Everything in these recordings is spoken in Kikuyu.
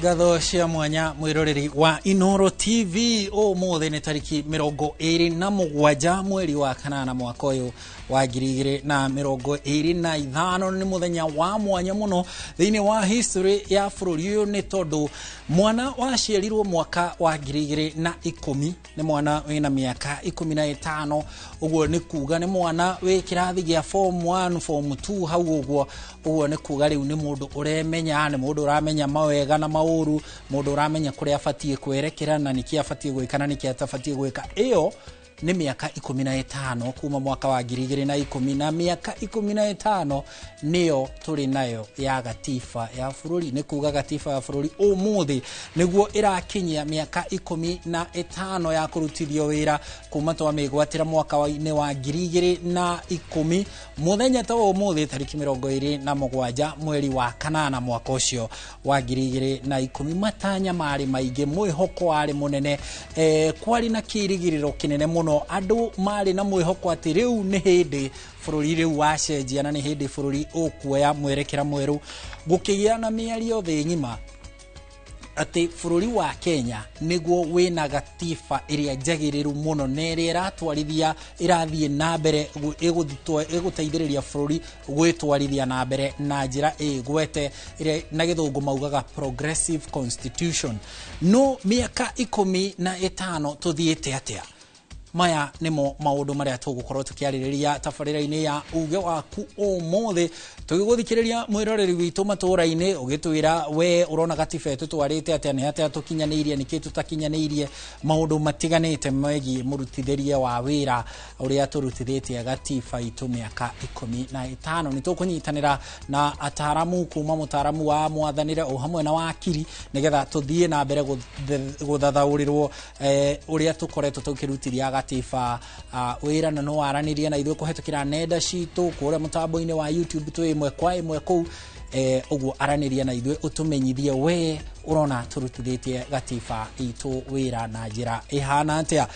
Ngatho cia mwanya mwiroreri wa Inoro TV. Umuthi ni tariki 27 mweri wa kanana mwaka uyu wa 2025. Ni muthenya wa mwanya muno thiini wa history ya bururi uyu, ni tondu mwana waciarirwo mwaka wa 2010 ni mwana wina miaka 15. Uguo ni kuga ni mwana wi kirathi gia form 1, form 2 hau uguo. Uguo ni kuga riu ni mundu uremenya, ni mundu uramenya mawega na mauru, mundu uramenya kuria abatie kwerekera na niki abatie gwika na niki atabatie gwika. Iyo ni miaka 15 kuma mwaka wa 2010, na miaka 15 niyo turi nayo ya gatiba ya bururi. Ni kuga gatiba ya bururi umuthi niguo irakinyia miaka 15 ya kurutithio wira kuma twamigwatira mwaka wa 2010 muthenya ta umuthi tariki 27 mweri wa kanana mwaka ucio wa 2010. Matanya mari maingi, mwihoko wari munene, kwari na kirigiriro kinene muno. Andu mari na mwihoko ati riu ni hindi bururi riu wacenjia na ni hindi bururi ukuoya mwerekera mweru. Gukigia na miario thi ng'ima ati bururi wa Kenya niguo wina gatiba iria njagiriru muno na iria iratwarithia irathie na mbere iguteithiriria bururi gwitwarithia na mbere na njira igwete iria na githungu maugaga progressive constitution. No miaka 15 tuthiite atia? Maya nimo maundu maria tugukorwo tukiaririria tabarira-ini ya uge waku umuthi, tugiguthikiriria mwiroreri witu matura-ini ugitwira we urona gatiba itutwarite atia, ni atia tukinyaniirie, niki tutakinyaniirie, maundu matiganite megie murutithirie wa wira uria turutithitie gatiba itu miaka 15. Ni tukunyitanira na ataramu kuma mutaramu wa mwathanire o hamwe na wakiri nigetha tuthie na mbere guthathaurirwo uria tukoretwo tukirutithia gatiba wira. Na no aranirie na ithuĩ kũhetũkĩra nenda citũ kũrĩa mũtambo-inĩ wa YouTube twĩ ĩmwe kwa ĩmwe kũu. Ũguo aranĩria na ithuĩ ũtũmenyithie we ũrona tũrutithĩtie gatiba itũ wĩra na njĩra ĩhana atĩa.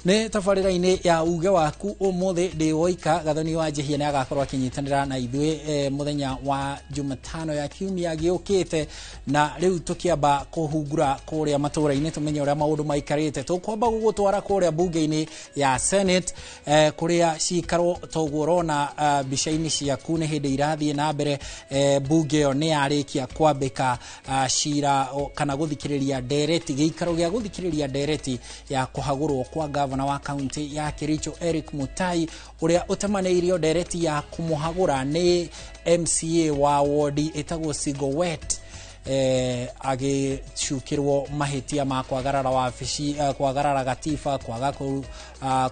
Nĩ tabarĩra-inĩ ya uge waku ũmũthĩ ndĩ woika. Gathoni wa Njihia nĩ agakorwo akĩnyitanĩra na ithuĩ mũthenya wa Jumatano ya kiumia gĩũkĩte. Na rĩu tũkĩamba kũhungura kũrĩa matũra-inĩ tũmenye ũrĩa maũndũ maikarĩte. Tũkwamba gũgũtwara kũrĩa bunge-inĩ ya Senate, kũrĩa cikaro toguo ũrona mbica-inĩ ciaku nĩ hĩndĩ irathiĩ na mbere. Bunge ĩyo nĩ yarĩkia kwambĩka cira kana gũthikĩrĩria ndereti, gĩikaro gĩa gũthikĩrĩria ndereti ya kũhagũrwo kwa gavana wa kaunti ya Kericho Eric Mutai, uria utemaneirio ndereti ya kumuhagura ni MCA wa wodi etagwo Sigowet, agicukirwo mahitia ma kwagarara wabici, kwagarara gatiba, kwaga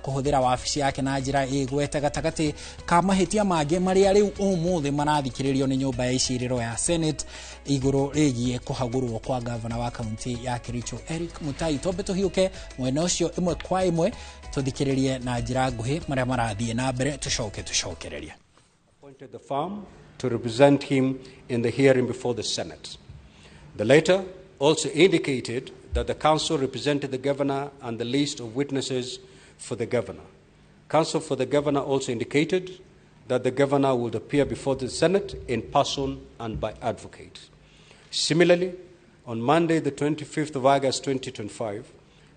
kuhuthira wabici yake na njira igwete, gatagati ka mahitia mangi maria riu umuthi marathikiririo ni nyumba ya iciriro ya Senate iguru rigie kuhagurwo kwa gavana wa kaunti ya Kericho Eric Mutai. Twambe tuhiuke mwena ucio imwe kwa imwe tuthikiririe na njira nguhi maria marathie na mbere, tucoke tucokererie. Appointed the firm to represent him in the hearing before the Senate. The letter also indicated that the council represented the governor and the list of witnesses for the governor. Counsel for the governor also indicated that the governor would appear before the Senate in person and by advocate. Similarly, on Monday, the 25th of August 2025,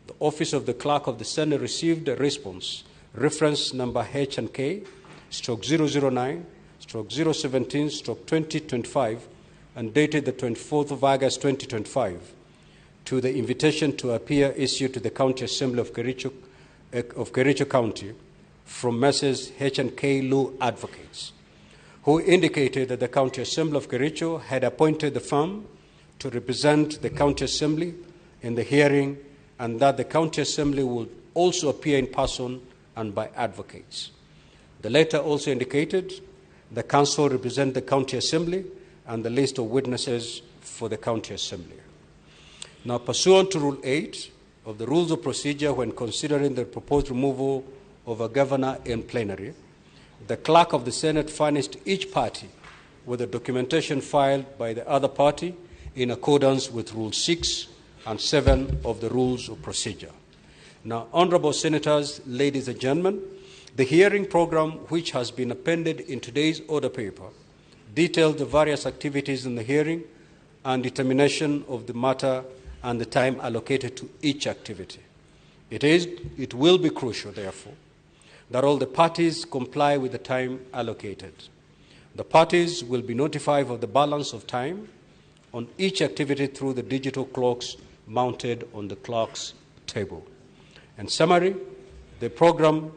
the Office of the Clerk of the Senate received a response, reference number H&K, stroke 009, stroke 017, stroke 2025, and dated the 24th of August 2025, to the invitation to appear issued to the County Assembly of Kericho County from Messrs. H&K Law Advocates, who indicated that the County Assembly of Kericho had appointed the firm to represent the County Assembly in the hearing and that the County Assembly would also appear in person and by advocates. The letter also indicated the council represent the County Assembly and the list of witnesses for the County Assembly. Now, pursuant to Rule 8 of the Rules of Procedure, when considering the proposed removal of a governor in plenary, the Clerk of the Senate furnished each party with the documentation filed by the other party in accordance with Rule 6 and 7 of the Rules of Procedure. Now, Honorable Senators, ladies and gentlemen, the hearing program, which has been appended in today's order paper, detailed the various activities in the hearing and determination of the matter and the time allocated to each activity. It will be crucial, therefore, that all the parties comply with the time allocated. The parties will be notified of the balance of time on each activity through the digital clocks mounted on the clerk's table. In summary, the program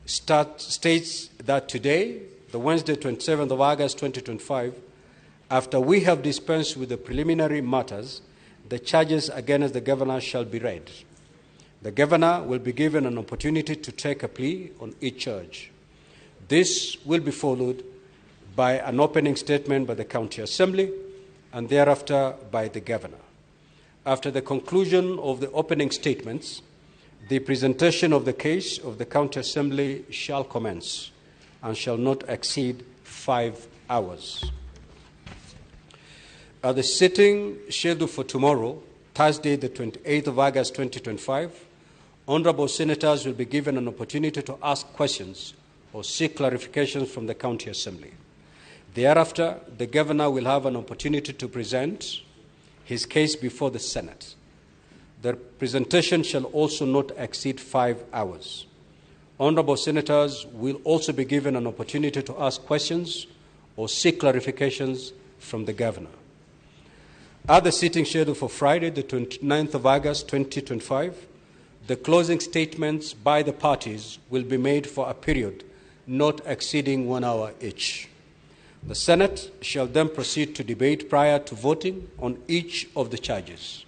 states that today, the Wednesday, 27th of August 2025, after we have dispensed with the preliminary matters, the charges against the governor shall be read. The governor will be given an opportunity to take a plea on each charge. This will be followed by an opening statement by the County Assembly and thereafter by the governor. After the conclusion of the opening statements, the presentation of the case of the County Assembly shall commence and shall not exceed 5 hours. At the sitting scheduled for tomorrow, Thursday, the 28th of August 2025, honorable senators will be given an opportunity to ask questions or seek clarifications from the County Assembly. Thereafter, the governor will have an opportunity to present his case before the Senate. The presentation shall also not exceed 5 hours. Honorable senators will also be given an opportunity to ask questions or seek clarifications from the governor. At the sitting scheduled for Friday, the 29th of August 2025, the closing statements by the parties will be made for a period not exceeding 1 hour each. The Senate shall then proceed to debate prior to voting on each of the charges.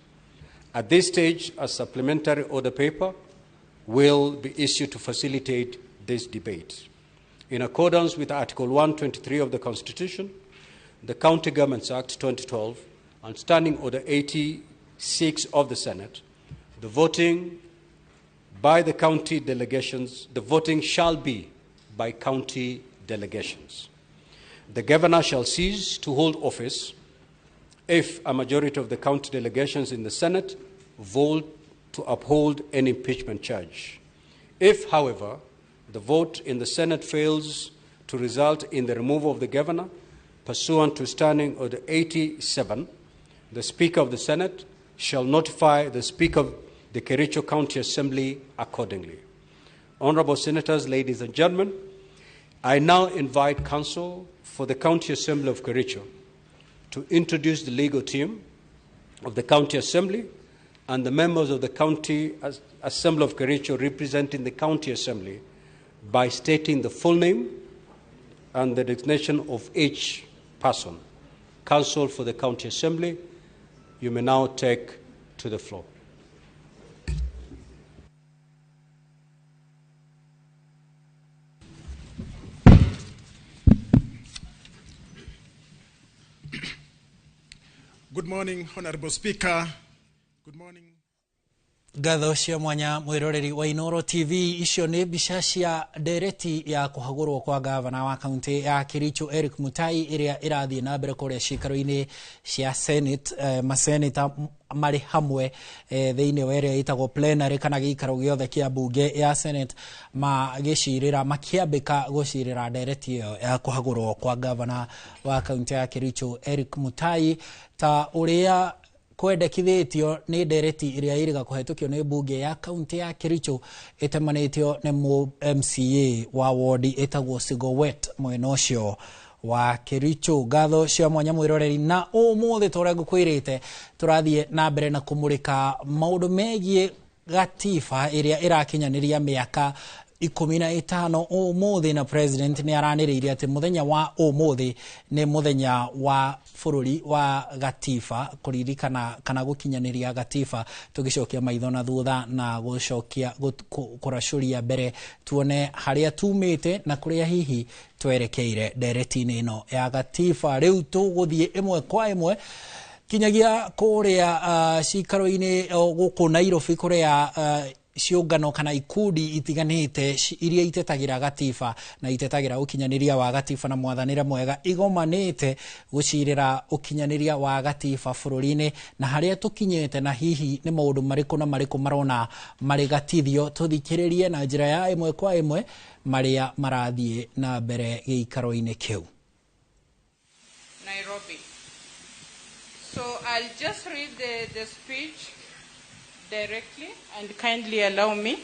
At this stage, a supplementary order paper will be issued to facilitate this debate. In accordance with Article 123 of the Constitution, the County Governments Act 2012, and Standing Order 86 of the Senate, the voting by the county delegations, the voting shall be by county delegations. The governor shall cease to hold office if a majority of the county delegations in the Senate vote to uphold any impeachment charge. If, however, the vote in the Senate fails to result in the removal of the governor, pursuant to Standing Order 87, the Speaker of the Senate shall notify the Speaker of the Kericho County Assembly accordingly. Honorable Senators, ladies and gentlemen, I now invite counsel for the County Assembly of Kericho to introduce the legal team of the County Assembly and the members of the County Assembly of Kericho representing the County Assembly by stating the full name and the designation of each person. Counsel for the County Assembly, you may now take to the floor. Good morning, Honorable Speaker. Good morning. Ngatho cia mwanya mwiroreri wa Inoro TV. Icio nĩ mbica cia ndereti ya kũhagũrwo kwa gavana wa kaunti ya Kericho Eric Mutai ĩrĩa ĩrathiĩ na mbere kũrĩa ciikaro-inĩ cia Senate, maseneta marĩ hamwe thĩinĩ wa ĩrĩa ĩtagwo plenary kana gĩikaro gĩothe kĩa mbunge ya Senate magĩcirĩra makĩambĩka gũcirĩra ndereti ĩyo ya kũhagũrwo kwa gavana wa kaunti ya Kericho Eric Mutai ta ũrĩa kwendekithĩtio nĩ ndereti ĩrĩa ĩrĩga kũhetũkio nĩ mbunge ya kaunti ya Kericho ĩtemanĩtio nĩ MCA wa wodi ĩtagwo Sigowet mwena ũcio wa Kericho. Ngatho cia mwanya mwĩroreri, na ũmũthĩ ta ũrĩa ngũkwĩrĩte tũrathiĩ na mbere na kũmũrĩka maũndũ megiĩ gatiba ĩrĩa ĩrakinyanĩria mĩaka 15 ũmũthĩ, na president nĩ aranĩrĩire atĩ mũthenya wa ũmũthĩ nĩ mũthenya wa bũrũri wa gatiba kũririkana kana gũkinyanĩria gatiba, tũgĩcokia maitho na thutha na gũcokia kũracũria mbere tuone harĩa tumĩte na kũrĩa hihi twerekeire ndereti-inĩ ĩno ya gatiba. Rĩu tũgũthiĩ ĩmwe kwa ĩmwe kinyagia kũrĩa cikaro-inĩ gũkũ Nairobi kũrĩa ciũngano kana ikundi itiganĩte iria itetagĩra gatiba na itetagĩra ũkinyanĩria wa gatiba na mwathanĩre mwega igomanĩte gũcirĩra ũkinyanĩria wa gatiba bũrũri-inĩ na harĩa tũkinyĩte na hihi nĩ maũndũ marĩkũ na marĩkũ marona marĩ gatithio. Tũthikĩrĩrie na njĩra ya ĩmwe kwa ĩmwe marĩa marathiĩ na mbere gĩikaro-inĩ kĩu. Nairobi. So I'll just read the speech directly, and kindly allow me.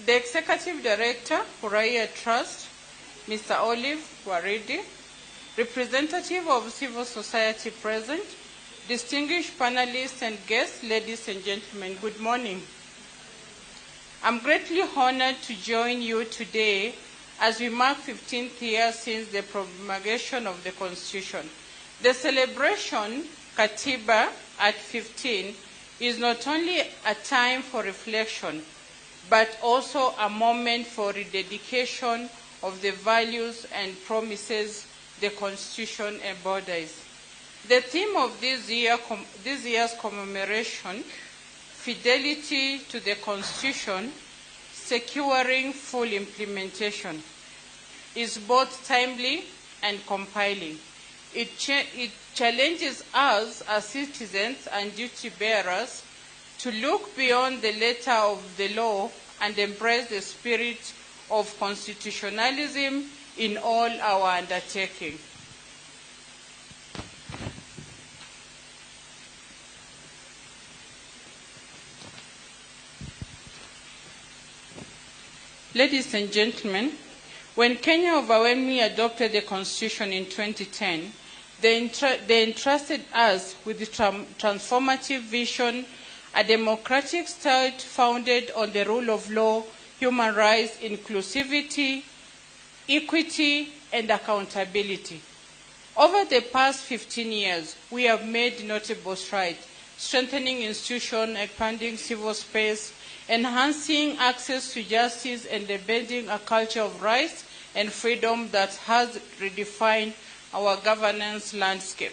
The Executive Director, Furahia Trust, Mr. Olive Waridi, representative of civil society present, distinguished panelists and guests, ladies and gentlemen, good morning. I'm greatly honored to join you today as we mark 15th year since the promulgation of the Constitution. The celebration, Katiba at 15, is not only a time for reflection, but also a moment for rededication of the values and promises the Constitution embodies. The theme of this year's commemoration, fidelity to the Constitution, securing full implementation, is both timely and compelling. It challenges us as citizens and duty bearers to look beyond the letter of the law and embrace the spirit of constitutionalism in all our undertaking. Ladies and gentlemen, when Kenya overwhelmingly adopted the Constitution in 2010, they entrusted us with the transformative vision, a democratic state founded on the rule of law, human rights, inclusivity, equity, and accountability. Over the past 15 years, we have made notable strides, strengthening institutions, expanding civil space, enhancing access to justice, and embedding a culture of rights and freedom that has redefined our governance landscape.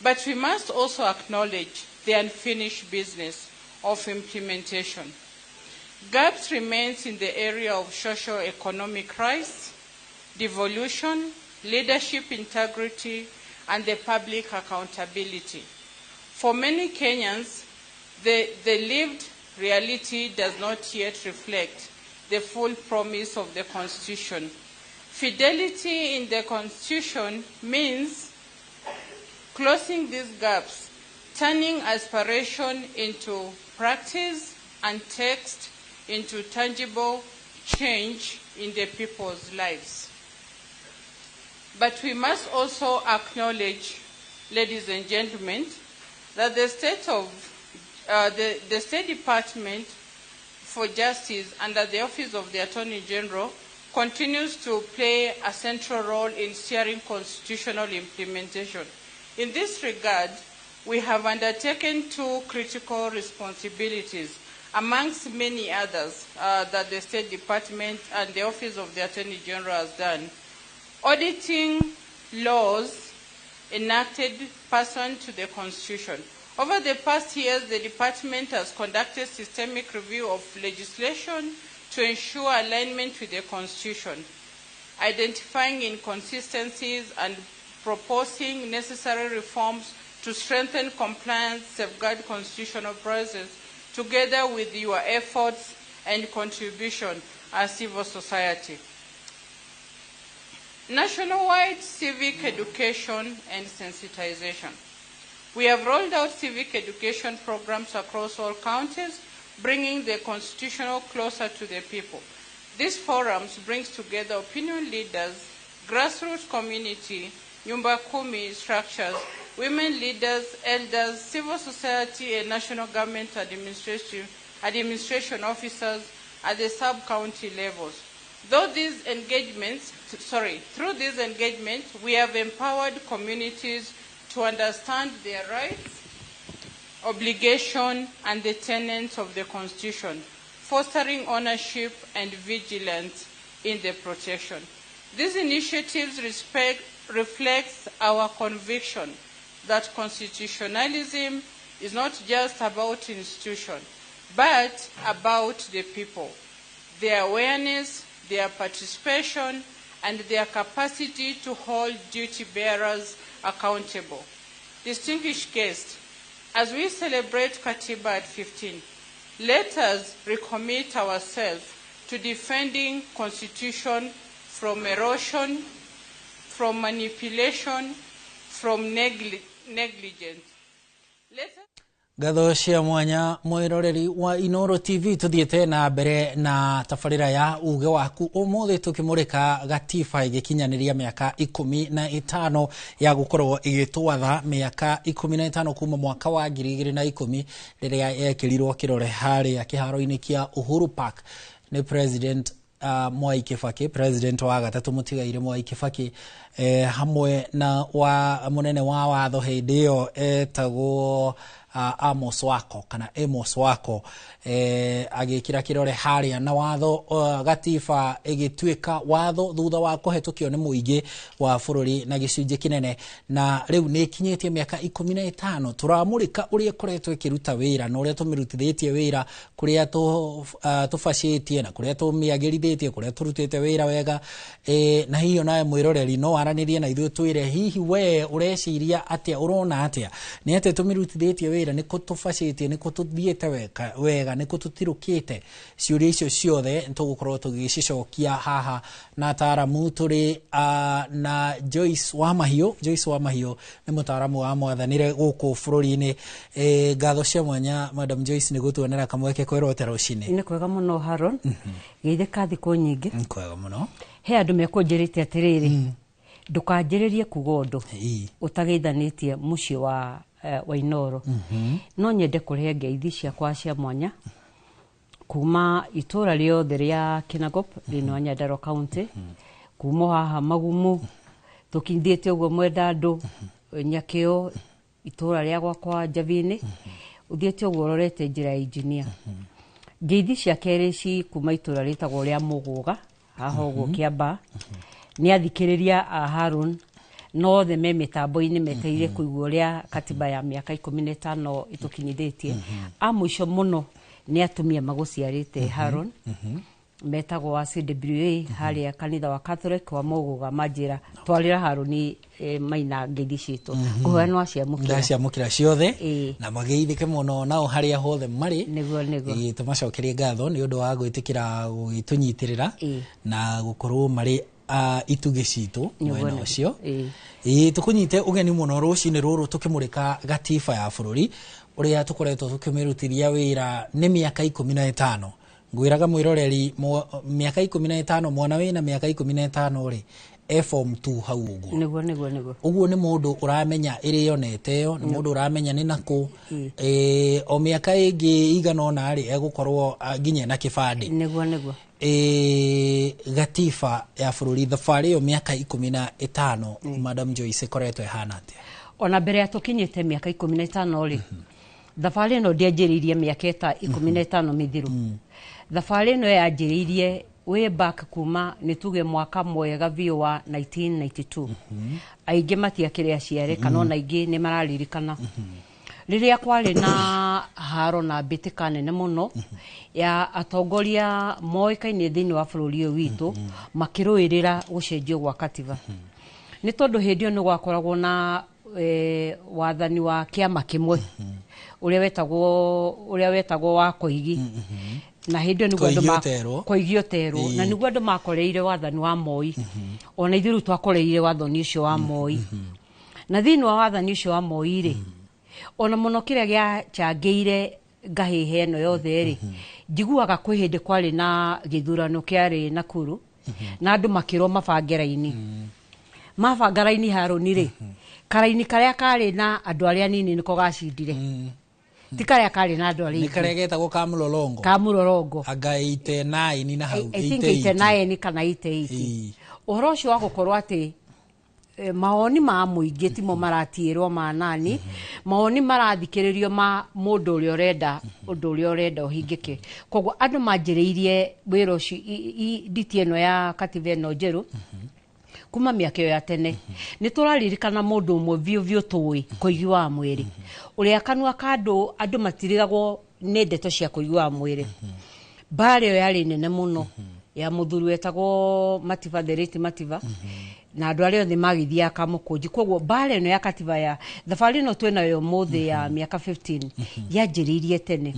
But we must also acknowledge the unfinished business of implementation. Gaps remain in the area of socio-economic rights, devolution, leadership integrity, and the public accountability. For many Kenyans, the lived reality does not yet reflect the full promise of the Constitution. Fidelity in the Constitution means closing these gaps, turning aspiration into practice and text into tangible change in the people's lives. But we must also acknowledge, ladies and gentlemen, that the State Department for Justice under the Office of the Attorney General continues to play a central role in steering constitutional implementation. In this regard, we have undertaken two critical responsibilities, amongst many others that the State Department and the Office of the Attorney General has done. Auditing laws enacted pursuant to the Constitution. Over the past years, the department has conducted systemic review of legislation to ensure alignment with the Constitution, identifying inconsistencies and proposing necessary reforms to strengthen compliance, safeguard constitutional process, together with your efforts and contribution as civil society. Nationwide civic education and sensitization. We have rolled out civic education programs across all counties, bringing the constitutional closer to the people. These forums brings together opinion leaders, grassroots community, Nyumba Kumi structures, women leaders, elders, civil society, and national government administration officers at the sub-county levels. Through these engagements, we have empowered communities to understand their rights, obligation, and the tenets of the Constitution, fostering ownership and vigilance in the protection. These initiatives reflects our conviction that constitutionalism is not just about institution, but about the people, their awareness, their participation, and their capacity to hold duty bearers accountable. Distinguished guests, as we celebrate Katiba at 15, let us recommit ourselves to defending Constitution from erosion, from manipulation, from negligence. Let us Ngatho cia mwanya mwiroreri wa Inoro TV, tuthiete na mbere na tabarĩra ya uge waku. Ũmũthĩ tũkĩmũrĩka gatiba ĩgĩkinyanĩria mĩaka 15 ya gũkorwo ĩgĩtwatha, mĩaka 15 kuma mwaka wa 2010 rĩrĩa yekĩrirwo kĩrore harĩa kĩharo-inĩ kĩa Uhuru Park nĩ President Mwai Kibaki, president wa gatatũ mũtigaire Mwai Kibaki, hamwe na wa mũnene wa watho hĩndĩ ĩyo etagwo Amos Wako kana Amos Wako, agĩkĩra kĩrore harĩa na watho, gatiba ĩgĩtuĩka watho thutha wa kũhetũkio nĩ mũingĩ wa bũrũri na gĩcunjĩ kĩnene, na rĩu nĩ ĩkinyĩtie mĩaka 15. Tũramũrĩka ũrĩa ĩkoretwo ĩkĩruta wĩra na ũrĩa tũmĩrutithĩtie wĩra, kũrĩa tũbacĩtie na kũrĩa tũmĩagĩrithĩtie, kũrĩa tũrutĩte wĩra wega, na hihi onawe mwĩroreri no waranĩrie na ithuĩ, twĩre hihi we ũreciria atĩa, ũrona atĩa, nĩ atĩa tũmĩrutithĩtie wĩra, nĩ kũ tũbacĩtie, nĩ kũ tũthiĩte wega, nĩ kũ tũtirũkĩte. Ciũria icio ciothe tũgũkorwo tũgĩcicokia haha na ataramu. Tũrĩ na Joyce Wamahiũ. Joyce Wamahiũ nĩ mũtaramu wa mwathanĩre gũkũ bũrũri-inĩ. Ngatho cia mwanya, Madam Joyce, nĩ gũtuonera kamweke kwĩrotera rũcinĩ. Nĩ kwega mũno, Haron. Geithĩka thikũ nyingĩ. Nĩ kwega mũno. He andũ mekũnjĩrĩte atĩrĩrĩ, ndũkanjĩrĩrie kuga ũndũ ũtageithanĩtie mũciĩ wa Wainoro. No nyende kũrehe ngeithi ciakwa cia mwanya kuma itũra rĩothe rĩa Kinangop thĩinĩ wa Nyandarua County, kuma haha Magumu tũkindĩte ũguo Mwendandũ, Nyakĩo, itũra rĩa gwakwa Njabinĩ, ũthiĩte ũguo ũrorete njĩra ya engineer. Ngeithi cia kerĩ ci kuma itũra rĩtagwo rĩa Mũgũga haha ũguo Kĩambaa, nĩ athikĩrĩria a Harun nothe me mĩtambo-inĩ metereire kũigua ũrĩa katiba ya mĩaka 15 ĩtũkinyithĩtie. A mũico mũno nĩ atumia magũciarĩte Haron, metagwo wa CWA harĩa kanitha wa Catholic wa Mũgũga, manjĩra twarĩra Haruni maina ngeithi citũ. Ngũhoya no aciamũkĩra. Ndaciamũkĩra ciothe na mageithĩke mũno nao harĩa hothe marĩ. Nĩguo, nĩguo. Tũmacokerie ngatho nĩ ũndũ wa gwĩtĩkĩra gũgĩtũnyitĩrĩra na gũkorwo marĩ itugĩ citũ mwena ũcio. Tũkũnyite ũgeni mũno rũcinĩ rũrũ tũkĩmũrĩka gatiba ya bũrũri ũrĩa tũkoretwo tũkĩmĩrutithia wĩra nĩ mĩaka 15. Ngwĩraga mwĩroreri, mĩaka 15, mwana wĩna mĩaka 15 rĩ, e form 2 hau ũguo. Nĩguo, nĩguo, nĩguo. Ũguo nĩ mũndũ ũramenya ĩrĩa onete ĩyo, nĩ mũndũ ũramenya nĩ nakũ. O mĩaka ĩngĩ igana ũna rĩ, egũkorwo nginya na kĩbandĩ. Nĩguo, nĩguo. Gatiba ya bũrũri thabarĩ ĩyo mĩaka 15, Madam Joyce, ĩkoretwo ĩhana atĩa? Ona mbere ya tũkinyĩte mĩaka 15 rĩ, thabarĩ ĩno ndĩanjĩrĩirie mĩaka ĩta 15 mĩthiru. Thabarĩ ĩno yanjĩrĩirie way back kuma nĩ tuge mwaka mwega biũ wa 1992. Aingĩ matiakĩrĩ aciare kana ona aingĩ nĩ mararirikana rĩrĩa kwarĩ na haro na mbĩtĩka nene mũno ya atongoria moĩkaine thĩinĩ wa bũrũri ũyũ witũ makĩrũĩrĩra gũcenjio gwa katiba. Nĩ tondũ hĩndĩ ĩyo nĩ gwakoragwo na wathani wa kĩama kĩmwe ũrĩa wetagwo wa Koigi, na hĩndĩ ĩyo nĩguo andũ Koigi Oterwo. Koigi Oterwo, na nĩguo andũ makoreire wathani wa Moi. Ona ithuĩ rĩu twakoreire wathani ũcio wa Moi, na thĩinĩ wa wathani ũcio wa Moi rĩ, ona mũno kĩrĩa gĩachangĩire ngahĩha ĩno yothe rĩ, njiguaga kwĩ hĩndĩ kwarĩ na gĩthurano kĩarĩ Nakuru na andũ makĩrwo mabange raini. Mabanga raini, Harũni rĩ, karaini karĩa karĩ na andũ arĩa anini nĩko gacindire, ti karĩa karĩ na andũ arĩa Nĩ aingĩ. Karĩa getagwo ka mũlolongo. Ka mũrorongo. Anga 89 na hau. I think 89 kana 88. Ũhoro ũcio wa gũkorwo atĩ mawoni ma mũingĩ timo maratiĩrwo ma nani, mawoni marathikĩrĩrio ma mũndũ ũrĩa ũrenda ũndũ ũrĩa ũrenda ũhingĩke. Koguo andũ manjĩrĩirie wĩra ũcio, nditi ĩno ya katiba ĩno njerũ kuma mĩaka ĩyo ya tene. Nĩ tũraririkana mũndũ ũmwe biũ biũ tũĩ, Koigi wa Mwĩrĩ, ũrĩa kanua ka andũ, andũ matirigagwo nĩ ndeto cia Koigi wa Mwĩrĩ. Mbara ĩyo yarĩ nene mũno ya mũthuri wetagwo Mativa, the late Mativa, na andũ arĩa othe magĩthiaga kamũkũnji. Koguo mbara ĩno ya katiba ya thabarĩ ĩno twĩnayo ũmũthĩ ya mĩaka 15 yanjĩrĩirie tene.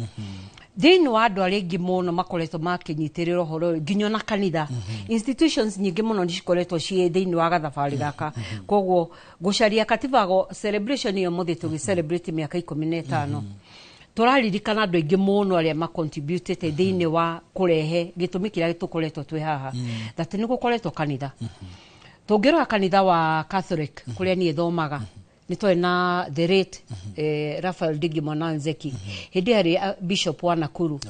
Thĩinĩ wa andũ arĩa aingĩ mũno makoretwo makĩnyitĩrĩra ũhoro ũyũ nginya ona kanitha, institutions nyingĩ mũno nĩ cikoretwo ciĩ thĩinĩ wa gathabarĩ gaka. Koguo gũcaria katiba go celebration ĩyo mũthĩ tũgĩ celebrate mĩaka 15, tũraririkana andũ aingĩ mũno arĩa macontributĩte thĩinĩ wa kũrehe gĩtũmi kĩrĩa tũkoretwo twĩ haha, that nĩ gũkoretwo kanitha. Tũngĩrora kanitha wa Catholic kũrĩa niĩ thomaga, nĩ twarĩ na the late Raphael Ndingi Mwananzeki, hĩndĩ ĩyo arĩ bishop wa Nakuru.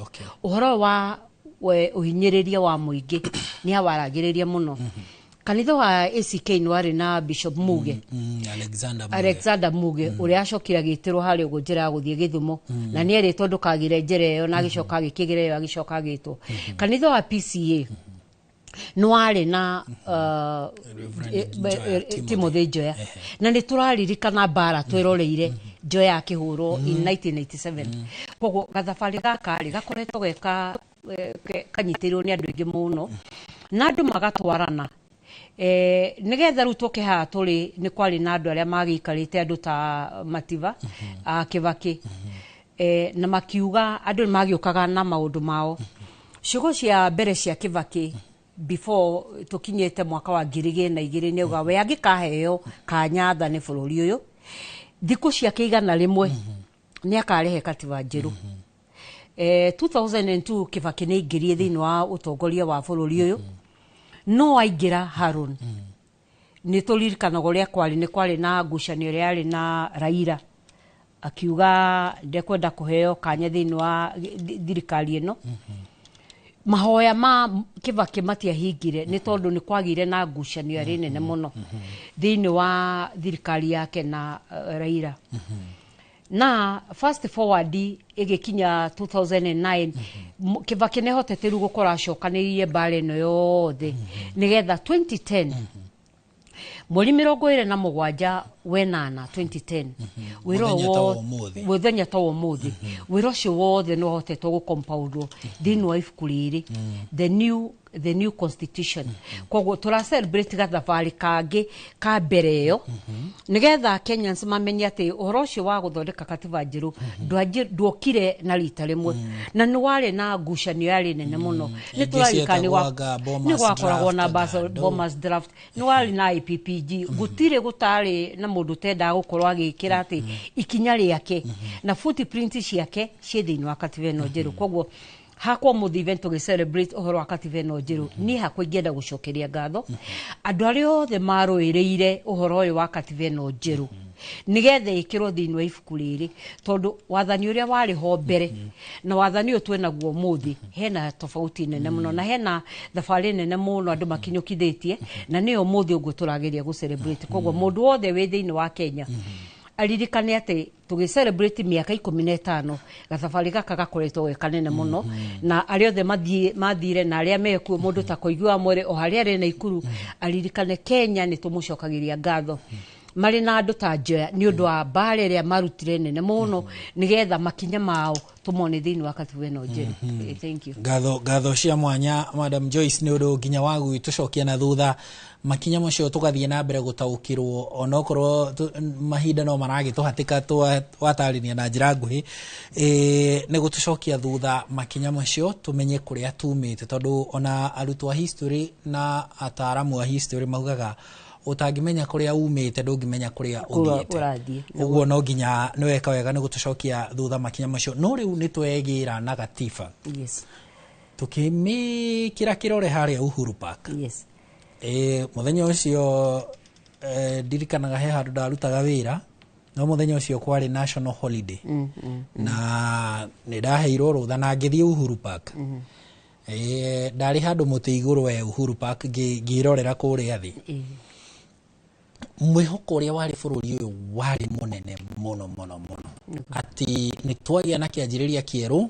Ũhoro wa ũhinyĩrĩria wa mũingĩ nĩ awaragĩrĩria mũno. Kanitha wa ACK nĩ warĩ na Bishop Muge. Alexander Muge. Alexander Muge, ũrĩa acokire agĩtĩrwo harĩa ũguo njĩra ya gũthiĩ Gĩthumo, na nĩ erĩtwo ndũkagĩre njĩra ĩyo, na agĩcoka agĩkĩgĩra ĩyo, agĩcoka agĩtwo. Kanitha wa PCA nĩ warĩ na Reverend Njoya, Timothy Njoya, na nĩ tũraririkana mbara twĩroreire Njoya akĩhũrwo in 1997. Koguo gathabarĩ gaka rĩ gakoretwo geka kanyitĩrĩirwo nĩ andũ aingĩ mũno na andũ magatwarana nĩgetha rĩu tũke haha tũrĩ. Nĩ kwarĩ na andũ arĩa magĩikarĩte, andũ ta Mativa a Kĩbakĩ, na makiuga andũ nĩ magĩũkaga na maũndũ mao. Ciugo cia mbere cia Kĩbakĩ before tũkinyĩte mwaka wa 2002, nĩ auga we angĩkaheo kanya athane bũrũri ũyũ thikũ ciake 100, nĩ akarehe katiba njerũ. 2002 Kĩbakĩ nĩ aingĩrie thĩinĩ wa ũtongoria wa bũrũri ũyũ. No aingĩra, Haron, nĩ tũririkanaga ũrĩa kwarĩ, nĩ kwarĩ na ngucanio ĩrĩa yarĩ na Raila, akiuga ndekwenda kũheo kanya thĩinĩ wa thirikari ĩno. Mahoya ma Kĩbakĩ matiahingire nĩ tondũ nĩ kwagĩire na ngucanio yarĩ nene mũno thĩinĩ wa thirikari yake na Raila. Na fast forward ĩgĩkinya 2009, Kĩbakĩ nĩ ahotete rĩu gũkorwo acokanĩrĩirie mbara ĩno yothe nĩgetha 2010, mweri 27 wenana 2010, wĩra Mũthenya ta wa ũmũthĩ. Mũthenya ta wa ũmũthĩ, wĩra ũcio wothe nĩ ũhotetwo gũcompoundwo thĩinĩ wa ibuku rĩrĩ, the new constitution. Koguo tũra celebrate gathabarĩ kangĩ ka mbere ĩyo nĩgetha Kenyans mamenye atĩ ũhoro ũcio wa gũthondeka katiba njerũ nduokire na rita rĩmwe, na nĩ warĩ na ngucanio yarĩ nene mũno. Nĩ Ingĩ tũraririkana cietagwo anga Bomas nĩ gwakoragwo na draft, anga Bomas draft, nĩ warĩ na IPPG, gũtirĩ gũtarĩ na mũndũ ũtendaga gũkorwo agĩkĩra atĩ ikinya rĩake na footprint ciake ciĩ thĩinĩ wa katiba ĩno njerũ. Koguo hakwa mũthĩ event tũgĩ celebrate ũhoro wa katiba ĩno njerũ, niĩ hakwa ingĩenda gũcokeria ngatho andũ arĩa othe marũĩrĩire ũhoro ũyũ wa katiba ĩno njerũ nĩgetha ĩkĩrwo thĩinĩ wa ibuku rĩrĩ, tondũ wathani ũrĩa warĩ ho mbere na wathani ũyũ twĩnaguo ũmũthĩ hena tofauti nene mũno, na hena thabarĩ nene mũno andũ makinyũkithĩtie, na nĩyo ũmũthĩ ũguo tũrageria gũ celebrate. Koguo mũndũ wothe wĩ thĩinĩ wa Kenya aririkane atĩ tũgĩ celebrate mĩaka 15, gathabarĩ gaka gakoretwo ge kanene mũno, na arĩa othe mathire na arĩa mekuo, mũndũ ta Koigi wa Mwere o harĩa arĩ Naikuru, aririkane Kenya nĩ tũmũcokagĩria ngatho marĩ na andũ ta Njoya nĩ ũndũ wa mbara ĩrĩa marutire nene mũno nĩgetha makinya mao tũmone thĩinĩ wa katiba ĩno njerũ. Thank you. Ngatho cia mwanya, Madam Joyce, nĩ ũndũ nginya wa gũgĩtũcokia na thutha makinya macio tũgathiĩ na mbere gũtaũkĩrwo, onokorwo mahinda no maragĩtũhatĩka watarĩria na njĩra nguhĩ. Nĩ gũtũcokia thutha makinya macio tũmenye kũrĩa tumĩte, tondũ ona arutwo a history na ataaramu a history maugaga ũtangĩmenya kũrĩa umĩte ndũngĩmenya kũrĩa Kũrĩa ũthiĩte. Ũrathiĩ. Ũguo no nginya nĩ weka wega nĩ gũtũcokia thutha makinya macio. No rĩu nĩ twegĩra na gatiba, tukĩmĩkĩra kĩrore harĩa Uhuru Park. Mũthenya ũcio ndirikanaga he handũ ndarutaga wĩra, no mũthenya ũcio kwarĩ national holiday, na nĩ ndaheirwo rũtha na ngĩthiĩ Uhuru Park. Ndarĩ handũ mũtĩ igũrũ we Uhuru Park ngĩrorera kũrĩa thĩ. Mwĩhoko ũrĩa warĩ bũrũri ũyũ warĩ mũnene mũno mũno mũno, atĩ nĩ twagĩa na kĩanjĩrĩria kĩerũ,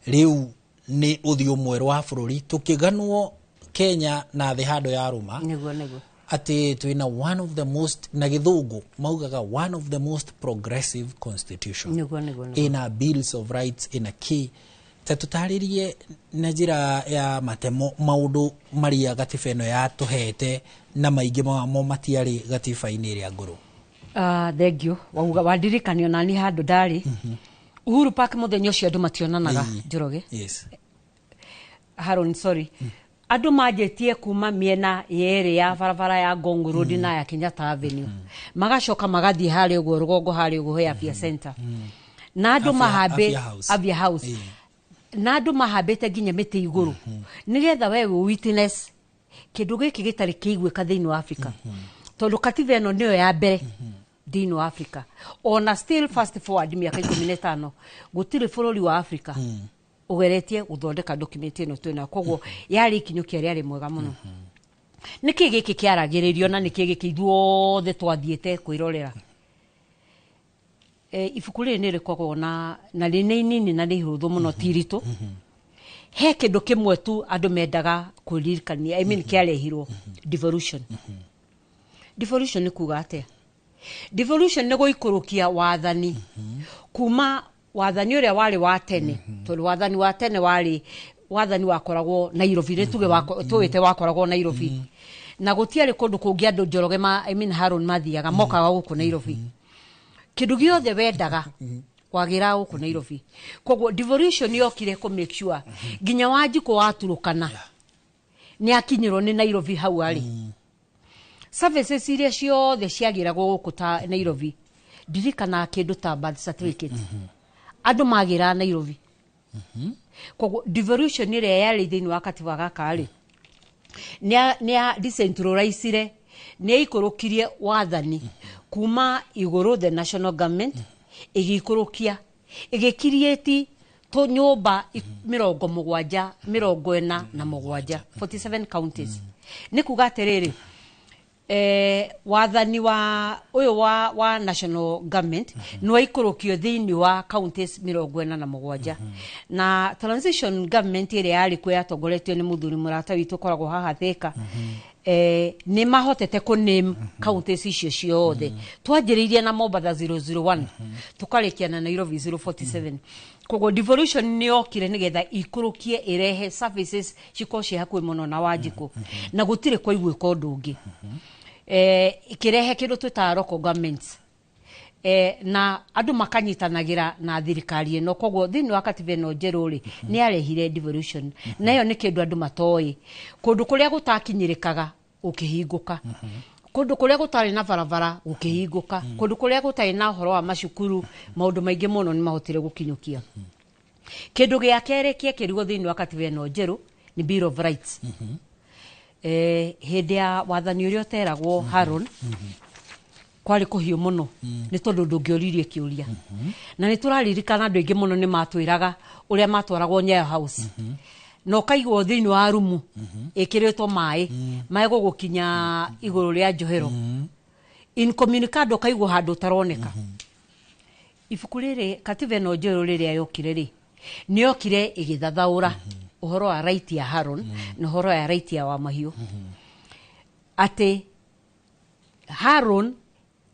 rĩu nĩ ũthiũ mwerũ wa bũrũri, tũkĩganwo Kenya na thĩ handũ ya rũma Nĩguo nĩguo. atĩ twĩna one of the most, na gĩthũngũ maugaga, one of the most progressive constitution Nĩguo nĩguo nĩguo. Ĩna bills of rights, ĩna kĩ. Ta tũtarĩrie na njĩra ya matemo maũndũ marĩa gatiba ĩno yatũhete, na maingĩ mamo matiarĩ gatiba-inĩ ĩrĩa ngũrũ. Thank you. Wauga wandirikania nani handũ ndarĩ. Uhuru Park muthenya ucio andu mationanaga. Njoroge. Yes. Haron, sorry. Andũ manjĩtie kuma mĩena yerĩ ya barabara ya Ngong Road na ya Kenyatta Avenue, magacoka magathiĩ harĩa ũguo rũgongo, harĩa ũguo he Afya Center, na andũ mahambe Afya House. Afya House. Na andũ mahambĩte nginya mĩtĩ igũrũ nĩgetha we wĩ witness kĩndũ gĩkĩ gĩtarĩ kĩiguĩka thĩinĩ wa Africa, tondũ katiba ĩno nĩyo ya mbere thĩinĩ wa Africa. Ona still, fast forward mĩaka 15, gũtirĩ bũrũri wa Africa ũgeretie gũthondeka document ĩno twĩnayo. Koguo yarĩ ikinyũkia rĩarĩ mwega mũno. Nĩkĩ gĩkĩ kĩaragĩrĩrio na nĩkĩ gĩkĩ ithuothe twathiĩte kwĩrorera? Ibuku rĩrĩ nĩ rĩkoragwo na rĩ nĩ inini na nĩ ihũthũ mũno, ti iritũ. He kĩndũ kĩmwe tu andũ mendaga kwĩririkania, I mean, kĩarehirwo, devolution. Devolution nĩ kuga atĩa? Devolution nĩ gũikũrũkia wathani kuma wathani ũrĩa warĩ wa tene, tondũ wathani wa tene warĩ wathani wakoragwo Nairobi, nĩ tuge tuwĩte wakoragwo Nairobi, na gũtiarĩ kũndũ kũngĩ andũ, Njoroge, ma, I mean, Haron, mathiaga mokaga gũkũ Nairobi. Kĩndũ gĩothe wendaga wagĩraga gũkũ Nairobi. Koguo devolution yokire kũ make sure nginya Wanjikũ wa Turukana nĩ akinyĩrwo nĩ Nairobi. Hau arĩ services iria ciothe ciagĩragwo gũkũ ta Nairobi, ndirikanaga kĩndũ ta birth certificate andũ magĩraga Nairobi. Koguo devolution ĩrĩa yarĩ thĩinĩ wa katiba gaka rĩ, nĩ decentralizire, nĩ aikũrũkirie wathani kuma igũrũ, the national government, ĩgĩikũrũkia ĩgĩkiriĩti tũnyũmba 70, 47, 47 counties. Nĩ kuga atĩrĩrĩ, wathani wa ũyũ wa national government nĩ waikũrũkio thĩinĩ wa counties 47, na transition government ĩrĩa yarĩ kuo yatongoretio nĩ mũthuri mũrata witũ ũkoragwo haha Thĩka, nĩ mahotete kũ name counties icio ciothe. Twanjĩrĩirie na Mombatha 001, tũkarĩkia na Nairobi 047. Koguo devolution nĩ yokire nĩgetha ikũrũkie, ĩrehe services cikorwo ciĩ hakuhĩ mũno na Wanjikũ, na gũtirĩ kwaiguĩka ũndũ ũngĩ. Ĩkĩrehe kĩndũ twĩtaga local governments, na andũ makanyitanagĩra na thirikari ĩno. Koguo thĩinĩ wa katiba ĩno njerũ rĩ, nĩ yarehire devolution, na ĩyo nĩ kĩndũ andũ matoĩ. Kũndũ kũrĩa gũtakinyĩrĩkaga gũkĩhingũka, kũndũ kũrĩa gũtarĩ na barabara gũkĩhingũka, kũndũ kũrĩa gũtarĩ na ũhoro wa macukuru, maũndũ maingĩ mũno nĩ mahotire gũkinyũkia. Kĩndũ gĩa kerĩ kĩekĩrirwo thĩinĩ wa katiba ĩno njerũ nĩ Bill of Rights. Hĩndĩ ya wathani ũrĩa ũteragwo, Haron, kwarĩ kũhiũ mũno, nĩ tondũ ndũngĩoririe kĩũria. Na nĩ tũraririkana andũ aingĩ mũno nĩ matwĩraga ũrĩa matwaragwo Nyayo House na ũkaigwo thĩinĩ wa rumu ĩkĩrĩtwo maĩ, maĩ gũgũkinya igũrũ rĩa njohero, incommunicado, ũkaigwo handũ ũtaroneka. Ibuku rĩrĩ, katiba ĩno njerũ, rĩrĩa yokire rĩ, nĩ yokire ĩgĩthathaũra ũhoro wa right ya Haron na ũhoro ya right ya Wamahiũ, atĩ Haron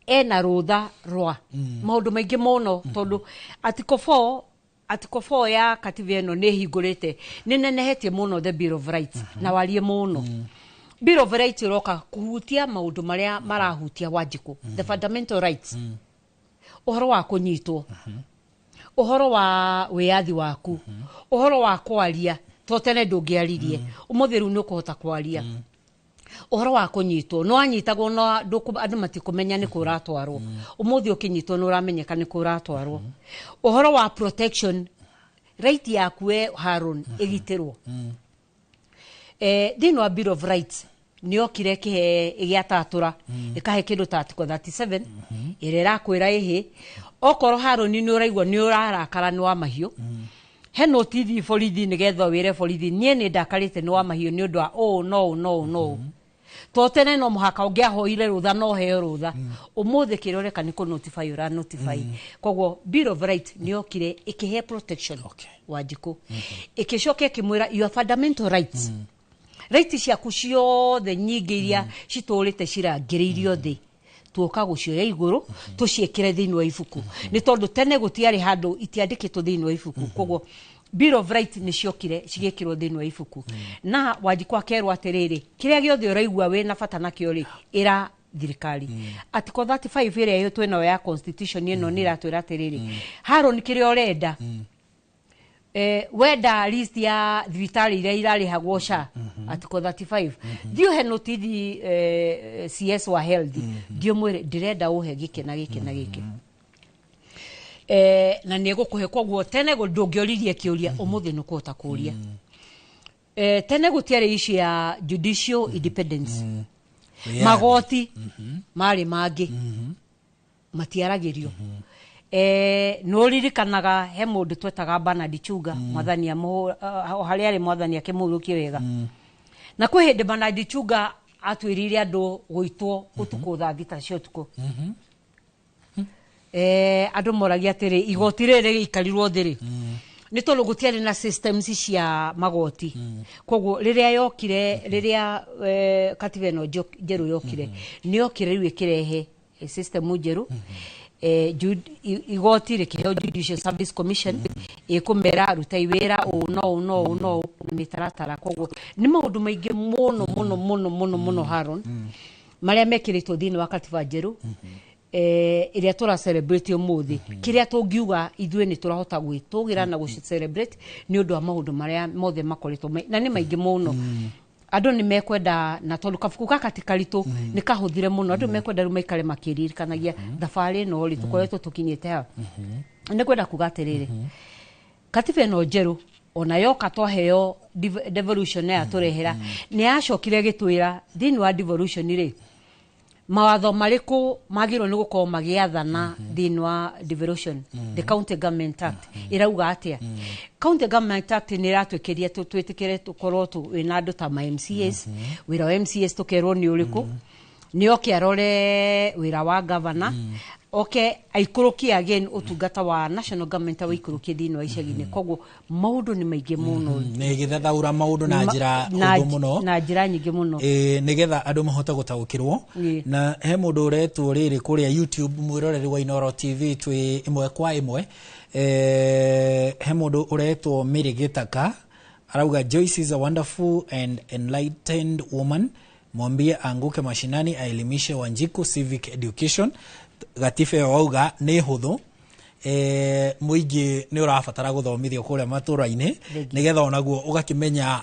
ena rũtha rwa maũndũ maingĩ mũno, tondũ article 4, article 4 ya katiba ĩno nĩ ĩhingũrĩte, nĩ nenehetie mũno the Bill of Rights na warie mũno. Bill of Rights ĩroka kũhutia maũndũ marĩa marahutia Wanjikũ, the fundamental rights, ũhoro wa kũnyitwo, ũhoro wa wĩyathi waku, ũhoro wa kwaria, to tene ndũngĩaririe, ũmũthĩ rĩu nĩ ũkũhota kwaria. Ũhoro wa kũnyitwo, nĩ wanyitagwo na andũ matikũmenya nĩ kũ ũratwarwo, ũmũthĩ ũkĩnyitwo nĩ ũramenyeka nĩ kũ ũratwarwo. Ũhoro wa protection, right yaku we Haron ĩgitĩrwo. Thĩinĩ wa Bill of Rights nĩ yokire ĩkĩhe, ĩgĩatatũra, ĩkahe kĩndũ ta article 37 ĩrĩa ĩrakwĩra ĩhĩ, okorwo Haroni nĩ ũraigua nĩ ũrarakara nĩ wa mahiũ, he notithi borithi nĩgetha wĩre borithi, niĩ nĩ ndakarĩte nĩ wa mahiũ nĩ ũndũ wa ũũ no ũũ no ũũ no ũũ. To tene no mũhaka ũngĩahoire rũtha no heo rũtha, ũmũthĩ kĩrĩa ũreka nĩ kũ notify, ũra notify. Koguo Bill of Right nĩ yokire ĩkĩhe protection Wanjikũ, ĩkĩcoka ĩkĩmwĩra your fundamental rights, right ciaku ciothe nyingĩ iria citũrĩte cirangĩrĩirio thĩ, tuoka gũcioya igũrũ tũciĩkĩre thĩinĩ wa ibuku, nĩ tondũ tene gũtiarĩ handũ itiandĩkĩtwo thĩinĩ wa ibuku. Koguo Bill of Right nĩ ciokire cigĩkĩrwo thĩinĩ wa ibuku, na Wanjikũ akerwo atĩrĩrĩ, kĩrĩa gĩothe ũraigua wĩna bata nakĩo rĩ, ĩra Thirikari article 35 ĩrĩa ĩyo twĩnayo ya constitution ĩno nĩ ĩratwĩra atĩrĩrĩ, Haron, kĩrĩa ũrenda, wenda list ya thibitarĩ iria irarĩhagwo SHA, article 35, thiĩ ũhe notithi CS wa health, thiĩ ũmwĩre ndĩrenda ũhe gĩkĩ na gĩkĩ na gĩkĩ, na nĩ egũkũhe. Koguo tene ndũngĩoririe kĩũria, ũmũthĩ nĩ ũkũhota kũũria. Tene gũtiarĩ issue ya judicial independence. Wĩyathi. Magoti marĩ mangĩ matiaragĩrio. Nĩ ũririkanaga he mũndũ twetaga Bernard Chunga, mwathani harĩa arĩ, mwathani akĩmũhurũkie wega. Na kwĩ hĩndĩ Bernard Chunga atwĩrire andũ gũitwo ũtukũ thaa 6 cia ũtukũ. Andũ moragia atĩrĩ, igoti rĩrĩ rĩikarirwo thĩ rĩ nĩ tondũ gũtiarĩ na systems cia magoti. Koguo rĩrĩa yokire, rĩrĩa katiba ĩno njerũ yokire, nĩ yokire rĩu ĩkĩrehe system njerũ. Igoti rĩkĩheo Judicial Service Commission ĩkũmera rutai wĩra ũũ no ũũ no ũũ no ũũ na mĩtaratara. Koguo nĩ maũndũ maingĩ mũno mũno mũno mũno mũno, Haron, marĩa mekĩrĩtwo thĩinĩ wa katiba njerũ ĩrĩa tũra celebrate ũmũthĩ. Kĩrĩa tũngiuga ithuĩ nĩ tũrahota gwĩtũgĩra na gũ celebrate nĩ ũndũ wa maũndũ marĩa mothe makoretwo na nĩ maingĩ mũno. Andũ nĩ mekwenda, na tondũ kabuku gaka ti karitũ, nĩ kahũthire mũno, andũ mekwenda rĩu maikare makĩririkanagia thabarĩ ĩno rĩ tũkoretwo tũkinyĩte ha. Nĩ kwenda kuga atĩrĩrĩ, katiba ĩno njerũ ona yoka twaheo devolution ya tũrehera, nĩ yacokire ĩgĩtwĩra thĩinĩ wa devolution rĩ, mawatho marĩkũ magĩrĩirwo nĩ gũkorwo magĩathana thĩinĩ wa devolution. The County Government Act ĩrauga atĩa? County Government Act nĩ ĩratwĩkĩria twĩtĩkĩre tũkorwo wĩna andũ ta ma MCAs. Wĩra wa MCAs tũkerwo nĩ ũrĩkũ? Nĩ oke arore wĩra wa governor, oke aikũrũkie again ũtungata wa national government awĩikũrũkie thĩinĩ wa icagi-inĩ. Koguo maũndũ nĩ maingĩ mũno. Nä gä thathaura maå ndå na njä ra hũthũ mũno. Na njĩra nyingĩ mũno. Ĩ, nĩgetha andũ mahote gũtaũkĩrwo. Na he mũndũ ũretwo rĩrĩ kũrĩa YouTube, mwĩroreri wa Inoro TV twĩ ĩmwe kwa ĩmwe. He mũndũ ũretwo Mary Gĩtaka arauga, "Joyce is a wonderful and enlightened woman. Mwambie aanguke mashinani aelimishe Wanjiku civic education." Gatiba ĩyo wauga nĩ hũthũ, mũingĩ nĩ ũrabatara gũthomithio kũrĩa matũra-inĩ nĩgetha onaguo ũgakĩmenya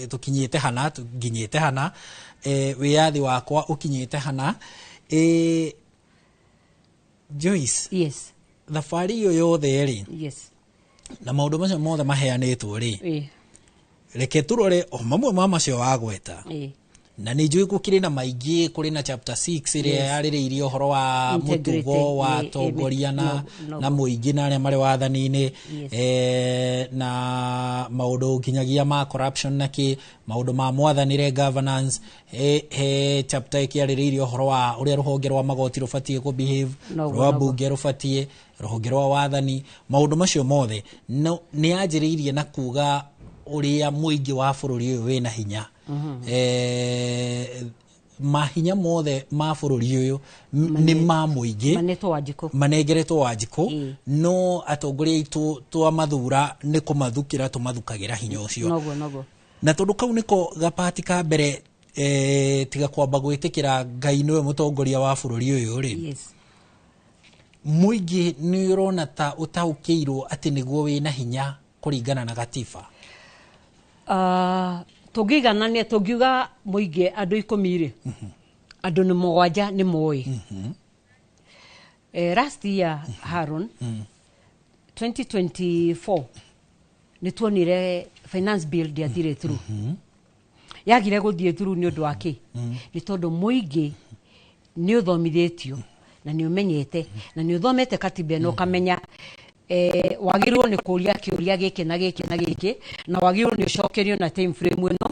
tũkinyĩte hana, nginyĩte hana, wĩyathi wakwa ũkinyĩte hana. Joyce, thabarĩ ĩyo yothe rĩ, na maũndũ macio mothe maheanĩtwo rĩ, reke tũrore o mamwe ma macio wagweta. Na nĩ njũĩ gũkĩrĩ na maingĩ, kũrĩ na chapter 6 ĩrĩa yarĩrĩirie ũhoro wa Integrity, mũtugo wa atongoria na, na mũingĩ na arĩa marĩ wathani-inĩ, na maũndũ nginyagia ma corruption na kĩ maũndũ ma mwathanĩre, governance. He chapter ĩkĩarĩrĩirie ũhoro wa ũrĩa rũhonge rwa magoti rũbatiĩ kũ behave, rwa mbunge rũbatiĩ, rũhonge rwa wathani, maũndũ macio mothe. No nĩ yanjĩrĩirie na kuga ũrĩa mũingĩ wa bũrũri ũyũ wĩna hinya. Mahinya mothe ma bũrũri ũyũ nĩ ma mũingĩ. Manetwo Wanjikũ. Manengeretwo Wanjikũ, no atongoria aitũ twamathura nĩ kũmathukĩra tũmathukagĩra hinya ũcio. Noguo noguo. Na tondũ kau nĩko gapati ka mbere, tiga kwamba gwĩtĩkĩra Ngai nĩwe mũtongoria wa bũrũri ũyũ rĩ, mũingĩ nĩ ũrona ta ũtaũkĩirwo atĩ nĩguo wĩna hinya kũringana na gatiba? Tũngĩiganania, tũngiuga mũingĩ andũ 10 rĩ, andũ nĩ 7 nĩ moĩ. Last year, Haron, 2024, nĩ tuonire finance bill ndĩathire through. Yagire gũthiĩ through nĩ ũndũ wa kĩ? Nĩ tondũ mũingĩ nĩ ũthomithĩtio na nĩ ũmenyete na nĩ ũthomete katiba ĩno, ũkamenya wagĩrĩirwo nĩ kũria kĩũria gĩkĩ na gĩkĩ na gĩkĩ, na wagĩrĩirwo nĩ ũcokerio na time frame ĩno,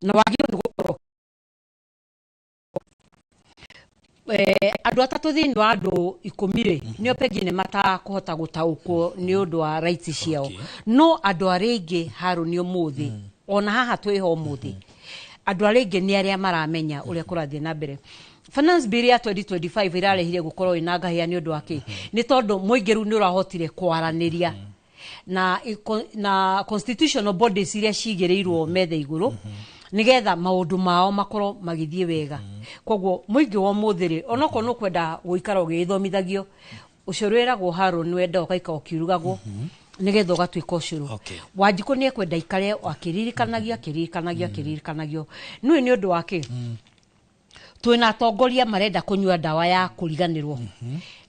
na wagĩrĩirwo nĩ gũkorwo andũ 3 thĩinĩ wa andũ 10 rĩ, nĩo pengine matakũhota gũtaũkwo nĩ ũndũ wa rights ciao. No andũ arĩa aingĩ, Harũni, ũmũthĩ ona haha twĩho ũmũthĩ, andũ arĩa aingĩ nĩ arĩa maramenya ũrĩa kũrathiĩ na mbere. Finance bill ya 2025 ĩrarehire gũkorwo ĩna ngahĩha nĩ ũndũ wa kĩ? Nĩ tondũ mũingĩ rĩu nĩ ũrahotire kwaranĩria na constitutional bodies iria cigĩrĩirwo metha igũrũ. Nigetha maundu mao makorwo magithie wega. Koguo muingi wa muthi ri onokorwo nukwenda guikara ugithomithagio ucuru wiragwo haro ni wenda ugaikara ukiurugagwo nigetha ugatuika ucuru. Wanjiku ni ekwenda ikare akiririkanagio akiririkanagio akiririkanagio nui ni undu wake. Twina atongoria marenda kunyua ndawa ya kuriganirwo.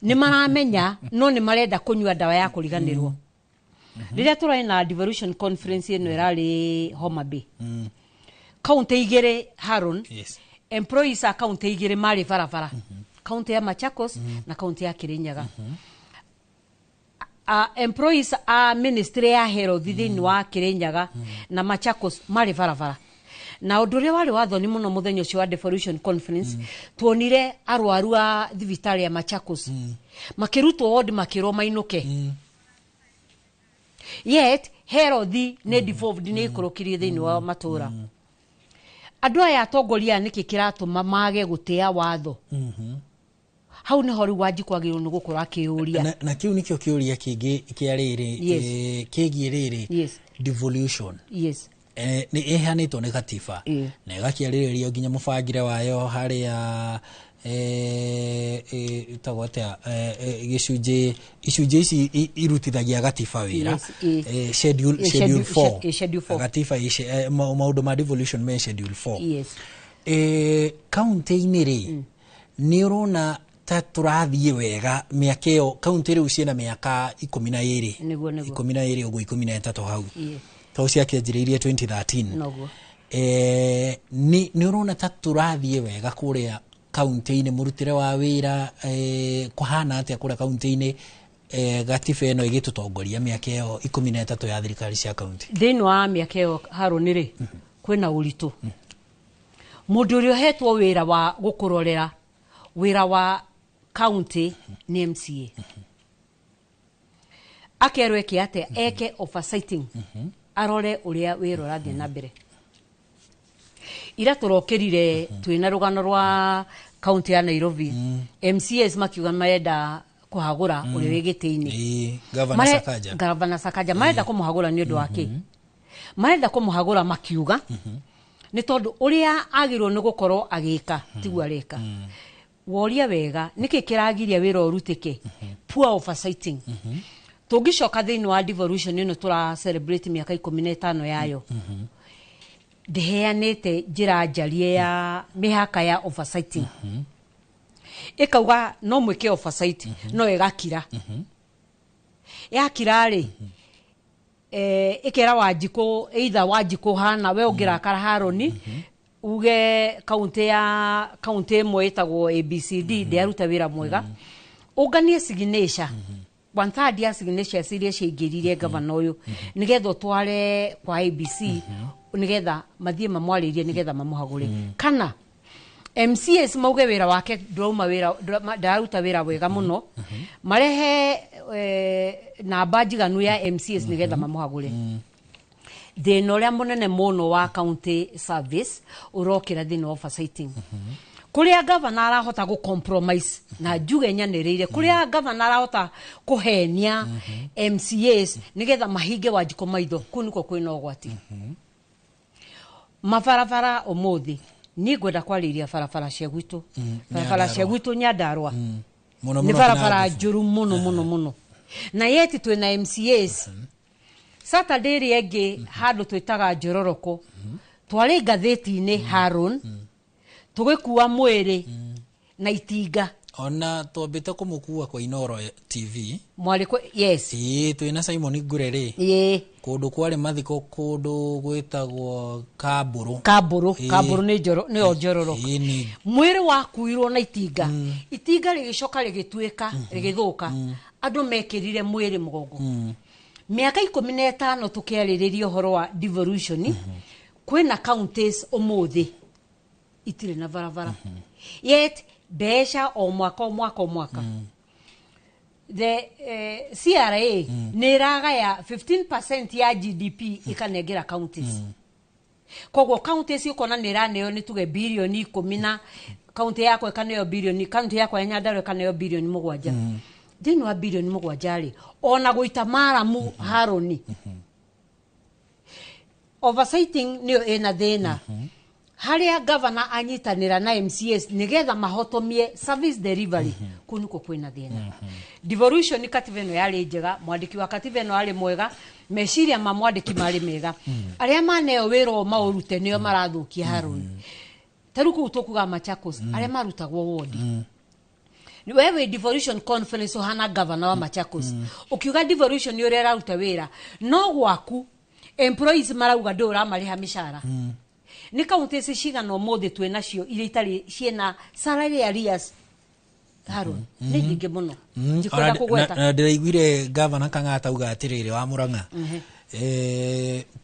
Ni maramenya no ni marenda kunyua ndawa ya kuriganirwo. Riria turai na devolution conference ino irari Homa Bay. Kaunti igiri Haron. Yes. Employees a kaunti igiri mari barabara. Kaunti ya Machakos na kaunti ya Kirinyaga. Employees a ministry ya health thiini wa Kirinyaga na Machakos mari barabara. Na undu uria wari wathoni muno muthenya ucio wa devolution conference tuonire arwaru a thibitari ya Machakos makirutwo ward makirwo mainuke. Yet health ni devolved ni ikurukirie thiini wa matura. Andu aya atongoria niki kiratuma mage gutia watho. Hau niho riu Wanjiku agĩrĩirwo nĩ gũkorwo akĩũria. Na kiu nikio kiuria kingi kia riri kigie riri devolution. Yes. Ni iheanĩtwo nĩ gatiba na ĩgakĩarĩrĩrio nginya mũbangĩre wayo harĩa ĩtagwo atĩa gĩcunjĩ icunjĩ ici irutithagia gatiba wĩra. Schedule 4. Schedule 4. Gatiba maũndũ ma devolution me schedule 4. Yes. Kaunti-inĩ rĩ nĩ ũrona ta tũrathiĩ wega mĩaka ĩyo kaunti rĩu ciĩna mĩaka 12 12 ũguo 13 hau. Tau ciakĩanjĩrĩirie 2013. Noguo. Nĩ ũrona ta tũrathiĩ wega kũrĩa kaunti-inĩ mũrutĩre wa wĩra kũhana atĩa kũrĩa kaunti-inĩ gatiba ĩno ĩgĩtũtongoria mĩaka ĩyo 13 ya thirikari cia kaunti? Thĩinĩ wa mĩaka ĩyo Harũni rĩ kwĩna ũritũ. Mũndũ ũrĩa ũhetwo wĩra wa gũkũrorera wĩra wa kaunti nĩ MCA. Akerwo eke atĩa? Eke oversighting. Arore uria wira urathie na mbere. Ira turokirire twina rugano rwa kaunti ya Nairobi. MCAs makiuga marenda kuhagura uria wi giti-ini. Governor Sakaja. Governor Sakaja marenda kumuhagura ni undu wake. Marenda kumuhagura makiuga ni tondu uria agirwo ni gukorwo agika tiguo areka. Woria wega niki kiragiria wira urutike? Poor oversighting. Tũngĩcoka thĩinĩ wa devolution ĩno tũra celebrate mĩaka 15 yayo. Ndĩheanĩte njĩra njarie ya mĩhaka ya oversighting. Ĩkauga no mwĩke oversight no ĩgakira. Yakira rĩ ĩkera Wanjikũ either Wanjikũ hana we ũngĩrakara Harũni uge kaunti ya kaunti ĩmwe ĩtagwo ABCD ndĩaruta wĩra mwega. Ũnganie signature. 1/3 ya signatures iria ciaingĩrire gavana ũyũ nigetha ũtware kwa ABC nigetha mathiĩ mamwarĩrie nigetha mamũhagũre. Kana MCAs mauge wĩra wake ndũrauma wĩra ndararuta wĩra wega mũno marehe namba njiganu ya MCAs nigetha mamũhagũre. Thĩna ũrĩa mũnene mũno wa county service ũrokĩra thĩna wa oversighting. Kuria governor arahota gu compromise na njuge nyanĩrĩire kuria governor arahota kuhenia MCAs nigetha mahinge Wanjikũ maitho kuu niko kwĩna ũgwati. Mabarabara ũmũthĩ niĩ ngwenda kwarĩria barabara cia gwitũ. Barabara cia gwitũ Nyandarũa nĩ barabara njũru mũno mũno mũno na yeti twĩna MCAs. Saturday ĩrĩa ĩngĩ handũ twĩtaga Njororoko twarĩ ngathĩti-inĩ Haron tugikuwa mwiri na itinga. Ona twambite kumukua kwa Inoro TV mwari kwa yes ii twina Simon Ngure ii kundu kwari mathiko kundu gwitagwo Kamburu Kamburu Kamburu ni njoro ni njororo mwiri wakuirwo na itinga. Itinga rigicoka rigituika rigithuka andu mekirire mwiri mugongo. Miaka 15 tukiaririria uhoro wa devolution kwina counties umuthi itirĩ na barabara. Yet mbeca o mwaka o mwaka o mwaka. The CRA nĩ ĩragaya 15% ya GDP ĩkanengera counties. Koguo counties ũkona nĩ ĩraneo nĩ tuge bilioni 10 na county yakwa ĩkaneo bilioni, county yakwa ya Nyandarua ĩkaneo bilioni 7. Thĩinĩ wa bilioni 7 rĩ ona gũita maramu Harũni Oversighting nĩyo ĩna thĩna harĩa governor anyitanĩra na MCAs nĩgetha mahotomie service delivery. Kũu nĩkuo kwĩna thĩna. Devolution, katiba ĩno yarĩ njega, mwandĩki wa katiba ĩno arĩ mwega, meciria ma mwandĩki marĩ mega. Arĩa maneo wĩra ũyũ maũrute nĩo marathũkia, Haron. Ta rĩu kũu tũkuga Machakos, arĩa marutagwo wodi, we wĩ devolution conference ũhana governor wa Machakos, ũkiuga devolution nĩ ũrĩa ĩraruta wĩra, no gwaku employees marauga ndũ ũramarĩha mĩcara. Nĩ kaunti ici cigana ũmũthĩ twĩ nacio iria itarĩ ciĩna salary arrears, Haron? Nĩ nyingĩ mũno, ndikwenda kũgweta. Na ndĩraiguire gavana Kang'ata auga atĩrĩrĩ wa Murang'a,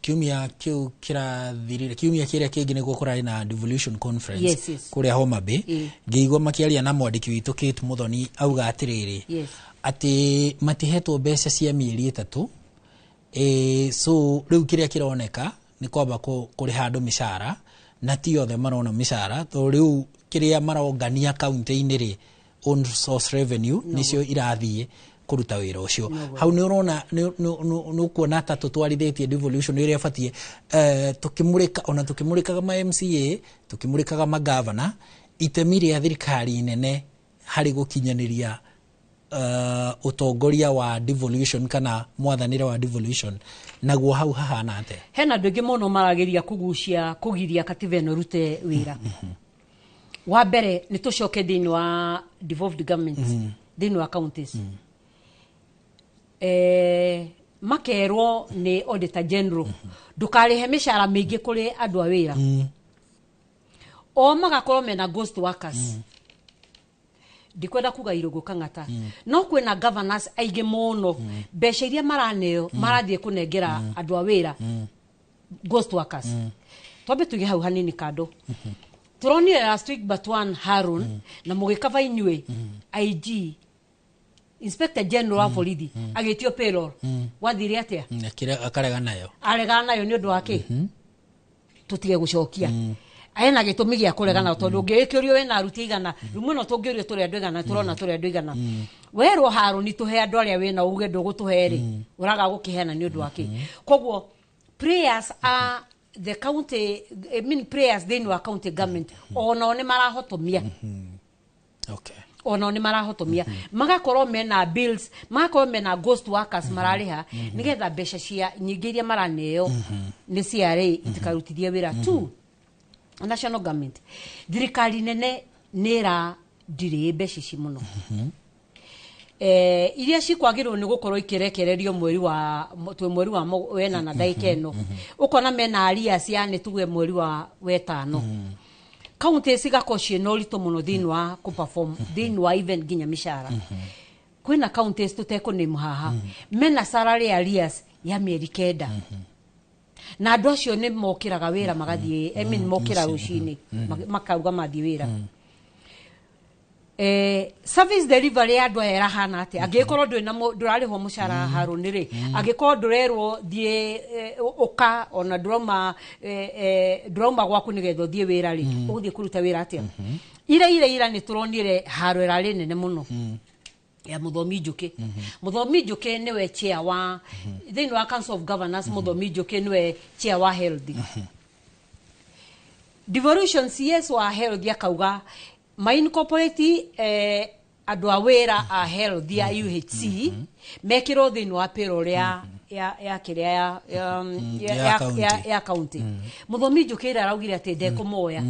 kiumia kĩu kĩrathirire, kiumia kĩrĩa kĩngĩ nĩguo kũrarĩ na devolution conference kũrĩa Homa Bay. Ngĩigua makĩaria na mwandĩki witũ Kate Muthoni, auga atĩrĩrĩ atĩ matihetwo mbeca cia mĩeri 3. So rĩu kĩrĩa kĩroneka nĩ kwamba kũrĩha andũ mĩcara, na ti othe marona mĩcara, tondũ rĩu kĩrĩa marongania kaunti-inĩ rĩ, own source revenue, nĩcio irathiĩ kũruta wĩra ũcio. Hau nĩ ũrona nĩ ũkuona ta tũtwarithĩtie devolution ĩrĩa ĩbatiĩ, tũkĩmũrĩka, ona tũkĩmũrĩkaga ma MCA, tũkĩmũrĩkaga magavana, itemi rĩa thirikari nene harĩ gũkinyanĩria ũtongoria wa devolution kana mwathanĩre wa devolution naguo hau hahana atĩa? Hena andũ aingĩ mũno marageria kũgucia kũgiria katiba ĩno ĩrute wĩra. Wa mbere, nĩ tũcoke thĩinĩ wa devolved government, thĩinĩ wa counties, makerwo nĩ Auditor General ndũkarĩhe mĩcara mĩingĩ kũrĩ andũ a wĩra, o magakorwo mena ghost workers. Ndikwenda kuga Irũngũ Kang'ata, no kwĩna governors aingĩ mũno mbeca iria maraneo marathiĩ kũnengera andũ a wĩra, ghost workers. Twambe tuige hau hanini kando. Turonire last week but one, Harun, na mũgĩkaba inyuĩ IG, Inspector General wa borithi, agĩtio payroll. Gwathire atĩa? Akarega nayo. Aregana nayo nĩ ũndũ wa kĩ? Tũtige gũcokia, ena gĩtũmi gĩa kũregana, tondũ ũngĩgĩkĩũrio wĩna aruti igana rĩu mũno, tũngĩũrio tũrĩ andũ igana, tũrona tũrĩ andũ igana, werwo Harũni tũhe andũ arĩa wĩna, uge ndũgũtũhe rĩ, ũraga gũkĩheana nĩ ũndũ wa kĩ? Koguo prayers are the county, I mean, prayers thĩinĩ wa county government onao nĩ marahotomia. Onao nĩ marahotomia, magakorwo mena bills, magakorwo mena ghost workers mararĩha nĩgetha mbeca cia nyingĩ iria maraneo nĩ CRA itikarutithie wĩra. Two, national government, thirikari nene nĩ ĩra ndirĩ mbeca ici mũno, iria cikwagĩrĩrwo nĩ gũkorwo ikĩrekererio mweri wa twĩ mweri wa wenana ndagĩka ĩno, ũkona mena aria cia nĩ tuge mweri wa wetano. Kaunti cigakorwo ciĩna ũritũ mũno thĩinĩ wa kũperform, thĩinĩ wa even nginya mĩcara. Kwĩna counties tũtekũname haha mena salary arrears ya mĩeri 9, na andũ acio nĩ mokĩraga wĩra magathiĩ, I mean, mokĩra rũcinĩ makauga mathiĩ wĩra. Service delivery ya andũ aya ĩrahana atĩa angĩgĩkorwo ndũrĩ na ndũrarĩhwo mũcara, Harũni rĩ, angĩkorwo ndũrerwo thiĩ, ũka ona ndũrauma, ndũrauma gwaku nĩgetha ũthiĩ wĩra rĩ, ũgũthiĩ kũruta wĩra atĩa? Ira nĩ tũronire haro ĩrarĩ nene mũno ya Mũthomi Njũkĩ. Mũthomi Njũkĩ nĩwe chair wa thĩinĩ wa Council of Governors. Mũthomi Njũkĩ nĩwe chair wa health devolution. CS wa health akauga maincorporate andũ a wĩra a health ya UHC mekĩrwo thĩinĩ wa payroll ya kĩrĩa ya, ya county. Ya county. Mũthomi Njũkĩ ira araugire atĩ ndekũmoya,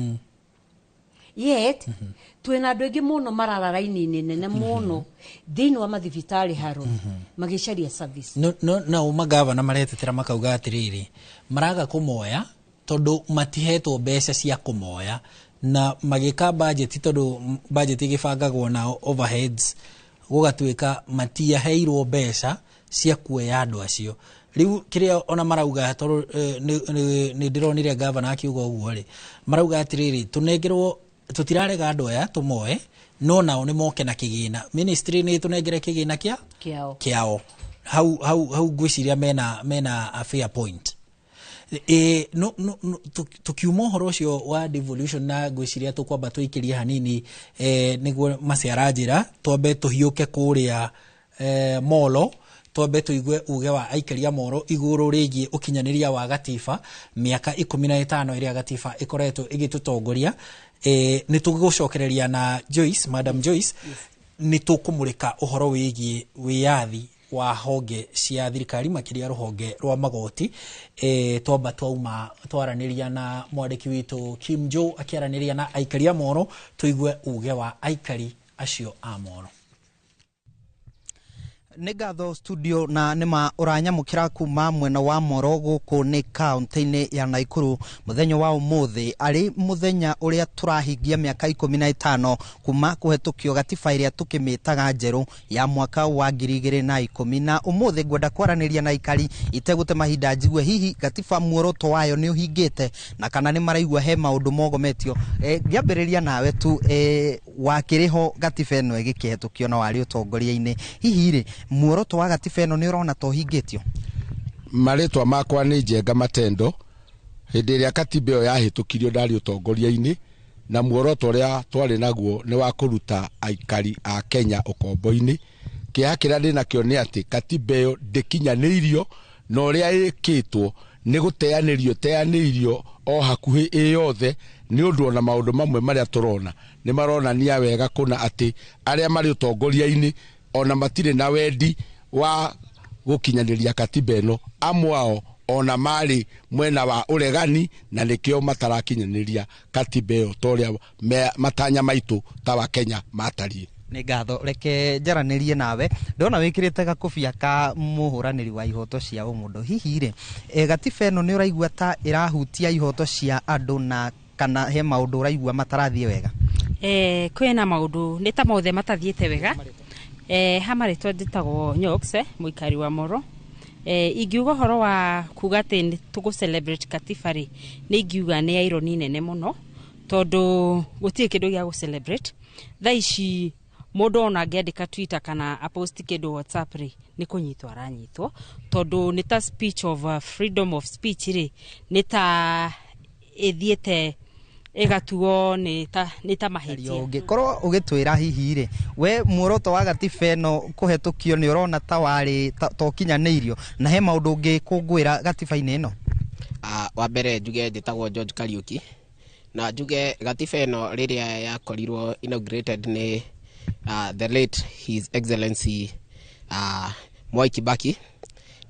yet twĩna andũ aingĩ mũno marara raini-inĩ nene mũno thĩinĩ wa mathibitarĩ, Haron, magĩcaria service. No magavana maretetera makauga atĩrĩrĩ, maraga kũmoya tondũ matihetwo mbeca cia kũmoya na magĩka budget, tondũ budget ĩgĩbangagwo na overheads, gũgatuĩka matiaheirwo mbeca cia kuoya andũ acio. Rĩu kĩrĩa ona marauga, tondũ nĩ ndĩronire gavana akiuga ũguo rĩ, marauga atĩrĩrĩ, tũnengerwo, tũtirarega andũ aya tũmoe, no nao nĩ moke na kĩgĩna, ministry nĩ tũnengere kĩgĩna kĩa kĩao. Kĩao. Hau ngwĩciria mena a fair point. E, no, tukiuma ũhoro ũcio wa devolution, na ngwĩciria tũkwamba tũikĩrie hanini, nĩguo maciara njĩra twambe tũhiũke kũrĩa Molo. Twambe tũigue uge wa aikari a Moro igũrũ rĩgiĩ ũkinyanĩria wa gatiba, mĩaka 15 ĩrĩa gatiba ĩkoretwo ĩgĩtũtongoria. Nĩ tũgũcokereria na Joyce, Madam Joyce, nĩ tũkũmũrĩka ũhoro wĩgiĩ wĩyathi wa honge cia thirikari, makĩria rũhonge rwa magoti. Twamba twauma twaranĩria na mwandĩki witũ Kim Joe akĩaranĩria na aikari a Moro, tũigue uge wa aikari acio a Moro. Nĩ ngatho studio, na nĩma ũranyamũkĩra kuma mwena wa Moro gũkũ nĩ kaunti-inĩ ya Naikuru mũthenya wa ũmũthĩ, arĩ mũthenya ũrĩa tũrahingia mĩaka 15 kuma kũhetũkio gatiba ĩrĩa tũkĩmĩtaga njerũ ya mwaka wa 2010. Na ũmũthĩ ngwenda kwaranĩria na aikari itegũte mahinda njigue hihi gatiba muoroto wayo nĩ ũhingĩte na kana nĩ maraigua he maũndũ mogometio. Ngĩambĩrĩria nawe tu, wakĩrĩ ho gatiba ĩno ĩgĩkĩhetũkio na warĩ ũtongoria-inĩ, hihi rĩ muoroto wa gatiba ĩno nĩ ũrona ta ũhingĩtio? Marĩtwa makwa nĩ Njenga Matendo. Hĩndĩ ĩrĩa katiba ĩyo yahĩtũkirio ndarĩ ũtongoria-inĩ, na muoroto ũrĩa twarĩ naguo nĩ wa kũruta aikari a Kenya ũkombo-inĩ. Kĩeha kĩrĩa ndĩnakĩo nĩ atĩ katiba ĩyo ndĩkinyanĩirio, na ũrĩa ĩkĩtwo nĩ gũteanĩrio teanĩirio o hakuhĩ ĩ yothe, nĩ ũndũ ona maũndũ mamwe marĩa tũrona nĩ maronania wega kũna atĩ arĩa marĩ ũtongoria-inĩ ona matirĩ na wendi wa gũkinyanĩria katiba ĩno. Amwe ao ona marĩ mwena wa ũregani, na nĩkĩo matarakinyanĩria katiba ĩyo ta ũrĩa matanya maitũ ta wa Kenya matariĩ. Nĩ ngatho. Reke njaranĩrie nawe, ndona wĩkĩrĩte gakũbia ka mũhũranĩri wa ihoto cia ũmũndũ. Hihi rĩ gatiba ĩno nĩ ũraigua ta ĩrahutia ihoto cia andũ, na kana he maũndũ ũraigua matarathiĩ wega? Kwĩna maũndũ nĩ ta mothe matathiĩte wega. Ha marĩtwa njĩtagwo Nyox, mũikari wa Moro. Ingiuga ũhoro wa kuga atĩ nĩ tũgũ celebrate katiba rĩ, nĩ ingiuga nĩ irony nene mũno, tondũ gũtirĩ kĩndũ gĩa gũ celebrate thaa ici. Mũndũ ona angĩandĩka Twitter kana apost kĩndũ WhatsApp rĩ, nĩ kũnyitwo aranyitwo, tondũ nĩ ta speech of freedom of speech rĩ, nĩ ta ĩthiĩte ĩgatuo nĩ ta mahĩtia. Ũngĩkorwo ũgĩtwĩra hihi rĩ, we muoroto wa gatiba ĩno kũhetũkio nĩ ũrona ta warĩ ta ũkinyanĩirio, na he maũndũ ũngĩkũngũĩra gatiba-inĩ ĩno? Wa mbere njuge njĩtagwo George Kariuki, na njuge gatiba ĩno rĩrĩa yakorirwo inaugurated nĩ the late His Excellency Mwai Kibaki,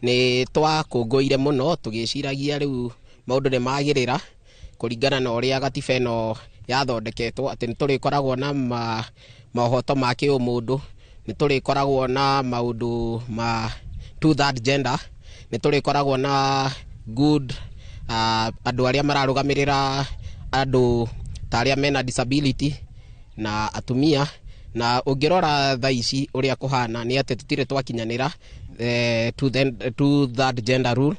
nĩ twakũngũire mũno tũgĩciragia rĩu maũndũ nĩ magĩrĩra kũringana na ũrĩa gatiba ĩno yathondeketwo, atĩ nĩ tũrĩkoragwo na maũhoto ma kĩũmũndũ, nĩ tũrĩkoragwo na maũndũ ma two third gender, nĩ tũrĩkoragwo na good andũ arĩa mararũgamĩrĩra andũ ta arĩa mena disability na atumia. Na ũngĩrora thaa ici ũrĩa kũhana nĩ atĩ tũtirĩ twakinyanĩra two third gender rule,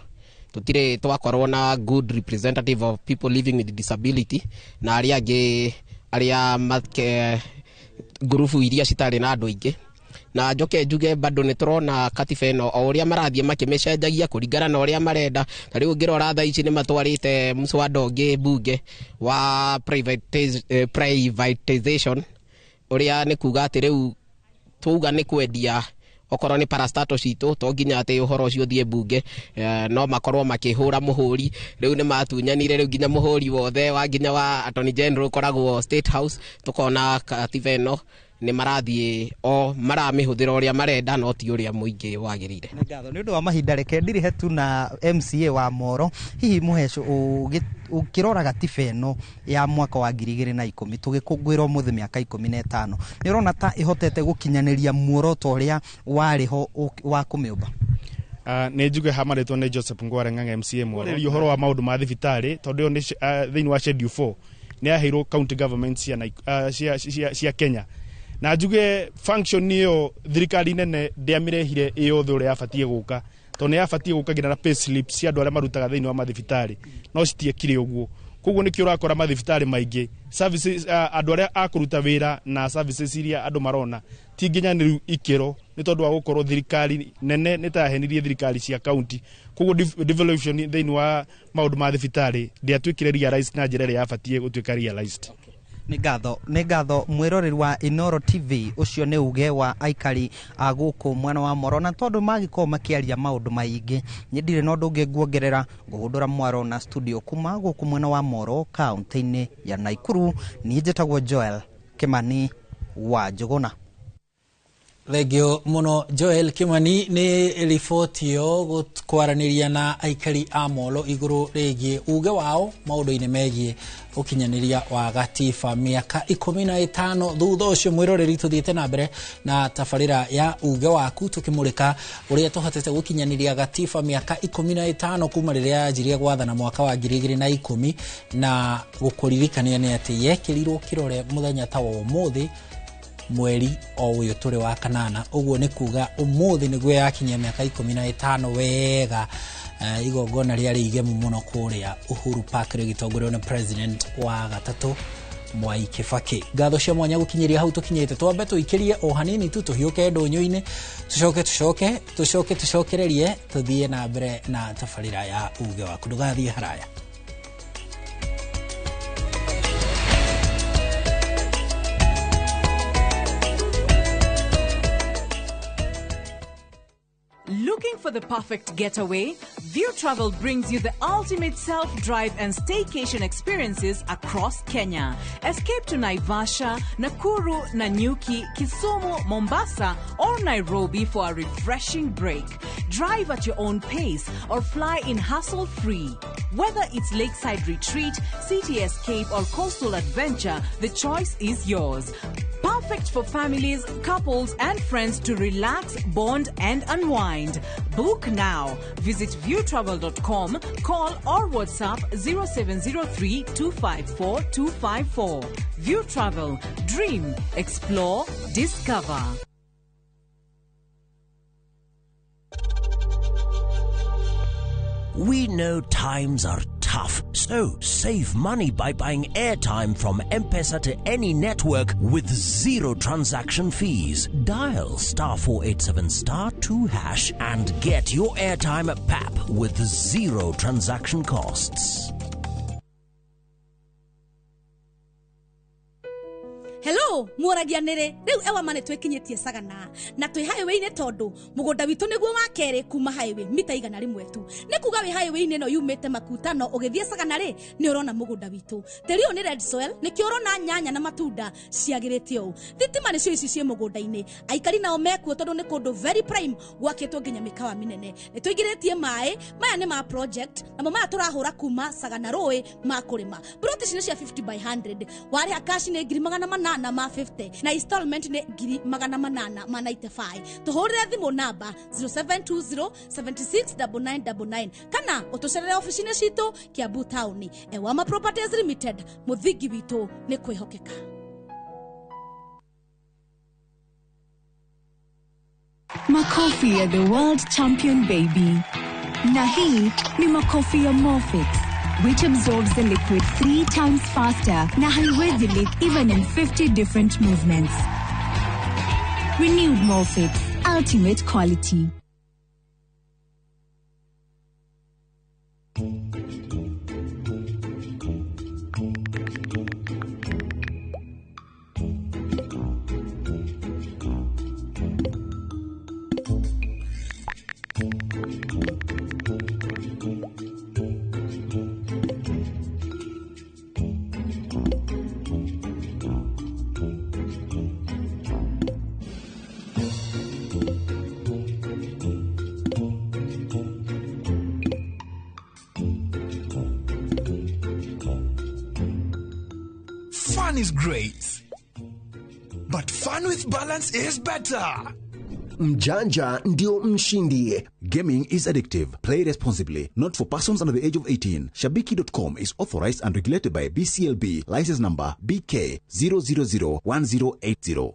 tũtirĩ twakorwo na good representative of people living with disability na arĩa angĩ arĩa make ngurubu iria citarĩ na andũ aingĩ. Na njoke njuge bado nĩ tũrona katiba ĩno o ũrĩa marathiĩ makĩmĩcenjagia kũringana na ũrĩa marenda. Ta rĩu ũngĩrora thaa ici nĩ matwarĩte mswada ũngĩ bunge wa privatization, ũrĩa nĩ kuga atĩ rĩu twauga nĩ kwendia okorwo nĩ parastatal citũ, to nginya atĩ ũhoro ũcio ũthiĩ bunge, no makorwo makĩhũra mũhũri. Rĩu nĩ matunyanire rĩu nginya mũhũri wothe wa nginya wa Attorney General ũkoragwo State House. Tũkona katiba ĩno nĩ marathiĩ o maramĩhũthĩra ũrĩa marenda, no ti ũrĩa mũingĩ wagĩrĩire. Nĩ ngatho. Nĩ ũndũ wa mahinda, reke ndirihe tu na MCA wa Moro. Hihi Mũheco, ũkĩrora gatiba ĩno ya mwaka wa 2010, tũgĩkũngũĩra ũmũthĩ mĩaka 15, nĩ ũrona ta ĩhotete gũkinyanĩria muoroto ũrĩa warĩ ho wa kũmĩũmba? Nĩ njuge ha marĩtwa nĩ Joseph Ngware Ng'ang'a, MCA Moro. Ũhoro wa maũndũ ma thibitarĩ, tondũ ĩyo nĩ thĩinĩ wa schedule 4 nĩ yaheirwo county government cia Kenya, na njuge function ĩyo thirikari nene ndĩamĩrehire ĩ yothe ũrĩa yabatiĩ gũka, tondũ nĩ yabatiĩ gũka nginya na pay slip cia andũ arĩa marutaga thĩinĩ wa mathibitarĩ, no citiekire ũguo. Koguo nĩkĩo ũrakora mathibitarĩ maingĩ services, andũ arĩa a kũruta wĩra na services iria andũ marona ti nginyanĩru ikĩro, nĩ tondũ wa gũkorwo thirikari nene nĩ ta yahenirie thirikari cia county. Koguo devolution thĩinĩ wa maũndũ ma thibitarĩ ndĩatuĩkire realized na njĩra ĩrĩa yabatiĩ gũtuĩka realized. Nĩ ngatho mwĩroreri wa Inoro TV. Ũcio nĩ uge wa aikari a gũkũ mwena wa Moro, na tondũ magĩkorwo makĩaria maũndũ maingĩ, niĩ ndirĩ na ũndũ ũngĩ nguongerera. Ngũhũndũra mwaro na studio kuma gũkũ mwena wa Moro, kaũntĩ-inĩ ya Naikuru. Niĩ njĩtagwo Joel Kimani wa Njũgũna. Thengio muno, Joel Kimani, nĩ riboti ĩyo kwaranĩria na aikari a Molo igũrũ rĩgiĩ uge wao maũndũ-inĩ megiĩ ũkinyanĩria wa gatiba mĩaka 15 thutha ũcio. Mwĩroreri, tũthiĩte na mbere na tabarĩra ya Uge Waku, tũkĩmũrĩka ũrĩa tũhotete gũkinyanĩria gatiba mĩaka 15 kuma rĩrĩa yanjirie gwathana mwaka wa 2010. Na gũkũririkania nĩ atĩ yekĩrirwo kĩrore mũthenya ta wa ũmũthĩ, mweri o ũyũ tũrĩ wa kanana. Ũguo nĩ kuga ũmũthĩ nĩguo yakinyia mĩaka 15 wega. Igongona rĩarĩ igemu mũno kũrĩa Uhuru Park, rĩgĩtongorio nĩ president wa gatatũ, Mwai Kibaki. Ngatho cia mwanya gũkinyĩria hau tũkinyĩte. Twambe tũikĩrie o hanini tu, tũhiũke ndũnyũ-inĩ, tũcoke tũcoke tũcoke tũcokererie, tũthiĩ na mbere na tabarĩra ya Uge Waku. Ndũgathiĩ haraya. Looking for the perfect getaway? View Travel brings you the ultimate self-drive and staycation experiences across Kenya. Escape to Naivasha, Nakuru, Nanyuki, Kisumu, Mombasa, or Nairobi for a refreshing break. Drive at your own pace or fly in hassle-free. Whether it's lakeside retreat, city escape, or coastal adventure, the choice is yours. Perfect for families, couples, and friends to relax, bond, and unwind. Book now. Visit viewtravel.com, call or WhatsApp 0703 254 254. View Travel. Dream, explore, discover. We know times are tough, so save money by buying airtime from M-Pesa to any network with zero transaction fees. Dial *487*2# and get your airtime at PAP with zero transaction costs. Hello, mworagia nĩrĩ rĩu Ewama nĩ twĩkinyĩtie Sagana na twĩ highway-inĩ, tondũ mũgũnda witũ nĩguo wa kerĩ kuma highway, mita 100 tu. Nĩ kuga wĩ highway-inĩ ĩno yumĩte Makutano ũgĩthiĩ Sagana rĩ, nĩ ũrona mũgũnda witũ. Tĩri ũyũ nĩ red soil, nĩkĩo ũrona nyanya na matunda ciagĩrĩte ũũ. Thitima nĩcio ici ciĩ mũgũnda-inĩ. Aikari nao mekuo tondũ nĩ kũndũ very prime, gwakĩtwo nginya mĩkawa mĩnene. Nĩ tũingĩrĩtie maĩ, maya nĩ ma project, namo maya tũrahũra kuma Sagana rũĩ ma kũrĩma. Plot ici nĩ cia 50 by 100. Warĩha cash nĩ 850,000 na installment nĩ 895. Tũhũrĩre thimũ namba 0720 769999 kana ũtũcerere ofici-inĩ citũ Kiambu Town. Ewama Properties Limited, mũthingi witũ nĩ kwĩhokeka. Makofi ya the world champion baby. Na hii ni makofi ya Morfix, which absorbs the liquid 3 times faster na haiwezi leak even in 50 different movements. Renewed Morfix, ultimate quality. Fun is great, but fun with balance is better. Mjanja ndio mshindi. Gaming is addictive. Play responsibly. Not for persons under the age of 18. Shabiki.com is authorized and regulated by BCLB. License number BK 0001080.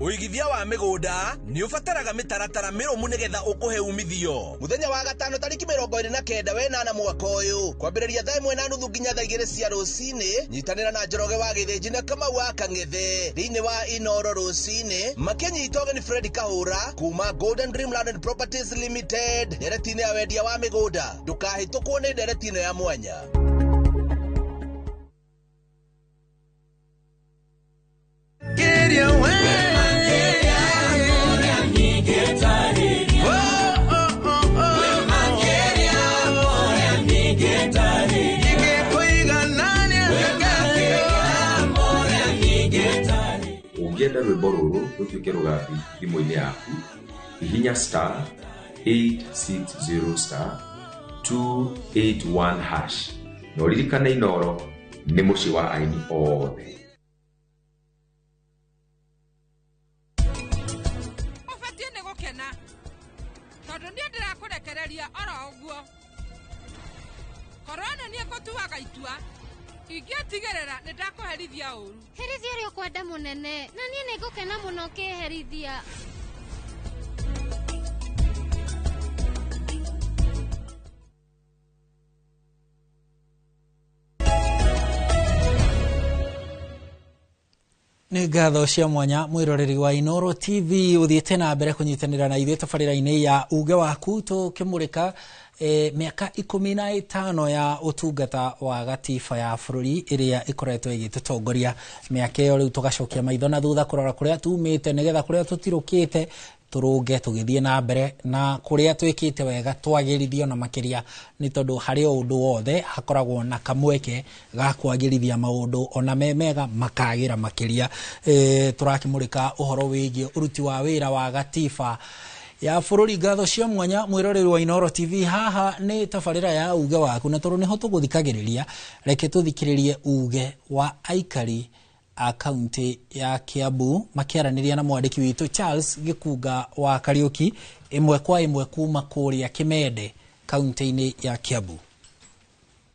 Ũigithia wa mĩgũnda nĩ ũbataraga mĩtaratara mĩrũmu nĩgetha ũkũhe umithio. Mũthenya wa gatano tarĩki 29 wenana mwaka ũyũ, kwambĩrĩria thaa 1:30 nginya thaa 2 cia rũcinĩ, nyitanĩra na Njoroge wa Gĩthĩnji na Kamau wa Kang'ethe thĩinĩ wa Inoro rũcinĩ, makĩnyita ũgeni Fred Kahũra kuma Golden Dream Land and Properties Limited ndereti-inĩ ya wendia wa mĩgũnda. Ndũkahĩtũkwo nĩ ndereti ĩno ya mwanya. Ũngĩenda rwĩmbo rũrũ rũtuĩke rũgambi thimũ-inĩ yaku, hihinya star 860 star 281 hash na ũririkane Inooro nĩ mũciĩ wa aini othe. Ũbatiĩ nĩ gũkena tondũ niĩ ndĩrakũrekereria oro ũguo. Korwo nĩ niĩ ngũtuaga itua, ingĩtigĩrĩra nĩ ndakũherithia ũru. Herithia ũrĩa ũkwenda mũnene, na niĩ nĩ ngũkena mũno ũkĩherithia. Nĩ ngatho cia mwanya mwĩroreri wa Inooro TV ũthiĩte na mbere kũnyitanĩra na ithuĩ tabarĩra-inĩ ya uge waku tũkĩmũrĩka mĩaka 15 ya ũtungata wa gatiba ya bũrũri ĩrĩa ĩkoretwo ĩgĩtũtongoria mĩaka ĩyo. Rĩu tũgacokia maitho na thutha kũrora kũrĩa tumĩte nĩgetha kũrĩa tũtirũkĩte tũrũnge tũgĩthiĩ na mbere, na kũrĩa twĩkĩte wega twagĩrithio na makĩria, nĩ tondũ harĩ o ũndũ wothe hakoragwo na kamweke ga kwagĩrithia maũndũ ona me mega makagĩra makĩria. Tũrakĩmũrĩka ũhoro wĩgiĩ ũruti wa wĩra wa gatiba ya bũrũri. Ngatho cia mwanya mwĩroreri wa Inooro TV, haha nĩ tabarĩra ya uge waku, na tondũ nĩho tũgũthikagĩrĩria, reke tũthikĩrĩrie uge wa aikari a kaunti ya Kiambu makĩaranĩria na mwandĩki witũ Charles Gĩkunga wa Kariũki ĩmwe kwa ĩmwe kuma kũrĩa Kĩmende kaunti-inĩ ya Kiambu.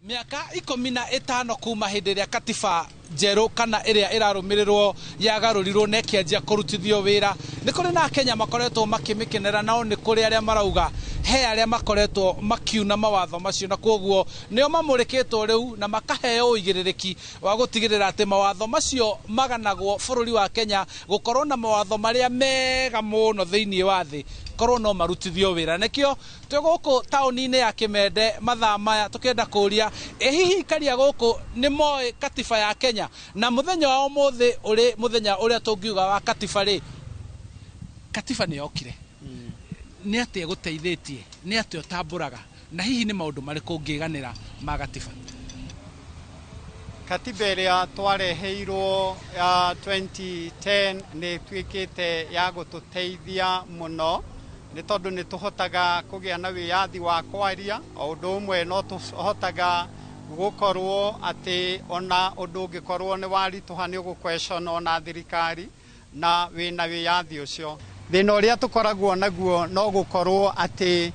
Mĩaka 15 kuma hĩndĩ ĩrĩa katiba njerũ kana ĩrĩa ĩrarũmĩrĩrwo yagarũrirwo na ĩkĩanjia kũrutithio wĩra, nĩ kũrĩ na Akenya makoretwo makĩmĩkenera, nao nĩ kũrĩ arĩa marauga he arĩa makoretwo makiuna mawatho macio, na kwoguo nĩo mamũrĩkĩtwo rĩu na makaheo ũigĩrĩrĩki wa gũtigĩrĩra atĩ mawatho macio maganagwo bũrũri wa Kenya gũkorwo na mawatho marĩa mega mũno thĩinĩ wa thĩ korwo no marutithio wĩra. Nĩkĩo twĩ gũkũ taũni-inĩ ya Kĩmende mathaa maya tũkĩenda kũũria ĩ hihi ikaria gũkũ nĩ moĩ katiba ya Kenya, na mũthenya wa ũmũthĩ ũrĩ mũthenya ũrĩa tũngiuga wa katiba rĩ, katiba nĩ yokire, nĩ atĩa ĩgũteithĩtie, nĩ atĩa ũtambũraga, na hihi nĩ maũndũ marĩkũ ũngĩganĩra ma gatiba? Katiba ĩrĩa twareheirwo ya 2010 nĩ ĩtuĩkĩte ya gũtũteithia mũno, nĩ tondũ nĩ tũhotaga kũgĩa na wĩyathi wa kwaria, o ũndũ ũmwe no tũhotaga gũkorwo atĩ ona ũndũ ũngĩkorwo nĩ waritũha nĩ ũgũ-question ona thirikari na wĩna wĩyathi ũcio. Thĩna ũrĩa tũkoragwo naguo no gũkorwo atĩ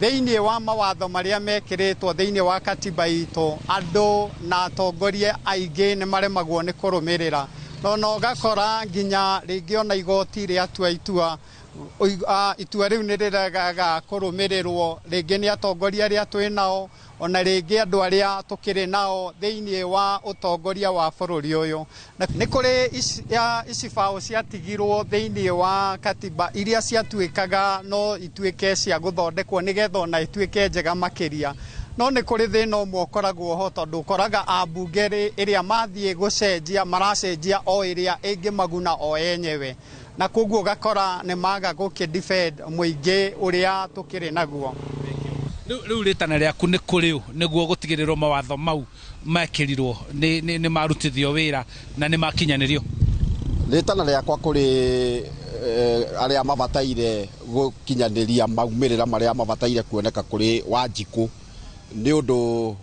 thĩinĩ wa mawatho marĩa mekĩrĩtwo thĩinĩ wa katiba itũ, andũ na atongoria aingĩ nĩ maremagwo nĩ kũrũmĩrĩra, no na ũgakora nginya rĩngĩ ona igoti rĩatua itua, itua rĩu nĩ rĩregaga kũrũmĩrĩrwo rĩngĩ nĩ atongoria arĩa twĩ nao, ona rĩngĩ andũ arĩa tũkĩrĩ nao thĩinĩ wa ũtongoria wa bũrũri ũyũ. Nĩ kũrĩ icibaũ ciatigirwo thĩinĩ wa katiba iria ciatuĩkaga no ituĩke cia gũthondekwo nĩgetha ona ituĩke njega makĩria, no nĩ kũrĩ thĩna ũmwe ũkoragwo ho, tondũ ũkoraga ambunge ĩrĩa mathiĩ gũcenjia maracenjia o ĩrĩa ĩngĩmaguna o enyewe, na koguo ũgakora nĩ maga gũkĩ defend mũingĩ ũrĩa tũkĩrĩ naguo. Rĩu rĩtana rĩaku nĩ kũrĩ ũ nĩguo gũtigĩrĩrwo mawatho mau mekĩrirwo nĩ marutithio wĩra na nĩ makinyanĩrio? Rĩtana rĩakwa kũrĩ arĩa mabataire gũkinyanĩria maumĩrĩra marĩa mabataire kuoneka kũrĩ Wanjikũ, nĩ ũndũ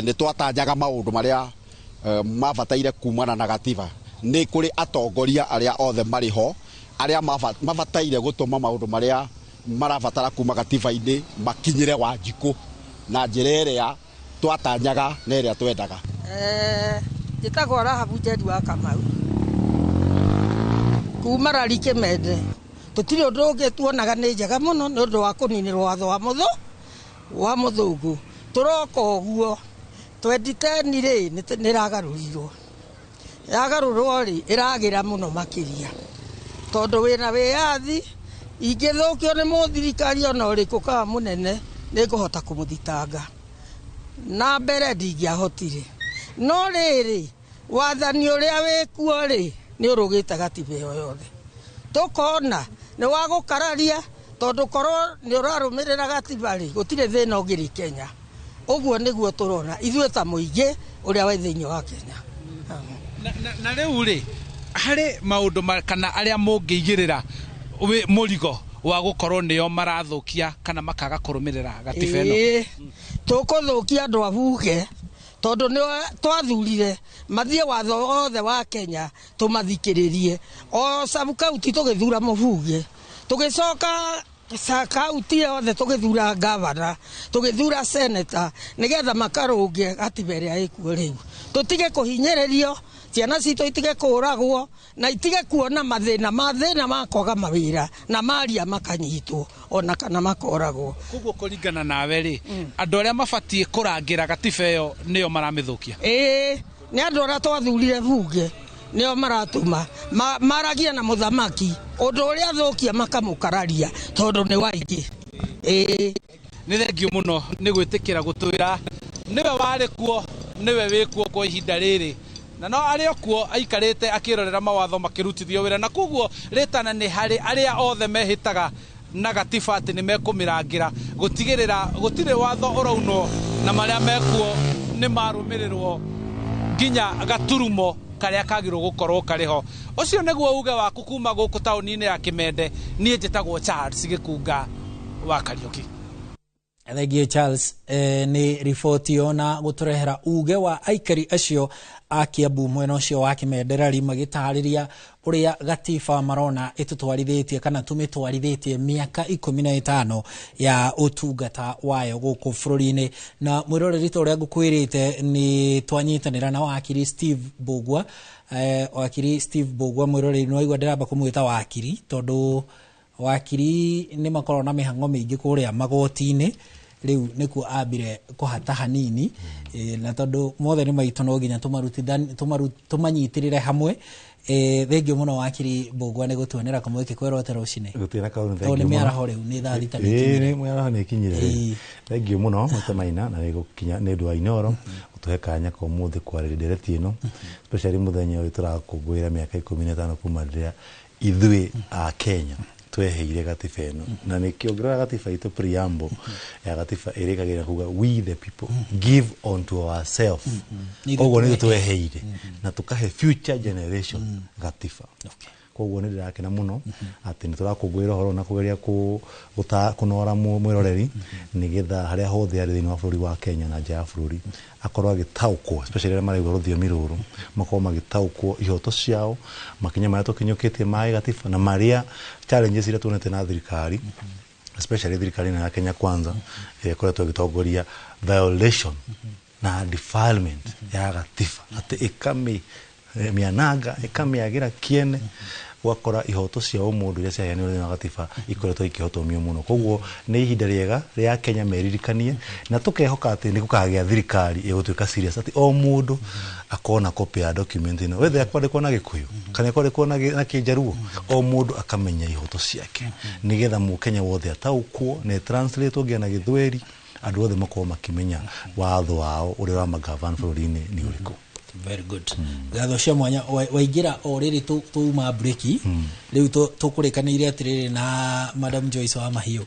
nĩ twatanyaga maũndũ marĩa mabataire kumana na gatiba. Nĩ kũrĩ atongoria arĩa othe marĩ ho arĩa mabataire gũtũma maũndũ marĩa marabatara kuma gatiba-inĩ makinyĩre Wanjikũ na njĩra ĩrĩa twatanyaga na ĩrĩa twendaga. Njĩtagwo Rahabu Njeri wa Kamau kuma Rari Kĩmende. Tũtirĩ ũndũ ũngĩ tuonaga nĩ njega mũno nĩ ũndũ wa kũninĩrwo watho wa mũthũngũ. Tũroka ũguo 2010 rĩ nĩ ĩragarũrirwo, yagarũrwo rĩ ĩragĩra mũno makĩria tondũ wĩna wĩyathi ingĩthũkio nĩ mũthirikari ona ũrĩkũ kana mũnene nĩ ngũhota kũmũthitanga, na mbere ndingĩahotire. No rĩrĩ wathani ũrĩa wĩkuo rĩ nĩ ũrũgĩte gatiba ĩyo yothe, tũkona nĩ wa gũkararia tondũ korwo nĩ ũrarũmĩrĩra gatiba rĩ gũtirĩ thĩna ũngĩrĩ Kenya. Ũguo nĩguo tũrona ithuĩ ta mũingĩ ũrĩa wĩ thĩinĩ wa Kenya. Na rĩu rĩ Harĩ maũndũ kana arĩa mũngĩigĩrĩra mũrigo wa gũkorwo nĩo marathũkia kana makaga kũrũmĩrĩra gatiba ĩno? Tũkũthũkia andũ a bunge tondũ nĩ twathurire mathiĩ watho wothe wa Kenya tũmathikĩrĩrie. O sub county tũgĩthura mũbunge, tũgĩcoka kaunti yothe tũgĩthura gavana, tũgĩthura seneta, nĩgetha makarũnge gatiba ĩrĩa ĩkuo rĩu. Tũtige kũhinyĩrĩrio, ciana citũ itige kũragwo na itige kuona mathĩna ma kwaga mawĩra na maria makanyitwo ona kana makoragwo. Koguo kũringana nawe rĩ, andũ arĩa mabatiĩ kũrangĩra gatiba ĩyo nĩo maramĩthũkia? Ĩĩ, nĩ andũ arĩa twathurire bunge nĩo maratũma maragia na mũthamaki ũndũ ũrĩa thũkia makamũkararia tondũ nĩ waingĩ. Ĩĩ, nĩ thengio mũno nĩ gwĩtĩkĩra gũtwĩra nĩwe warĩ kuo, nĩwe wĩ kuo kwa ihinda rĩrĩ, na no arĩ o kuo aikarĩte akĩrorera mawatho makĩrutithio wĩra, na koguo rĩtana nĩ harĩ arĩa othe mehĩtaga na gatiba atĩ nĩ mekũmĩrangĩra gũtigĩrĩra gũtirĩ watho ũraunwo na marĩa mekuo nĩ marũmĩrĩrwo nginya gaturumo karĩa kagĩrĩirwo gũkorwo karĩ ho. Ũcio nĩguo uge waku kuma gũkũ taũni-inĩ ya Kĩmende. Niĩ njĩtagwo Charles Gĩkunga wa Kariũki. Thengiũ Charles, nĩ riboti ĩyo na gũtũrehera uge wa aikari acio a Kiambu mwena ũcio wa Kĩmende magĩtarĩria ũrĩa gatiba marona ĩtũtwarithĩtie kana tũmĩtwarithĩtie mĩaka 15 ya ũtungata wayo gũkũ bũrũri-inĩ. Na mwĩroreri ta ũrĩa ngũkwĩrĩte nĩ twanyitanĩra na wakiri Steve Mbugua. Wakiri Steve Mbugua, mwĩroreri nĩ waigua ndĩramba kũmwĩta wakiri tondũ wakiri nĩ makoragwo na mĩhang'o mĩingĩ kũrĩa magoti-inĩ. Rĩu nĩkuo ambire kũhata hanini, na tondũ mothe nĩ maitũ no nginya tũmanyitĩrĩre hamwe. Thengio mũno wakiri Mbugua nĩ gũtuonera kamweke kwerote rũcinĩ. Gũtirĩ kaũndũ, tondũ nĩ mĩaraho rĩu nĩ thaa thita nĩ ikinyire. Ĩĩ, mĩaraho nĩ ikinyire. Thengio mũno Mũtemaina na nĩ gũkinya nĩ ũndũ wa Inooro gũtũhe kanya ka ũmũthĩ kwarĩrĩria ndereti ĩno, especially mũthenya ũyũ tũrakũngũĩra mĩaka 15 kuma rĩrĩa ithuĩ a Kenya tweheire gatiba ĩno. Na nĩkĩo ngĩrora gatiba itũ, preamble ya gatiba ĩrĩkagĩra kuga we the people give unto ourselves. Koguo nĩ tweheire na tũkahe future generation gatiba. Koguo nĩ ndĩrakena mũno atĩ nĩ tũrakũngũĩra ũhoro na kũgeria kũnora mwĩroreri nĩgetha harĩa hothe arĩ thĩinĩ wa bũrũri wa Kenya na nja ya bũrũri akorwo agĩtaũkwo, especially arĩa maraigua rũthiomi rũrũ, makorwo magĩtaũkwo ihoto ciao, makinya marĩa tũkinyũkĩtie ma gatiba na marĩa challenges iria tuonete na thirikari, especially thirikari ya Kenya Kwanza ĩrĩa ĩkoretwo ĩgĩtongoria violation na defilement ya gatiba, atĩ ĩkamĩ mĩananga ĩkamĩagĩra kĩene, gwakora ihoto cia ũmũndũ iria ciaheanirwo thĩinĩ wa gatiba ikoretwo ikĩhotomio mũno. Koguo nĩ ihinda rĩega rĩa Kenya meririkanie na tũkehoka atĩ nĩ gũkagĩa thirikari ĩgũtuĩka serious atĩ o mũndũ akona copy ya document ĩno, whether ĩkwandĩkwo na Gĩkũyũ kana ĩkwandĩkwo na Kĩnjaruo, o mũndũ akamenya ihoto ciake nĩgetha mũkenya wothe ataũkwo na ĩtranslate nginya na Gĩthweri, andũ othe makorwo makĩmenya watho wao ũrĩa ũramagavana bũrũri-inĩ nĩ ũrĩkũ. Very good. Ngatho cia mwanya waingĩra o rĩrĩ tuma breki rĩu tũkũrĩkanĩire atĩrĩrĩ na Madam Joyce wa Mahiũ,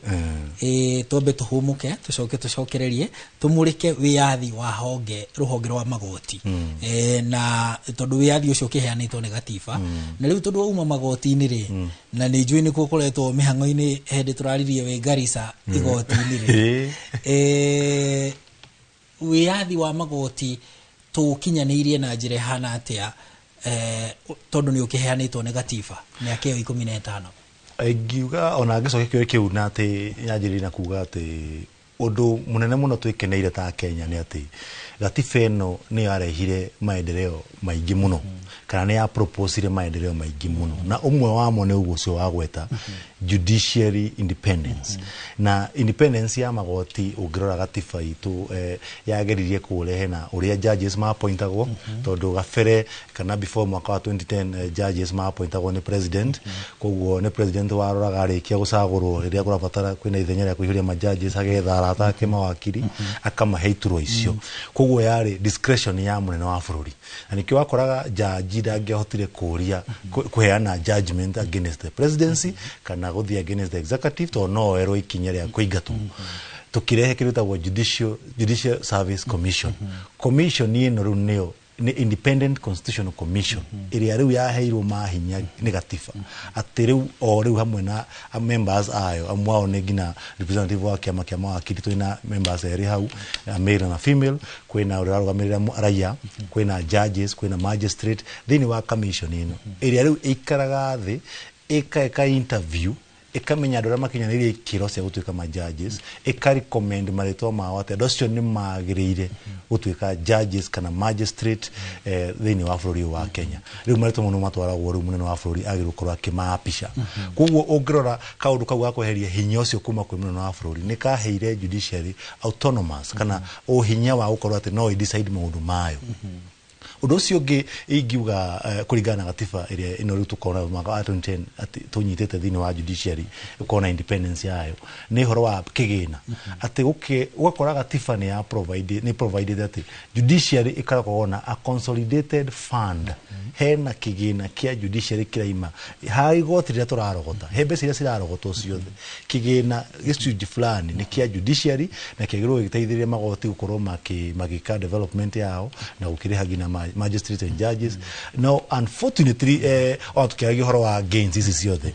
twambe tũhũmũke tũcoke tũcokererie tũmũrĩke wĩyathi wa honge rũhonge rwa magoti, na tondũ wĩyathi ũcio ũkĩheanĩtwo nĩ gatiba, na rĩu tondũ wauma magoti-inĩ rĩ, na nĩ njũĩ nĩkuo ũkoretwo mĩhang'o-inĩ hĩndĩ tũraririe wĩ Garissa igoti-inĩ rĩ, wĩyathi wa magoti tũkinyanĩirie na njĩra ĩhana atĩa, tondũ nĩ ũkĩheanĩtwo nĩ gatiba mĩaka ĩyo 15? Ingiuga ona ngĩcokia kĩũria kĩu na atĩ nyanjĩrĩrie na kuga atĩ ũndũ mũnene mũno twĩkeneire ta Kenya nĩ atĩ gatiba ĩno nĩ yarehire maendeleo maingĩ mũno, kana nĩ ya proposire maendeleo maingĩ mũno, na ũmwe wamo nĩ ũguo ũcio wa gweta judiciary independence. Na independence ya magoti ũngĩrora gatiba itũ yageririe kũrehe na ũrĩa judges maappointagwo, tondũ gabere kana before mwaka wa 2010 judges maappointagwo nĩ president. Koguo nĩ president waroraga arĩkia gũcagũrwo rĩrĩa kũrabatara kwĩna ithenya rĩa kũihũria ma judges, agetha arata ake mawakiri akamahe iturwa icio. Koguo yarĩ discretion ya mũnene wa bũrũri, na nĩkĩo wakoraga jaji ndangĩahotire kũria kũheana judgment against the presidency kana gũthiĩ against the executive, tondũ no erwo ikinya rĩa kũingatwo. Tũkĩrehe kĩndũ gĩtagwo Judicial Service Commission. Commission ĩno rĩu nĩyo Nĩ Independent Constitutional Commission ĩrĩa rĩu yaheirwo mahinya nĩ gatiba, atĩ rĩu o rĩu hamwe na members ayo, amwe ao nĩ nginya representative wa kĩama kĩa mawakiri, twĩna members erĩ hau, a male na female, kwĩna ũrĩa ũrarũgamĩrĩra raia, kwĩna judges, kwĩna magistrate thĩinĩ wa commission ĩno, ĩrĩa rĩu ĩikaraga thĩ ĩkeka interview, ĩkamenya andũ arĩa makinyanĩirie ikĩro cia gũtuĩka ma judges, ĩka recommend marĩtwa mao atĩ andũ acio nĩ magĩrĩire gũtuĩka judges kana magistrate thĩinĩ wa bũrũri ũyũ wa Kenya. Rĩu marĩtwa mau nĩ matwaragwo, rĩu mũnene wa bũrũri agĩrĩirwo gũkorwo akĩmaapisha. Koguo ũngĩrora kaũndũ kau ga kweheria hinya ũcio kuma kwĩ mũnene wa bũrũri nĩ kaheire judiciary autonomous kana ũhinya wa gũkorwo atĩ no ĩ decide maũndũ mayo. Ũndũ ũcio ũngĩ ingiuga, kũringana na gatiba ĩrĩa ĩno rĩu tũkona mwaka wa 2010 atĩ tũnyitĩte thĩinĩ wa judiciary ĩkorwo na independence yayo, nĩ ũhoro wa kĩgĩna, atĩ ũgakora gatiba nĩ ya provide, nĩ provided atĩ judiciary ĩkoragwo na a consolidated fund, hena kĩgĩna kĩa judiciary kĩraima ha igoti rĩrĩa tũrarogota, he mbeca iria cirarogotwo ciothe, kĩgĩna gĩcunjĩ fulani nĩ kĩa judiciary na kĩagĩrĩirwo gĩteithĩrĩrie magoti gũkorwo magĩka development yao na gũkĩrĩha nginya magistrates and judges. No unfortunately, ona tũkĩaragia ũhoro wa gains ici ciothe,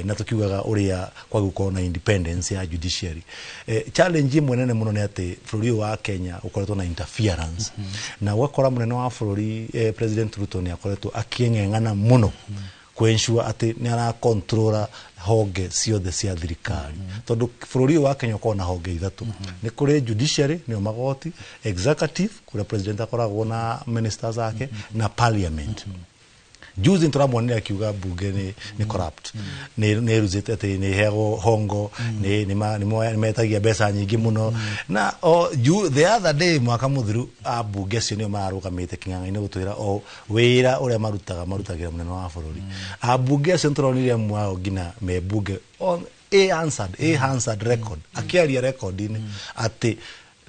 na tũkiugaga ũrĩa kwagĩ gũkorwo na independence ya judiciary, challenge ĩmwe nene mũno nĩ atĩ bũrũri ũyũ wa Kenya ũkoretwo na interference, na ũgakora mũnene wa bũrũri, President Ruto, nĩ akoretwo akĩng'eng'ana mũno kũ-ensure atĩ nĩ arakontrora honge ciothe cia thirikari, tondũ bũrũri ũyũ wa Kenya ũkoragwo na honge ithatũ. Nĩ kũrĩ judiciary, nĩyo magoti, executive kũrĩa president akoragwo na ministers ake, na parliament. Juzi tũramuonire akiuga bunge nĩ corrupt, nĩ ĩruzĩte atĩ nĩ ĩheagwo hongo, nĩ metagia mbeca nyingĩ mũno. Na o the other day, mwaka mũthiru, ambunge acio nĩo mararũgamĩte kĩng'ang'a-inĩ gũtwĩra o wĩra ũrĩa marutaga marutagĩra mũnene wa bũrũri. Ambunge acio nĩtũronire amwe ao nginya me bunge on a answered a answered record, akĩaria record-inĩ atĩ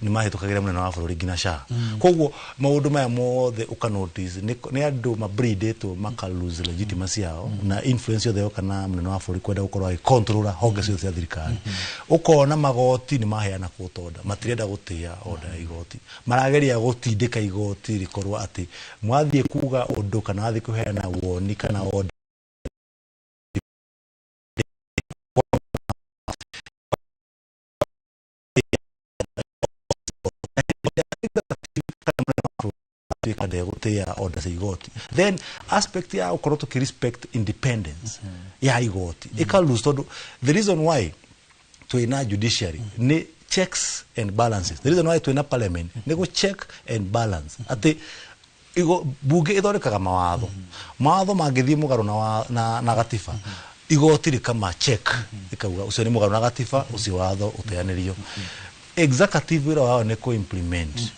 nĩ mahĩtũkagĩra mũnene wa bũrũri nginya SHA. Koguo maũndũ maya mothe ũka notice nĩ andũ mabreedĩtwo maka lose legitimacy yao na influence yothe yoka na mũnene wa bũrũri kwenda gũkorwo agĩcontrol honge ciothe cia thirikari. Ũkona magoti nĩ maheana court order, matirenda gũtĩa order ya igoti, marageria gũtindĩka igoti rĩkorwo atĩ mwathiĩ kuga ũndũ kana wathiĩ kũheana woni kana order. Tuĩka ndegũtĩa order cia igoti, then aspect ya gũkorwo tũkĩ respect independence ya igoti ĩka lose, tondũ the reason why twĩna judiciary nĩ checks and balances, the reason why twĩna parliament nĩ gũ check and balance, atĩ bunge ĩthondekaga mawatho, mawatho mangĩthiĩ mũgarũ na gatiba, igoti rĩkama check, rĩkauga ũcio nĩ mũgarũ na gatiba, ũcio watho ũteanĩrio. Executive wĩra wao nĩ kũ implement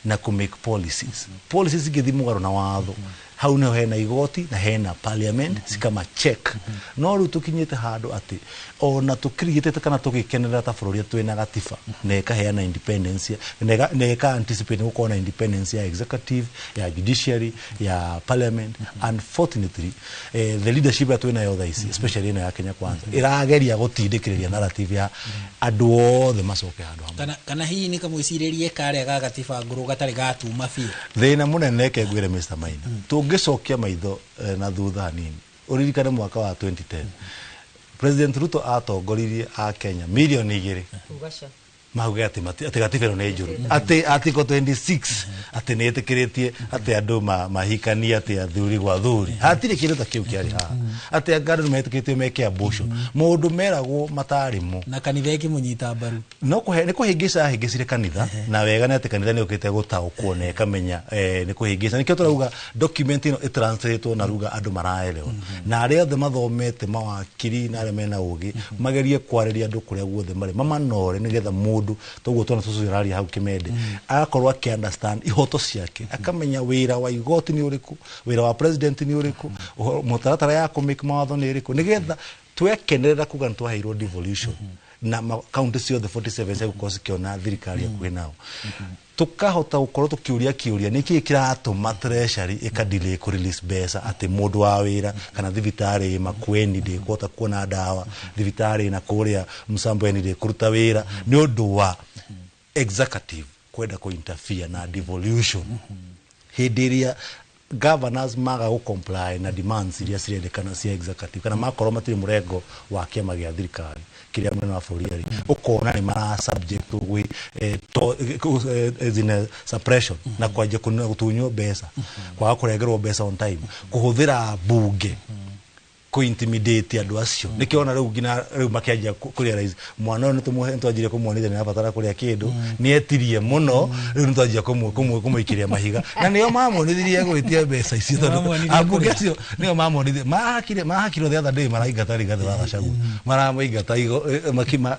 na kũ make policies. Policies ingĩthiĩ mũgarũ na watho, hau niho hena igoti na hena parliament cikama check. No rĩu tũkinyĩte handũ atĩ ona tũkirigĩtĩte kana tũgĩkenerera ta bũrũri twĩna gatiba na ĩkaheana independence na ĩka anticipate gũkorwo na independence ya executive, ya judiciary, ya parliament, unfortunately, the leadership ya twĩnayo thaa ici, especially ĩno ya Kenya Kwanza, ĩrageria gũtindĩkĩrĩria narrative ya andũ othe macoke handũ hamwe. Kana hihi nĩ kamwĩcirĩrie karĩa ga gatiba ngũrũ gatarĩ gatuma biũ? Thĩna mũnene, ke ngwĩre Mr. Maina, tũngĩcokia maitho na thutha hanini, ũririkane mwaka wa 2010 President Ruto atongoririe a Kenya milioni 2 mauge atĩ atĩ gatiba ĩno nĩ njũru, atĩ article 26 atĩ nĩ ĩtĩkĩrĩtie atĩ andũ mahikanie, atĩ athuri gwa athuri, hatirĩ kĩndũ ta kĩu kĩarĩ haha, atĩ anga andũ nĩ metĩkĩrĩtio meke abortion, maũndũ meragwo matarĩ mo. Na kanitha ĩkĩmũnyita mbaru. No kũhe nĩ kũhĩngĩca ahĩngĩcire kanitha, na wega nĩ atĩ kanitha nĩ ũkĩte gũtaũkwo na ĩkamenya nĩ kũhĩngĩca. Nĩkĩo tũrauga document ĩno ĩtranslatewo na ruga andũ maraelewa, na arĩa othe mathomete, mawakiri na arĩa mena ũgĩ, magerie kwarĩria andũ kũrĩa guothe marĩ, mamanore, nĩgetha mũndũ toguo twana tũcio araria hau kĩmende agakorwo akĩ understand ihoto ciake, akamenya wĩra wa igoti nĩ ũrĩkũ, wĩra wa president nĩ ũrĩkũ, mũtaratara ya kũ make mawatho nĩ ĩrĩkũ, nĩgetha twekenerera kuga nĩ twaheirwo devolution na kaunti ciothe 47 cia gũkorwo cikĩona thirikari hakuhĩ nao, tukahota gũkorwo tũkĩũria kĩũria nĩkĩĩ kĩratũma treasury ĩka delay kũ release mbeca, atĩ mũndũ wa wĩra kana thibitarĩ ĩ Makueni ndĩkũhota kuona ndawa, thibitarĩ na kũrĩa Msambweni ndĩkũruta wĩra nĩ ũndũ wa executive kwenda kũ interfere na devolution. Hĩndĩ ĩrĩa governors maga gũ comply na demands iria cirendekana cia executive, kana makorwo matirĩ mũrengo wa kĩama gĩa thirikari kĩrĩa mũnene wa bũrũri arĩ, ũkona nĩ mara subject gwĩ zine suppression na kwanjia gũtunywo mbeca, kwaga kũrengerwo mbeca on time, kũhũthĩra mbunge kũ-intimidate andũ acio. Nĩkĩo ona rĩu nginya rĩu makĩanjia kũ-realize mwana ũyũ nĩtũmũhe, nĩtwanjirie kũmuonithia nĩ arabatara kũrĩa kĩndũ, nĩetirie mũno, rĩu nĩtwanjia kũmũikĩria mahiga, na nĩo mamuonithirie gwĩtia mbeca icio, tondũ Mamuonirie ambunge kũrĩa. Acio nĩo mamuonithirie mahakirwo the other day, maraingata Rigathĩ wa Gachagua, maramũingata makima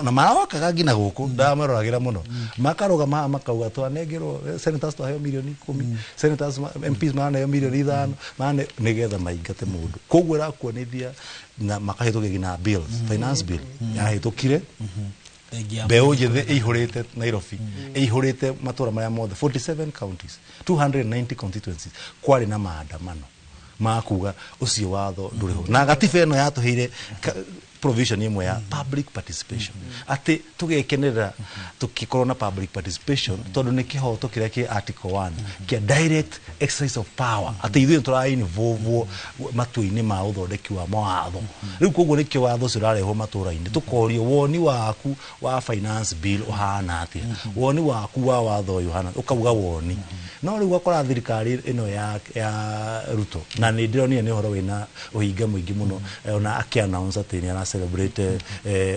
na marokaga nginya gũkũ, ndamaroragĩra mũno, makarũgama haha makauga twanengerwo, senators twaheo mirioni 10, senators MPs maraneo mirioni 5 marane, nĩgetha maingate mũndũ. Koguo ĩrakuonithia na makahĩtũkia nginya bills, finance bill yahĩtũkire Thengia. Mbeũ njĩthĩ ĩihũrĩte Nairobi, ĩihũrĩte matũra marĩa mothe, 47 counties, 290 constituencies, kwarĩ na maandamano ma kuga ũcio watho ndũrĩ ho. Na gatiba ĩno yatũheire provision ĩmwe ya public participation, atĩ tũgekenerera tũkĩkorwo na public participation, tondũ nĩ kĩhoto kĩrĩa kĩ article 1 kĩa direct exercise of power, atĩ ithuĩ nĩ tũra-involve matua-inĩ ma ũthondeki wa mawatho. Rĩu koguo nĩkĩo watho ũcio ũrarehwo matũra-inĩ, tũkorio woni waku wa finance bill ũhana atĩa, woni waku wa watho ũyũ ũhana, ũkauga woni. No rĩu ũgakora thirikari ĩno ya Ruto, na nĩ ndĩronire nĩ ũhoro wĩna ũhinga mũingĩ mũno, ona akĩ-announce atĩ nĩ ara celebrate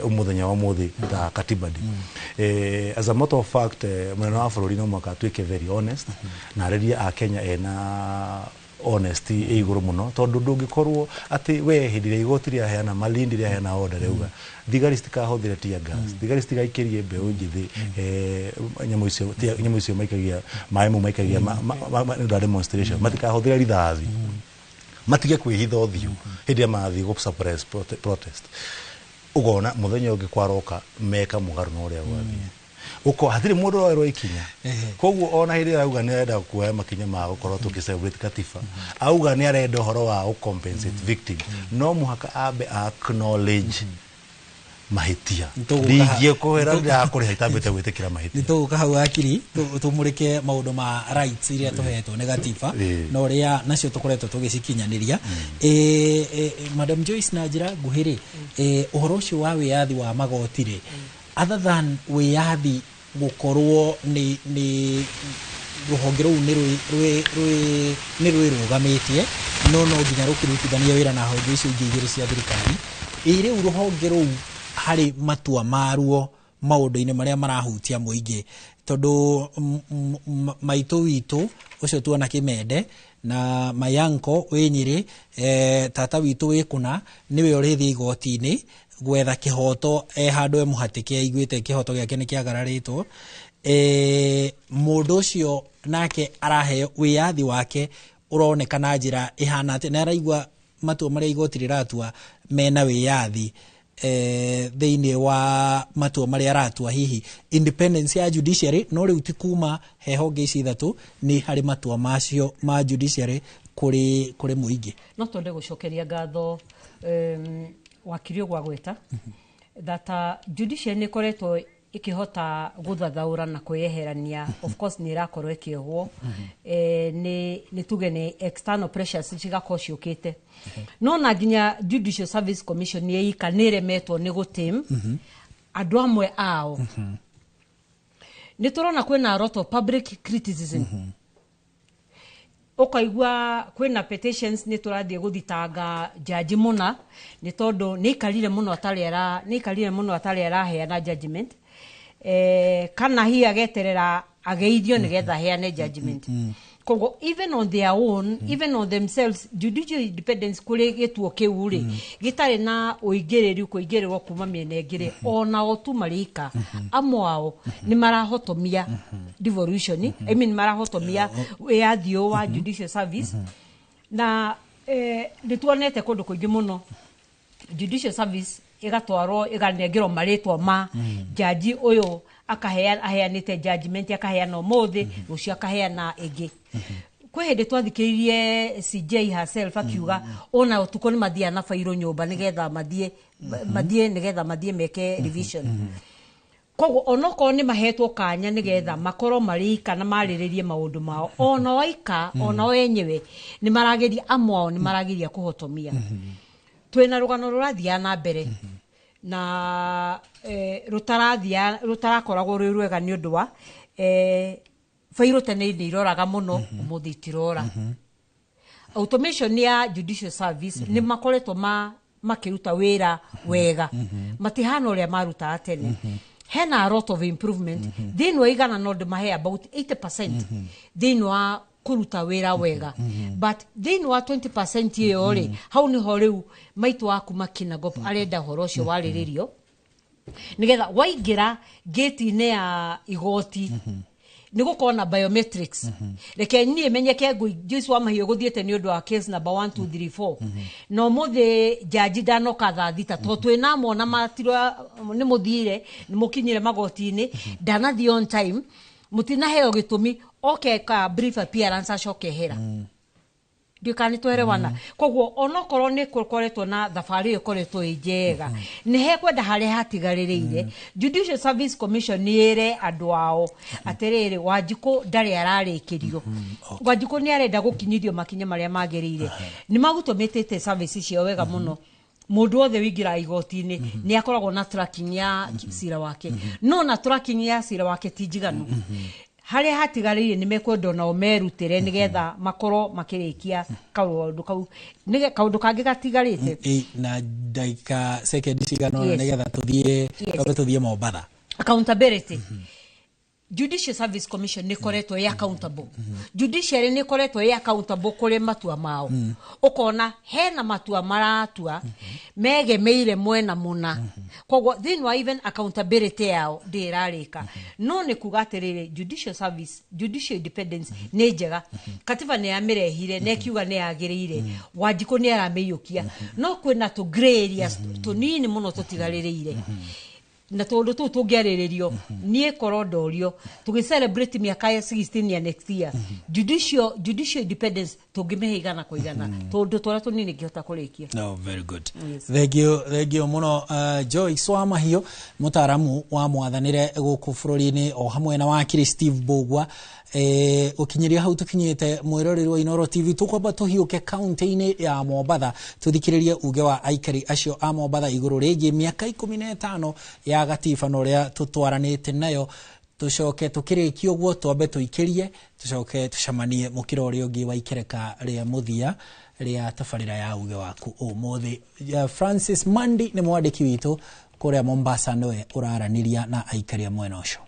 mũthenya wa ũmũthĩ ta Katiba Day. As a matter of fact, mũnene wa bũrũri no mũhaka atuĩke very honest na arĩrie a Kenya ena honesty ĩ igũrũ mũno, tondũ ndũngĩkorwo atĩ we hĩndĩ ĩrĩa igoti rĩaheana, Malindi rĩaheana order, rĩauga thigari citikahũthĩre tear gas, thigari citigaikĩrie mbeũ njĩthĩ nyamũ icio maikagia maĩ mau maikagia nĩ ũndũ wa demonstration, matikahũthĩre rithathi, matige kwĩhitha ũthiũ hĩndĩ ĩrĩa marathiĩ gũ suppress protest. Ũkona mũthenya ũngĩ kwaroka meka mũgarũ na ũrĩa gwathiĩ, uko hatirĩ mũndũ ũroerwo ikinya. Koguo ona hĩndĩ ĩrĩa auga nĩ arenda kuoya makinya ma gũkorwo tũkĩ celebrate katiba, auga nĩ arenda ũhoro wa gũ compensate victim, no mũhaka ambe acknowledge mahĩtia. Ndingĩkwĩra ndĩrakũrĩha itambĩte gwĩtĩkĩra mahĩtia. Nĩ tũgũka hau akiri tũmũrĩke maũndũ ma rights iria tũhetwo nĩ gatiba na ũrĩa nacio tũkoretwo tũgĩcikinyanĩria. Madam Joyce, na njĩra nguhĩ rĩ, ũhoro ũcio wa wĩyathi wa magoti rĩ, other than wĩyathi gũkorwo nĩ rũhonge rũu nĩ rwĩrũgamĩtie, no nginya rũkĩrutithania wĩra na honge icio ingĩ igĩrĩ cia thirikari, ĩ rĩu rũhonge rũu harĩ matua maruo maũndũ-inĩ marĩa marahutia mũingĩ, tondũ maitũ witũ ũcio tuona kĩmende na mayanko wĩ Nyĩrĩ, tata witũ wĩ kũna, nĩwe ũrĩthiĩ igoti-inĩ gwetha kĩhoto e handũ e mũhatĩke aiguĩte kĩhoto gĩake nĩ kĩagararĩtwo. Mũndũ ũcio nake araheo wĩyathi wake ũroneka na njĩra ĩhana atĩa, nĩ araigua matua marĩa igoti rĩratua mena wĩyathi thĩinĩ wa matua marĩa aratua, hihi independence ya judiciary, no rĩu ti kuma he honge ici ithatũ, nĩ harĩ matua macio ma judiciary kũrĩ mũingĩ? No twende gũcokeria ngatho wakiri ũguo agweta that judiciary nĩ ĩkoretwo ĩkĩhota gũthathaũra na kwĩyeherania. Of course nĩ ĩrakorwo ĩkĩohwo nĩ tuge nĩ external pressures cigakorwo ciũkĩte, no na nginya Judicial Service Commission nĩ ĩika nĩ ĩremetwo nĩ gũtĩm andũ amwe ao. Nĩ tũrona kwĩna a lot of public criticism, ũkaigua kwĩna petitions, nĩ tũrathiĩ gũthitanga jaji mũna nĩ tondũ nĩ aikarire mũno atarĩ araheana judgment, kana hihi ageterera ageithio nĩgetha aheane judgment. Koguo even on their own, even on themselves, judicial independence kũrĩ gĩtuo kĩu rĩ, gĩtarĩ na ũingĩrĩri kũingĩrĩrwo kuma mĩena ĩngĩ rĩ, ona o tu marĩ ika amwe ao nĩ marahotomia devolution, I mean marahotomia wĩyathi ũyũ wa judicial service. Na nĩ tuonete kũndũ kũingĩ mũno judicial service ĩgatwarwo ĩganengerwo marĩtwa ma jaji ũyũ, akaheana aheanĩte judgment, akaheana ũmũthĩ, rũciũ akaheana ĩngĩ. Kwĩ hĩndĩ twathikĩrĩirie CJ herself akiuga ona ũtukũ nĩ mathiaga na bairũ nyũmba nĩgetha mathiĩ meke revision. Koguo onokorwo nĩ mahetwo kanya nĩgetha makorwo marĩ ika na marĩrĩrie maũndũ mao, ona oika ona o enyewe nĩ marageria, amwe ao nĩ marageria kũhotomia. Twĩna rũgano rũrathiaga na mbere na rũtarathia rũtarakoragwo rwĩ rwega nĩ ũndũ wa bairũ tene nĩ iroraga mũno, ũmũthĩ itirora. Automation ya judicial service nĩ makoretwo makĩruta wĩra wega, matihana ũrĩa marutaga tene. Hena a lot of improvement thĩinĩ wa 100, no ndĩmahe about 80% thĩinĩ wa kũruta wĩra wega, but thĩinĩ wa 20% ĩyo rĩ, hau nĩho rĩu maitũ wa kuma Kinangop arenda ũhoro ũcio warĩrĩrio, nĩgetha waingĩra gate-inĩ ya igoti nĩ gũkorwo na biometrics. Reke niĩ menyeke ngũ Joyce wa Mahiũ gũthiĩte nĩ ũndũ wa case number 1 2 3 4, na ũmũthĩ jaji ndanoka thaa 6, tondũ twĩna mona matiro nĩ mũthire nĩ mũkinyire magoti-inĩ, ndanathiĩ on time, mũtinaheo gĩtũmi, oke ka brief appearance acoke hera. Ndiũ kana nĩ twerewana. Koguo onokorwo nĩ gũkoretwo na thabarĩ ĩyo ĩkoretwo ĩ njega, nĩ hekwenda harĩa hatigarĩrĩire Judicial Service Commission nĩ ĩre andũ ao atĩrĩrĩ, Wanjikũ ndarĩ ararĩkĩrio, Wanjikũ nĩ arenda gũkinyithio makinya marĩa magĩrĩire. Nĩ magũtũmĩtĩte service ciao wega mũno, mũndũ wothe wĩingĩraga igoti-inĩ nĩ akoragwo na tracking ya cira wake, no na tracking ya cira wake ti njiganu. Harĩa hatigarĩire nĩ mekwenda onao merutĩre nĩgetha makorwo makĩrĩkia kaũndũ kau. Kaũndũ kangĩ gatigarĩte. Na ndagĩka sekendi cigana ũna nĩgetha tũthiĩ twambe tũthiĩ Mombatha. Accountability. Judicial Service Commission nĩ ĩkoretwo ĩ accountable, judiciary nĩ ĩkoretwo ĩ accountable kũrĩ matua mao. Ũkona hena matua maratua megemeire mwena mũna, koguo thĩinĩ wa even accountability yao ndĩrarĩka. No nĩ kuga atĩrĩrĩ, judicial service, judicial independence nĩ njega, katiba nĩ yamĩrehire na ĩkiuga nĩ yagĩrĩire, Wanjikũ nĩ aramĩiyũkia, no kwĩna tũ grey areas tũnini mũno tũtigarĩrĩire, na tũndũ tũu tũngĩarĩrĩrio. Niĩ korwo ndorio, tũgĩ celebrate mĩaka ya 16 ya next year, judicial independence tũngĩmĩhe 100%, tũndũ tũrĩa tũnini ngĩhota kũrĩkia. No, very good. Yes. Thank you, thank you muno, Joyce wa Mahiũ, mũtaaramu wa mwathanĩre gũkũ bũrũri-inĩ, o hamwe na wakiri Steve Mbugua. Gũkinyĩria hau tũkinyĩte, mwĩroreri wa Inooro TV, tũkwamba tũhiũke kaunti-inĩ ya Mombatha, tũthikĩrĩrie uge wa aikari acio a Mombatha igũrũ rĩgiĩ mĩaka 15 ya gatiba na ũrĩa tũtwaranĩte nayo. Tũcoke tũkĩrĩkia ũguo twambe tũikĩrie, tũcoke tũcemanie mũkĩra ũrĩa ũngĩ wa ikereka rĩa mũthia rĩa tabarĩra ya uge waku ũmũthĩ. Francis Mandi nĩ mwandĩki witũ kũrĩa Mombasa, nĩwe ũraranĩria na aikari a mwena ũcio.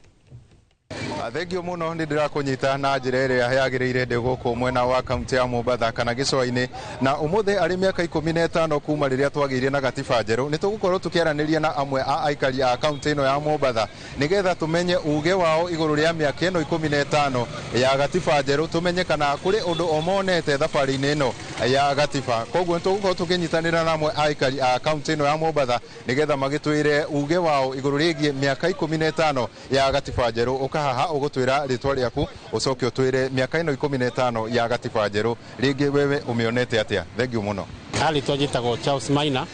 Thengio muno, nĩ ndĩrakũnyita na njĩra ĩrĩa yagĩrĩire ndĩ gũkũ mwena wa kaunti ya Mombatha kana gĩcũa-inĩ, na ũmũthĩ arĩ mĩaka 15 kuma rĩrĩa twagĩire na gatiba njerũ, nĩ tũgũkorwo tũkĩaranĩria na amwe a aikari a kaunti ĩno ya Mombatha nĩgetha tũmenye uge wao igũrũ rĩa mĩaka ĩno 15 ya gatiba njerũ, tũmenye kana kũrĩ ũndũ o monete thabarĩ-inĩ ĩno ya gatiba. Koguo nĩ tũgũkorwo tũkĩnyitanĩra na amwe a aikari a kaunti ĩno ya Mombatha nĩgetha magĩtwĩre uge wao igũrũ rĩgiĩ mĩaka 15 ya gatiba njerũ. Ũkahaha ũgũtwĩra rĩtwa rĩaku, ũcoke ũtwĩre mĩaka ĩno 15 ya gatiba njerũ rĩngĩ wewe ũmĩonete atĩa. Thengiũ mũno. Rĩtwa njĩtagwo Charles Maina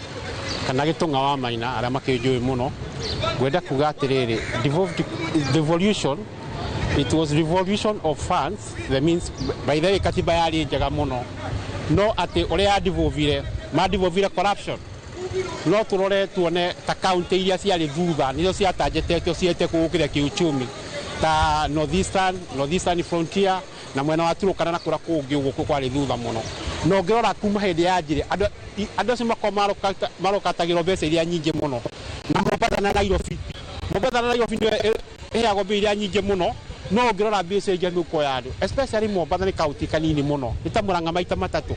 kana Gĩtũng'a wa Maina, arĩa makĩnjũĩ mũno. Ngwenda kuga atĩrĩrĩ, devolution, it was revolution of funds, the means. By the way, katiba yarĩ njega mũno, no atĩ ũrĩa yadevolvire, madevolvire corruption. No tũrore tuone ta kaunti iria ciarĩ thutha nĩcio ciatanjetetio ciete kũgũkĩra kĩuchumi, ta northeastern frontier na mwena wa Turukana na kũrĩa kũngĩ ũguo kwarĩ thutha mũno. Na ũngĩrora kuma hĩndĩ ya Njĩrĩ, andũ acio makoragwo marokatagĩrwo mbeca iria nyingĩ mũno na Mombatha na Nairobi. Mombatha na Nairobi nĩyo ĩheagwo mbia iria nyingĩ mũno, no ũngĩrora mbia icio ingĩ mĩhuko ya andũ, especially Mombatha nĩ kaunti kanini mũno, nĩ ta Murang'a maita matatũ.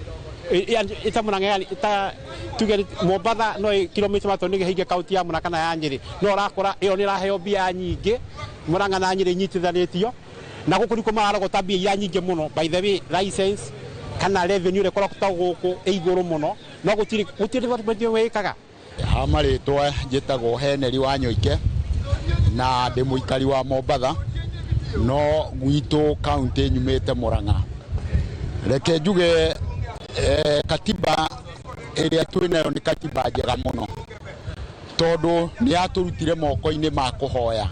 Ita Murang'a, yani ita tuge Mombatha no kilomita 3 nĩ hinge kaunti ya Murang'a kana ya Nyĩrĩ, no ũrakora ĩyo nĩ ĩraheo mbia nyingĩ. Murang'a na Nyĩrĩ inyitithanĩtio na gũkũ nĩkuo mararogota mbia iria nyingĩ mũno. By the way, license kana revenue ĩrĩa ĩkoragwo gũkũ ĩ igũrũ mũno, no gũtirĩ development wĩkaga. Ha marĩtwa njĩtagwo Henry wa Nyoike na ndĩ mũikari wa Mombatha, no gwitũ kaunti nyumĩte Murang'a. Reke njuge katiba ĩrĩa twĩnayo nĩ katiba njega mũno, tondũ nĩ yatũrutire moko-inĩ ma kũhoya.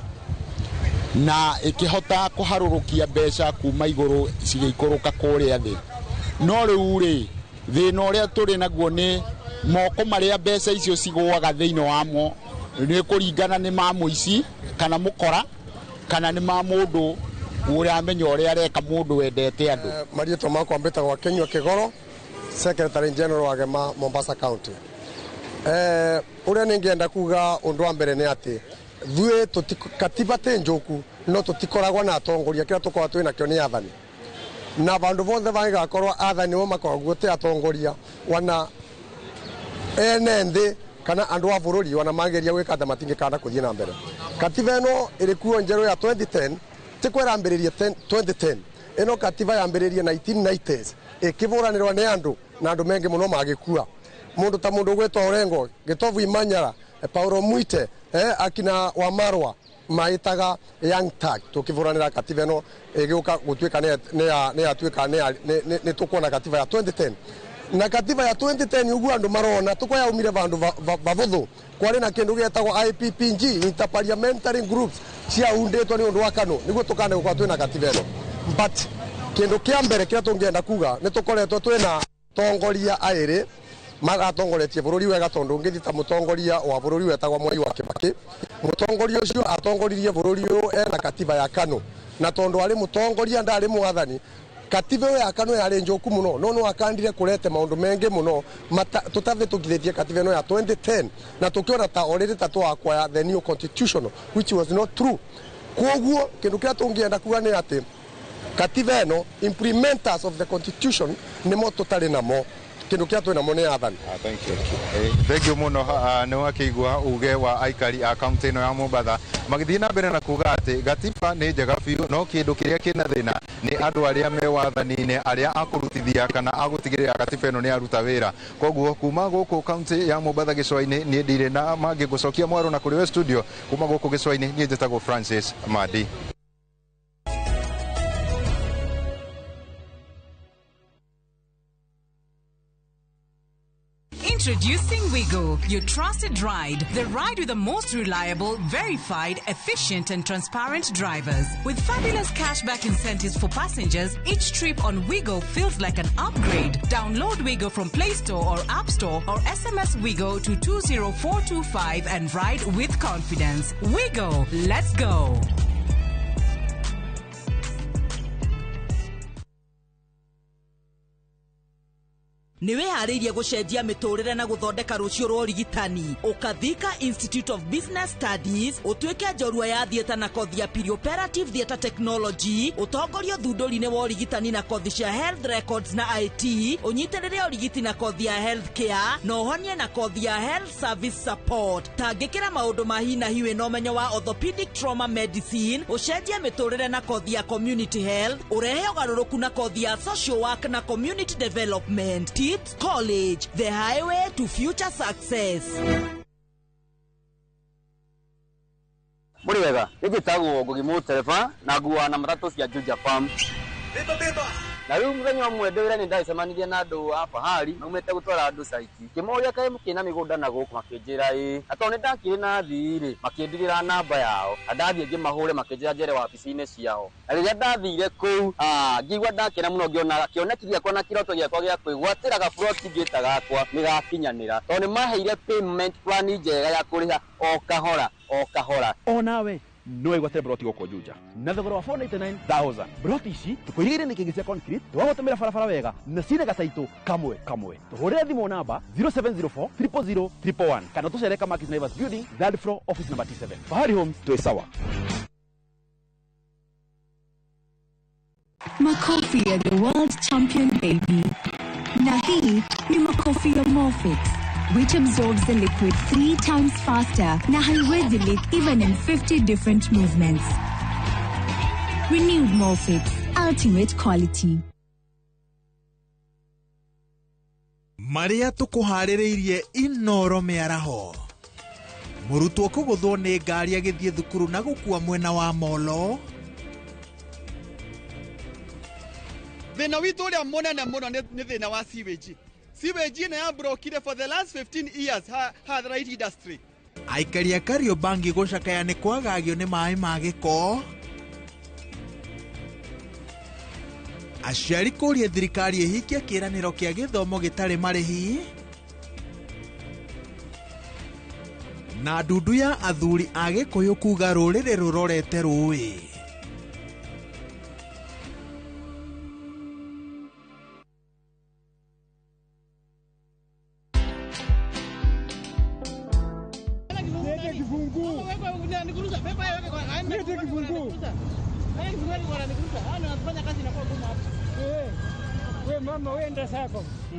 Na ĩkĩhota kũharũrũkia mbeca kuma igũrũ cigĩikũrũka kũrĩa thĩ. No rĩu rĩ, thĩna ũrĩa tũrĩ naguo nĩ moko marĩa mbeca icio cigũaga thĩinĩ wamo nĩ kũringana nĩ ma mũici kana mũkora kana nĩ ma mũndũ ũramenya ũrĩa areka, mũndũ wendete andũ. Marĩtwa makwa mbĩtagwo Kinyua Kĩgoro, Secretary General wa Gema Mombasa County. Ũrĩa nĩngĩenda kuga ũndũ wa mbere nĩ atĩ thuĩ katiba ti njũku, no tũtikoragwo na atongoria. Kĩrĩa tũkoragwo twĩ nakĩo nĩ athani, na vandũ vothe vangĩgakorwo athani nĩo makoragwo ti atongoria wana ene nthĩ kana andũ a bũrũri wana mageria gwĩka atĩ matingĩkanda kũthiĩ na mbere. Katiba ĩno ĩrĩ kuo njerũ ya 2010 ti kwĩrambĩrĩria 2010, ĩno katiba yambĩrĩrie 1990s ĩkĩbũranĩrwo nĩ andũ na andũ mengĩ mũno magĩkua. Mũndũ ta mũndũ ũgwĩtwo Orengo, Gĩtovu Imanyara, Paulo Mwite, akina Wamarwa maĩtaga Young Tag tũkĩbũranĩra katiba ĩno ĩgĩũka gũtuĩka nĩ yatuĩka nĩ tũkuona katiba ya 2010. Na katiba ya 2010 ũguo andũ marona tũkwayaumire vandũ vavũthũ. Kwarĩ na kĩndũ gĩetagwo IPPG, Interparliamentary Groups, ciaundĩtwo nĩ ũndũ wa KANU nĩguo tũkane gũkorwo twĩna katiba ĩno. But kĩndũ kĩa mbere kĩrĩa tũngĩenda kuga nĩ tũkoretwo twĩna tongoria aĩrĩ maratongoretie bũrũri wega, tondũ ũngĩthiĩ ta mũtongoria wa bũrũri wetagwo Mwai wa Kibaki, mũtongoria ũcio atongoririe bũrũri ũyũ ena katiba ya KANU, na tondũ arĩ mũtongoria ndarĩ mwathani, katiba ĩyo ya KANU yarĩ njũku mũno, no no akandire kũrete maũndũ mengĩ mũno tũtavĩtũkithĩtie katiba ĩno ya 2010, na tũkĩona ta already ta twakwaya the new constitution, which was not true. Koguo kĩndũ kĩrĩa tũngĩenda kuga nĩ atĩ katiba ĩno, implementers of the constitution nĩmo tũtarĩ namo. Kĩndũ kĩrĩa twĩ namo nĩ athani. Thank you. Thank you mũno. Nĩ wakĩigua uge wa aikari a kaunti ĩno ya Mombatha magĩthiĩ na mbere na kuga atĩ gatiba nĩ njega biũ, no kĩndũ kĩrĩa kĩna thĩna nĩ andũ arĩa me wathani-inĩ arĩa akũrutithia kana agũtigĩrĩra gatiba ĩno nĩ aruta wĩra. Koguo kuma gũkũ kaunti ya Mombatha gĩcũa-inĩ niĩ ndirĩ na mangĩ ngũcokia mwaro na kũrĩ we studio. Kuma gũkũ gĩcũa-inĩ niĩ njĩtagwo Francis Madi. Introducing Wigo, your trusted ride. The ride with the most reliable, verified, efficient and transparent drivers. With fabulous cashback incentives for passengers, each trip on Wigo feels like an upgrade. Download Wigo from Play Store or App Store or SMS Wigo to 20425 and ride with confidence. Wigo, let's go. Nĩ wĩharĩirie gũcenjia mĩtũrĩre na gũthondeka rũciũ rwa ũrigitani. Ũkathika Institute of Business Studies ũtuĩke njorua ya theatre na kothi ya perioperative theatre technology, ũtongorio thundũri-inĩ wa ũrigitani na kothi cia health records na IT, ũnyitĩrĩre ũrigiti na kothi ya health care, na ũhonie na kothi ya health service support. Tangĩkĩra maũndũ ma hi na hi wĩna ũmenyo wa orthopedic trauma medicine, ũcenjie mĩtũrĩre na kothi ya community health, ũrehe ũgarũrũku na kothi ya social work na community development. Tips College, the highway to future success. Muri wega, nĩnjĩtagwo Ngugi Mũtereba na nguaga na matatũ cia Juja Farm. Na rĩu mũthenya ũmwe ndĩ wĩra nĩ ndacemanirie na andũ a Fahari maumĩte gũtwara andũ caiti. Ngĩmoria kaĩ mũkĩna mĩgũnda na gũkũ, makĩnjĩra ĩĩ. Na tondũ nĩ ndakĩrĩ na athii rĩ, makĩndigĩra namba yao. Na ndathiĩ ngĩmahũre makĩnjĩra njere wabici-inĩ ciao. Na rĩrĩa ndathire kũu, ngĩigua ndakena mũno ngĩona kĩoneki gĩakwa na kĩroto gĩakwa gĩa kwĩgwatĩra gaburoti ngĩta gakwa nĩ gakinyanĩra. Tondũ nĩ maheire payment plan njega ya kũrĩha o kahora o kahora. Onawe no wĩgwatĩre broti gũkũ Juja na thogora wa 499,000. Broti ici tũkũigĩrĩire nĩ kĩngĩ cia concrete, tũgagũtũmĩra barabara wega na cina gataitũ kamwe kamwe. Tũhũrĩre thimũ namba 0704 000 111 kana tũcere Kamakis Naivas Building, third floor, office number T7. Fahari Homes, twĩ sawa. Makofi ya the world champion baby. Na hii ni makofi ya Morfix, which absorbs the liquid 3 times faster na haiwezi leak even in 50 different movements. Renewed Morfix, ultimate quality. Maria tũkũharĩrĩirie Inoro mĩaraho. Mũrutwo kũgũthwo nĩ ngari agĩthiĩ thukuru na gũkua mwena wa Molo. Thĩna witũ ũrĩa mũnene mũno nĩ thĩna wa sewage. Sewage ĩno yambrokire for the last 15 years ha right industry. Aikari a Kariobangi gũcakaya nĩ kwagagio nĩ maĩ ma gĩko. Aciari kũria thirikari ĩhingie kĩĩranĩro kĩa gĩthomo gĩtarĩ marĩhi. Na ndundu ya athuri a Gĩkũyũ kuga rũrĩrĩ rũrorete rũĩ.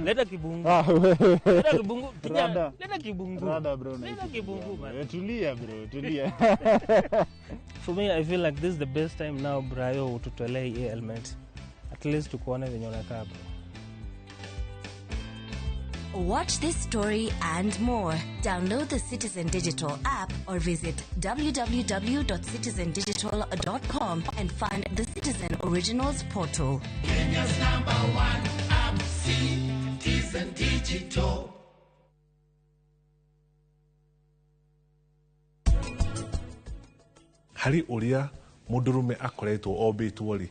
Leta kibungu. Leta kibungu. Kijana, leta kibungu. Rada bro, Leta kibungu man. Tulia bro, tulia. For me, I feel like this is the best time now, Brayo, ututolee hii element. At least tukuone venye unakaa bro. Watch this story and more. Download the Citizen Digital app or visit www.citizendigital.com and find the Citizen Originals portal. Kenya's number one app, Citizen Digital. Harĩ ũrĩa mũndũrũme akoretwo ombĩtwo rĩ,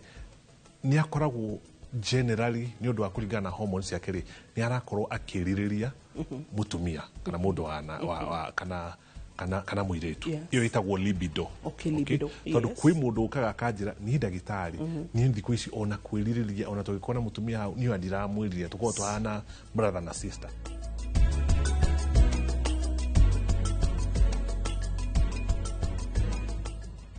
nĩ akoragwo generally nĩ ũndũ wa kũringana na hormones ciake rĩ, nĩ arakorwo akĩrirĩria mũtumia kana mũndũ wa, wa, wa kana mũirĩtu. Ĩyo ĩtagwo libido. Okay, libido. Tondũ kwĩ mũndũ ũkaga akanjĩra niĩ ndagĩtarĩ, niĩ thikũ ici ona kwĩrirĩria ona tũgĩkorwo na mũtumia hau niĩ ona ndiramwĩrirĩria, tũkoragwo tũhana brother na sister.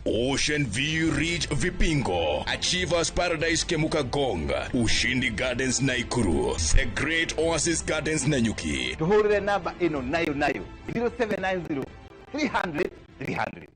Ocean View Ridge Vipingo, Achievers Paradise Kemuka Gong, Ushindi Gardens Naikuru, The Great Oasis Gardens Nanyuki. Tuhurire namba ino nayo nayo 0790 300 300.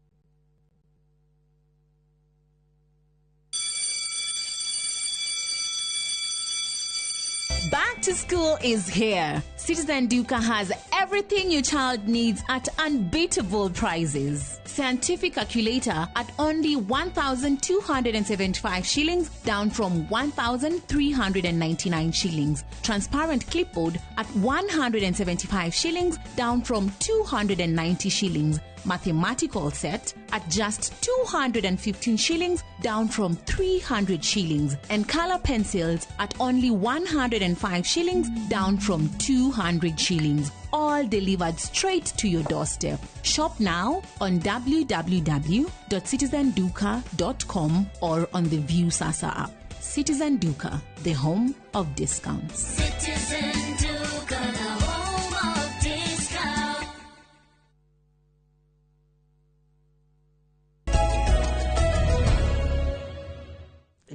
Back to school is here. Citizen Duka has everything your child needs at unbeatable prices. Scientific calculator at only 1,275 shillings, down from 1,399 shillings. Transparent clipboard at 175 shillings, down from 290 shillings. Mathematical set at just 215 shillings, down from 300 shillings. And color pencils at only 105 shillings, down from 200 shillings. All delivered straight to your doorstep. Shop now on www.citizenduka.com or on the Viusasa app. Citizen Duka, the home of discounts. Citizen Duka, the home of discounts.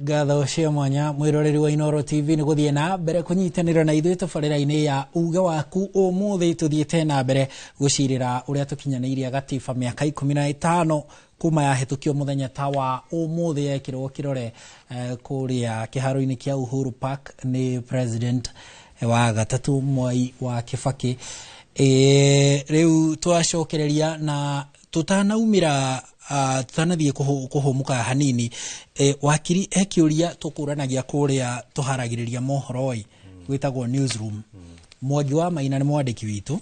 Ngatho cia mwanya mwiroreri wa Inooro TV nĩ gũthiĩ na mbere kũnyitanĩra na ithuĩ tabarĩra-inĩ ya uge waku. Ũmũthĩ tũthiĩte na mbere gũcirĩra ũrĩa tũkinyanĩirie gatiba mĩaka 15 kuma yahĩtũkio mũthenya ta wa ũmũthĩ yekĩrwo kĩrore kũrĩa kĩharo-inĩ kĩa Uhuru Park nĩ president wa gatatũ Mwai wa Kibaki. Rĩu twacokereria na tutanaumĩra tutanathiĩ kũhũmũka hanini, wakiri he kĩũria tũkũranagia kũrĩa tũharagĩrĩria mohoro-ĩ, gwĩtagwo newsroom. Mwangi wa Maina nĩ mwandĩki witũ,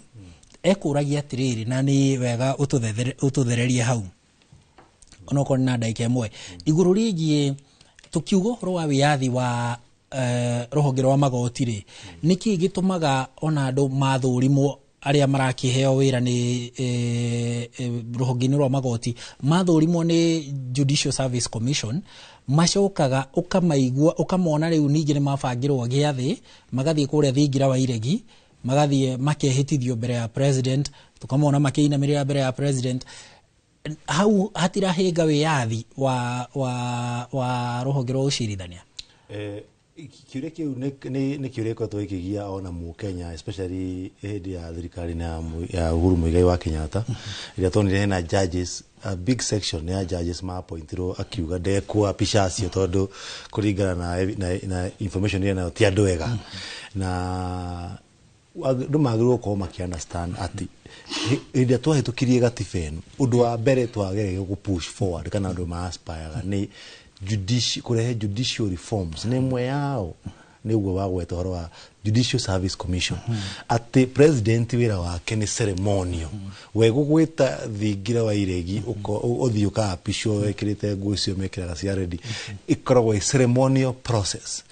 ekũragia atĩrĩrĩ, na nĩ wega ũtũthererie hau onokorwo nĩ na ndagĩka ĩmwe, igũrũ rĩgiĩ tũkiuga ũhoro wa wĩyathi wa rũhonge rwa magoti rĩ, nĩkĩ gĩtũmaga ona andũ mathũrimwo arĩa marakĩheo wĩra nĩ rũhonge-inĩ rwa magoti mathũrimwo nĩ Judicial Service Commission, macokaga ũkamaigua ũkamona rĩu ningĩ nĩ mabangĩrwo gĩathĩ, magathiĩ kũrĩa thingira wa iregi, magathiĩ makehĩtithio mbere ya president, tũkamona makĩinamĩrĩra mbere ya president. Hau hatirahĩnga wĩyathi wa rũhonge rwa ũcirithania? Kĩũria kĩu nĩ kĩũria gĩkoretwo gĩkĩgia ona mũkenya, especially hĩndĩ ya thirikari na ya Uhuru Muigai wa Kenyatta, ĩrĩa tuonire hena judges, a big section ya judges ma-appointirwo akiuga ndekũapisha acio tondũ kũringana na information ĩrĩa nayo ti andũ ega. Na andũ magĩrĩirwo gũkorwo makĩ understand atĩ hĩndĩ ĩrĩa twahĩtũkirie gatiba ĩno, ũndũ wa mbere twageragia gũ push forward kana andũ ma aspire nĩ kũrehe judicial reforms nĩ ĩmwe yao. Nĩ ũguo wa gweta ũhoro wa Judicial Service Commission, atĩ president wĩra wake nĩ ceremonial. We gũgwĩta thingira wa iregi ũthiĩ ũkaapishwo wekĩrĩte nguo icio mekĩraga cia ready, ĩkoragwo ĩ ceremonial process.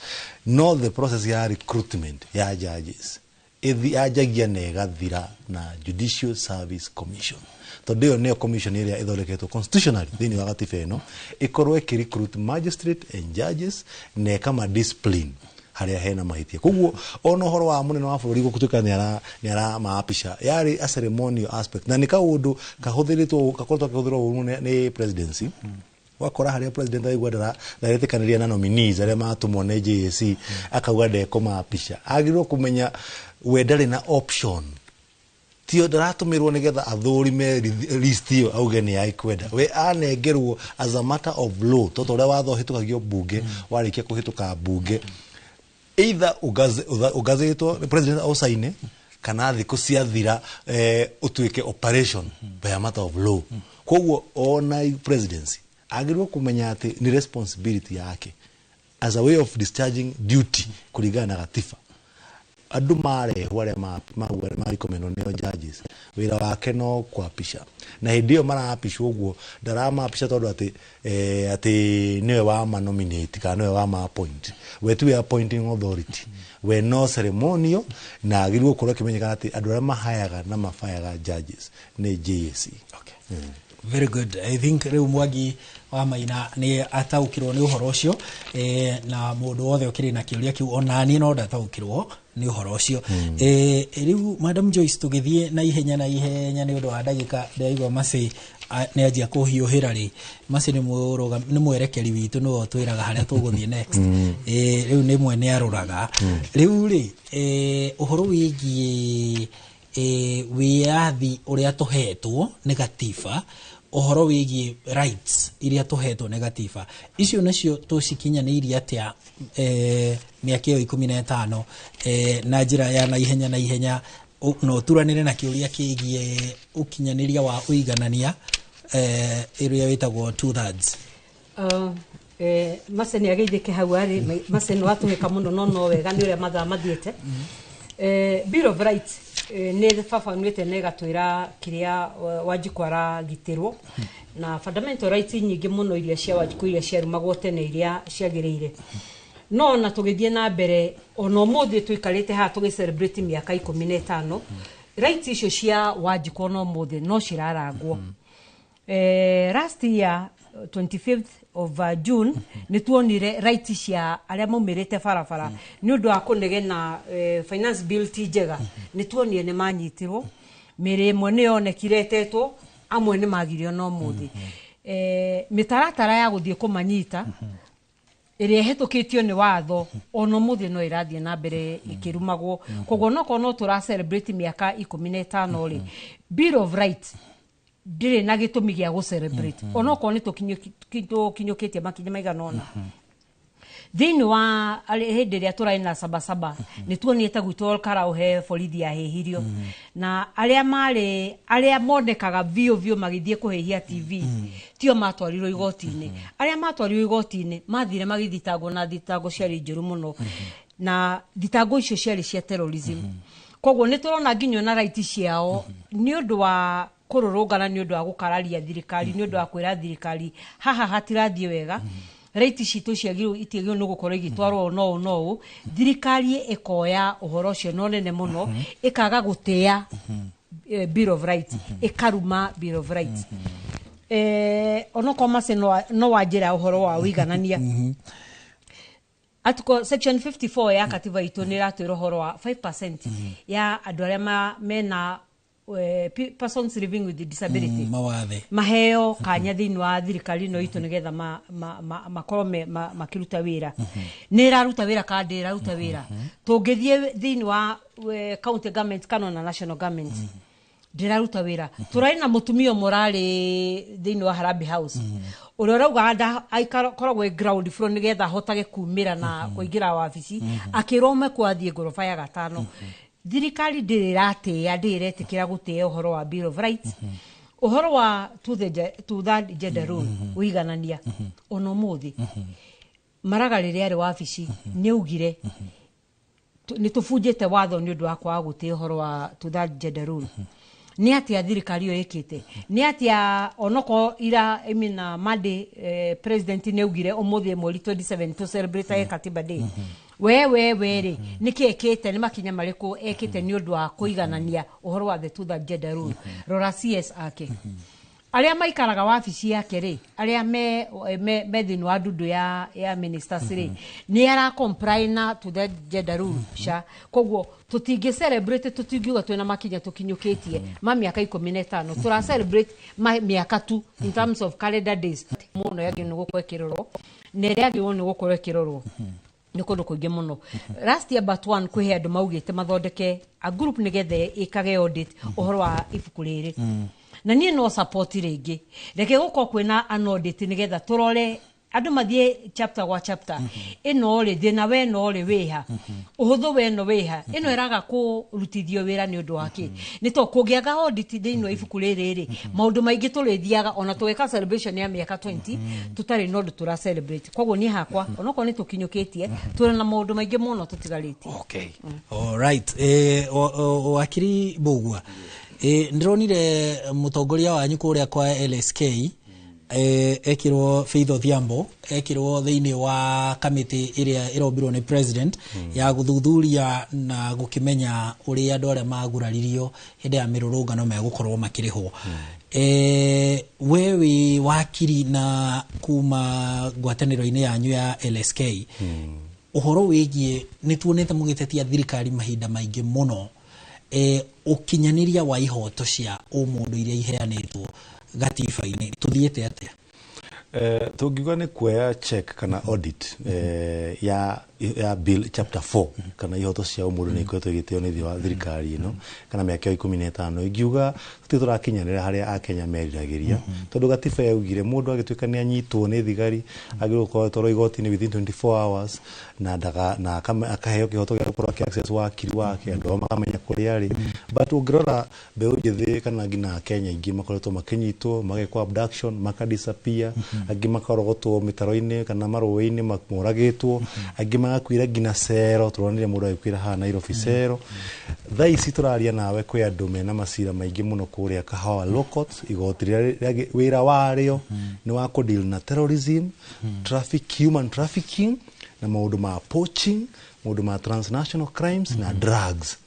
No the process ya recruitment ya judges yanjagia na ĩgathira na Judicial Service Commission, tondũ ĩyo nĩyo commission ĩrĩa ĩthondeketwo constitutionally thĩinĩ wa gatiba ĩno, ĩkorwo ĩkĩ recruit magistrate and judges na ĩkama discipline harĩa hena mahĩtia. Koguo ona ũhoro wa mũnene wa bũrũri gũtuĩka nĩ aramaapisha yarĩ a ceremonial aspect, na nĩ kaũndũ kahũthĩrĩtwo, gakoretwo gakĩhũthĩrwo ũru nĩ presidency. Wakora harĩa president aigua ndaretĩkanĩria na nominees arĩa matũmwo nĩ JSC, akauga ndekũmaapisha. Agĩrĩirwo kũmenya we ndarĩ na option, tio ndaratũmĩrwo nĩgetha athũrime list ĩyo auge nĩ aikwenda. We anengerwo as a matter of law, tondũ ũrĩa watho ũhĩtũkagio mbunge, warĩkia kũhĩtũka mbunge, either ũgazetwo nĩ president ausaine kana thikũ ciathira ũtuĩke operation by a matter of law. Koguo ona presidency agĩrĩirwo kũmenya atĩ nĩ responsibility yake as a way of discharging duty kũringana na gatiba, andũ marehwo arĩa marekomendwo nĩo judges, wĩra wake no kwapisha. Na hĩndĩ ĩyo marapishwo ũguo, ndaramapisha tondũ atĩ atĩ nĩwe wama nominate kana nĩwe wama appoint. We tiwe appointing authority, we no ceremonial, na agĩrĩirwo gũkorwo akĩmenyekana atĩ andũ arĩa mahayaga na mabayaga judges nĩ JSC. Okay. Very good. I think rĩu Mwangi wa Maina nĩ ataũkĩrwo nĩ ũhoro ũcio, na mũndũ wothe ũkĩrĩ na kĩũria kĩu, ona niĩ no ndataũkĩrwo nĩ ũhoro ũcio. Rĩu Madam Joyce, tũgĩthiĩ na ihenya na ihenya nĩ ũndũ wa ndagĩka, ndĩraigua Mercy nĩ anjia kũhiũhĩra rĩ. Mercy nĩ nĩ mwerekeri witũ, nĩwe ũtwĩraga harĩa tũgũthiĩ next. Rĩu nĩ mwene aroraga. Rĩu rĩ, ũhoro wĩgiĩ wĩyathi ũrĩa tũhetwo nĩ gatiba, ũhoro wĩgiĩ rights iria tũhetwo nĩ gatiba, icio nacio tũcikinyanĩirie atĩa mĩaka ĩyo 15, na njĩra ya na ihenya na ihenya, na ũturanĩre na kĩũria kĩgiĩ ũkinyanĩria wa ũiganania ĩrĩa wĩtagwo two thirds? Mercy nĩ ageithĩke hau arĩ. Mercy nĩ watũhĩka mũno, no wega nĩ ũrĩa mathaa mathiĩte. Bill of Rights nĩ babanuĩte na ĩgatwĩra kĩrĩa Wanjikũ aragitĩrwo, na fundamental rights nyingĩ mũno iria cia Wanjikũ iria ciarumagwo tene, iria ciagĩrĩire. No ona tũgĩthiĩ na mbere, ona ũmũthĩ tũikarĩte haha tũgĩ celebrate mĩaka 15, rights icio cia Wanjikũ ona ũmũthĩ no cirarangwo. Last year 25th of June nĩ tuonire right cia arĩa maumĩrĩte barabara nĩ ũndũ wa kũnegena finance bill ti njega, nĩ tuonire nĩ manyitirwo, mĩrĩ ĩmwe nĩ yonekire ĩtetwo, amwe nĩ magirio. No mũthĩ mĩtaratara ya gũthiĩ kũmanyita ĩrĩa ĩhĩtũkĩtio nĩ watho ona ũmũthĩ no ĩrathiĩ na mbere ĩkĩrumagwo. Koguo nokorwo no tũra celebrate mĩaka 15 rĩ, Bill of Rights ndĩrĩ na gĩtũmi gĩa gũ celebrate, onokorwo nĩ tũkinyũkĩtie makinya maigana ũna. Thĩinĩ wa hĩndĩ ĩrĩa tũrarĩ na Sabasaba, nĩ tuonire gwitũ Olkarau he borithi yahĩhirio, na arĩa marĩ arĩa monekaga biũ biũ magĩthiĩ kũhĩhia TV tio matwarirwo igoti-inĩ. Arĩa matwarirwo igoti-inĩ mathire magĩthitangwo na thitango ciarĩ njũru mũno, na thitango icio ciarĩ cia terrorism. Koguo nĩ tũrona nginya ona right ciao nĩ ũndũ wa kũrũrũngana, nĩ ũndũ wa gũkararia thirikari, nĩ ũndũ wa kwĩra thirikari haha hatirathiĩ wega, right citũ ciagĩrĩirwo itiagĩrĩirwo nĩ gũkorwo igĩtwarwo ũũ no ũũ no ũũ. Thirikari ĩkoya ũhoro ũcio no nene mũno, ĩkaga gũtĩa Bill of Rights, ĩkaruma Bill of Rights. Onokorwo Mercy no wanjĩra ũhoro wa ũiganania, Article section 54 ya katiba itũ nĩ ĩratwĩra ũhoro wa 5% ya andũ arĩa mena persons living with disability, mawathe, maheo kanya thĩinĩ wa thirikari ĩno itũ nĩgetha makorwo makĩruta wĩra. Nĩ ĩraruta wĩra kana ndĩ ĩraruta wĩra? Tũngĩthiĩ thĩinĩ wa county government kana ona national government, ndĩraruta wĩra. Tũrarĩ na mũtumia ũmwe ũrarĩ thĩinĩ wa Harambee House, ũrĩa ũraugaga akoragwo ground floor nĩgetha ahotage kumĩra na kũingĩra wabici, akĩrwo mekwo athiĩ ngoroba ya gatano. Thirikari ndĩrĩ ĩratĩĩa, ndĩrĩ ĩretĩkĩra gũtĩĩa ũhoro wa Bill of Rights, ũhoro wa two third gender rule, ũiganania. Ona ũmũthĩ Maraga rĩrĩa arĩ wabici nĩ augire nĩ tũbunjĩte watho nĩ ũndũ wa kwaga gũtĩĩa ũhoro wa to that gender rule. Nĩ atĩa thirikari ĩyo ĩkĩte? Nĩ atĩa onokorwo ira, I mean, Monday, president nĩ augire ũmũthĩ mweri 27 to celebrate Katiba Day. We rĩ, nĩkĩ ĩkĩte? Nĩ makinya marĩkũ ekĩte nĩ ũndũ wa kũiganania ũhoro wa the two third gender rule? Rora CS ake arĩa maikaraga wabici yake rĩ, arĩa me thĩinĩ wa ndundu ya ministers rĩ, nĩ ara comply na to the gender rule ca. Koguo tũtingĩ celebrate, tũtingiuga twĩna makinya tũkinyũkĩtie ma mĩaka 15. Tũra celebrate ma mĩaka tu in terms of calendar days mũno yagĩrĩirwo nĩ gũkorwo ĩkĩrorwo, na ĩrĩa yagĩrĩirwo nĩ gũkorwo ĩkĩrorwo nĩ kũndũ kũingĩ mũno. Last year but one, kwĩ andũ maugĩte mathondeke a group nĩgetha ĩkage audit ũhoro wa ibuku rĩrĩ, na niĩ no support rĩngĩ. Reke gũkorwo kwĩna an audit nĩgetha tũrore andũ mathiĩ chapter gwa chapter ĩno rĩ, thĩna weno rĩ wĩha, ũhũthũ weno wĩha, ĩno ĩraga kũrutithio wĩra nĩ ũndũ wa kĩ. Nĩ to kũngĩaga audit thĩinĩ wa ibuku rĩrĩ rĩ, maũndũ maingĩ tũrĩthiaga ona tũgĩka celebration ya mĩaka 20 tũtarĩ na ũndũ tũra celebrate. Koguo niĩ hakwa, onokorwo nĩ tũkinyũkĩtie, tũrĩ na maũndũ maingĩ mũno tũtigarĩtie. Okay. Alright. Wakiri Mbugua, ndĩronire mũtongoria wanyu kũrĩa kwa LSK, ekirwo Faith Odhiambo, ekirwo thĩinĩ wa kamĩtĩ ĩrĩa ĩrombirwo nĩ president ya gũthuthuria na gũkĩmenya ũrĩa andũ arĩa maguraririo hĩndĩ ya mĩrũrũngano megũkorwo makĩrĩhwo. We wĩ wakiri na kuma ngwatanĩro-inĩ yanyu ya LSK, ũhoro wĩgiĩ nĩ tuonete mũgĩtetia thirikari mahinda maingĩ mũno, ũkinyanĩria wa ihoto cia ũmũndũ iria iheanĩtwo gatiba-inĩ, tũthiĩte atĩa? Tũngiuga nĩ kuoya check kana audit ya bill chapter 4 kana ihoto cia ũmũndũ nĩ ikoretwo igĩtĩo nĩ thĩ wa thirikari ĩno kana mĩaka ĩyo 15, ingiuga tũtirĩ tũrakinyanĩra harĩa akenya meriragĩria, tondũ gatiba yaugire mũndũ agĩtuĩka nĩ anyitwo nĩ thigari agĩrĩirwo gũkorwo atwarwo igoti-inĩ within 24 hours na ndaga na akaheo kĩhoto gĩa gũkorwo akĩ access wakiri wake, andũ ao makamenya kũrĩa arĩ. But ũngĩrora mbeũ njĩthĩ kana nginya Akenya aingĩ makoretwo makĩnyitwo, magekwo abduction, maka disappear, angĩ makarogotwo mĩtaro-inĩ kana marũĩ-inĩ moragĩtwo, angĩ magakuĩra nginya cero. Tũronire mũndũ agĩkuĩra haha Nairobi cero. Thaa ici tũraria nawe kwĩ andũ mena macira maingĩ mũno kũrĩa Kahawa Law Court, igoti rĩrĩa wĩra warĩo nĩ wa kũ deal na terrorism, traffic, human trafficking na maũndũ ma poaching, maũndũ ma transnational crimes na drugs.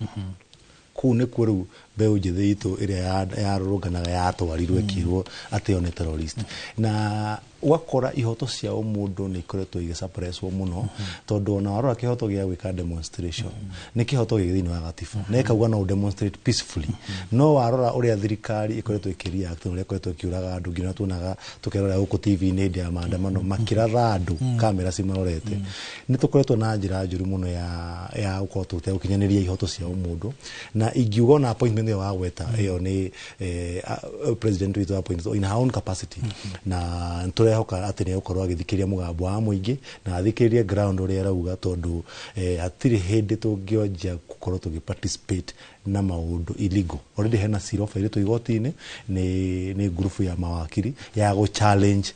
Kũu nĩkuo rĩu mbeũ njĩthĩ itũ ĩrĩa yarũrũnganaga yatwarirwo ĩkĩrwo atĩ yo nĩ terrorist, na ũgakora ihoto cia ũmũndũ nĩ ikoretwo igĩsuppresswo mũno, tondũ ona warora kĩhoto gĩa gwĩka demonstration nĩ kĩhoto gĩ thĩinĩ wa gatiba na ĩkauga no demonstrate peacefully, no warora ũrĩa thirikari ĩkoretwo ĩkĩreact na ũrĩa ĩkoretwo ĩkĩũraga andũ, nginya tuonaga tũkerora gũkũ TV-inĩ hĩndĩ ya maandamano makĩratha andũ kamera cimarorete, nĩ tũkoretwo na njĩra njũru mũno ya gũkorwo tũtegũkinyanĩria ihoto cia ũmũndũ. Na ingiuga ona appointment ĩyo wagweta ĩyo nĩ president witũ appointed in her own capacity, na tũrehoka atĩ nĩ egũkorwo agĩthikĩrĩria mũgambo wa mũingĩ na athikĩrĩrie ground ũrĩa ĩrauga, tondũ hatirĩ hĩndĩ tũngĩonjia gũkorwo tũgĩ participate na maũndũ illegal. Already hena cira ũbairĩtwo igoti-inĩ nĩ ngurubu ya mawakiri ya gũ challenge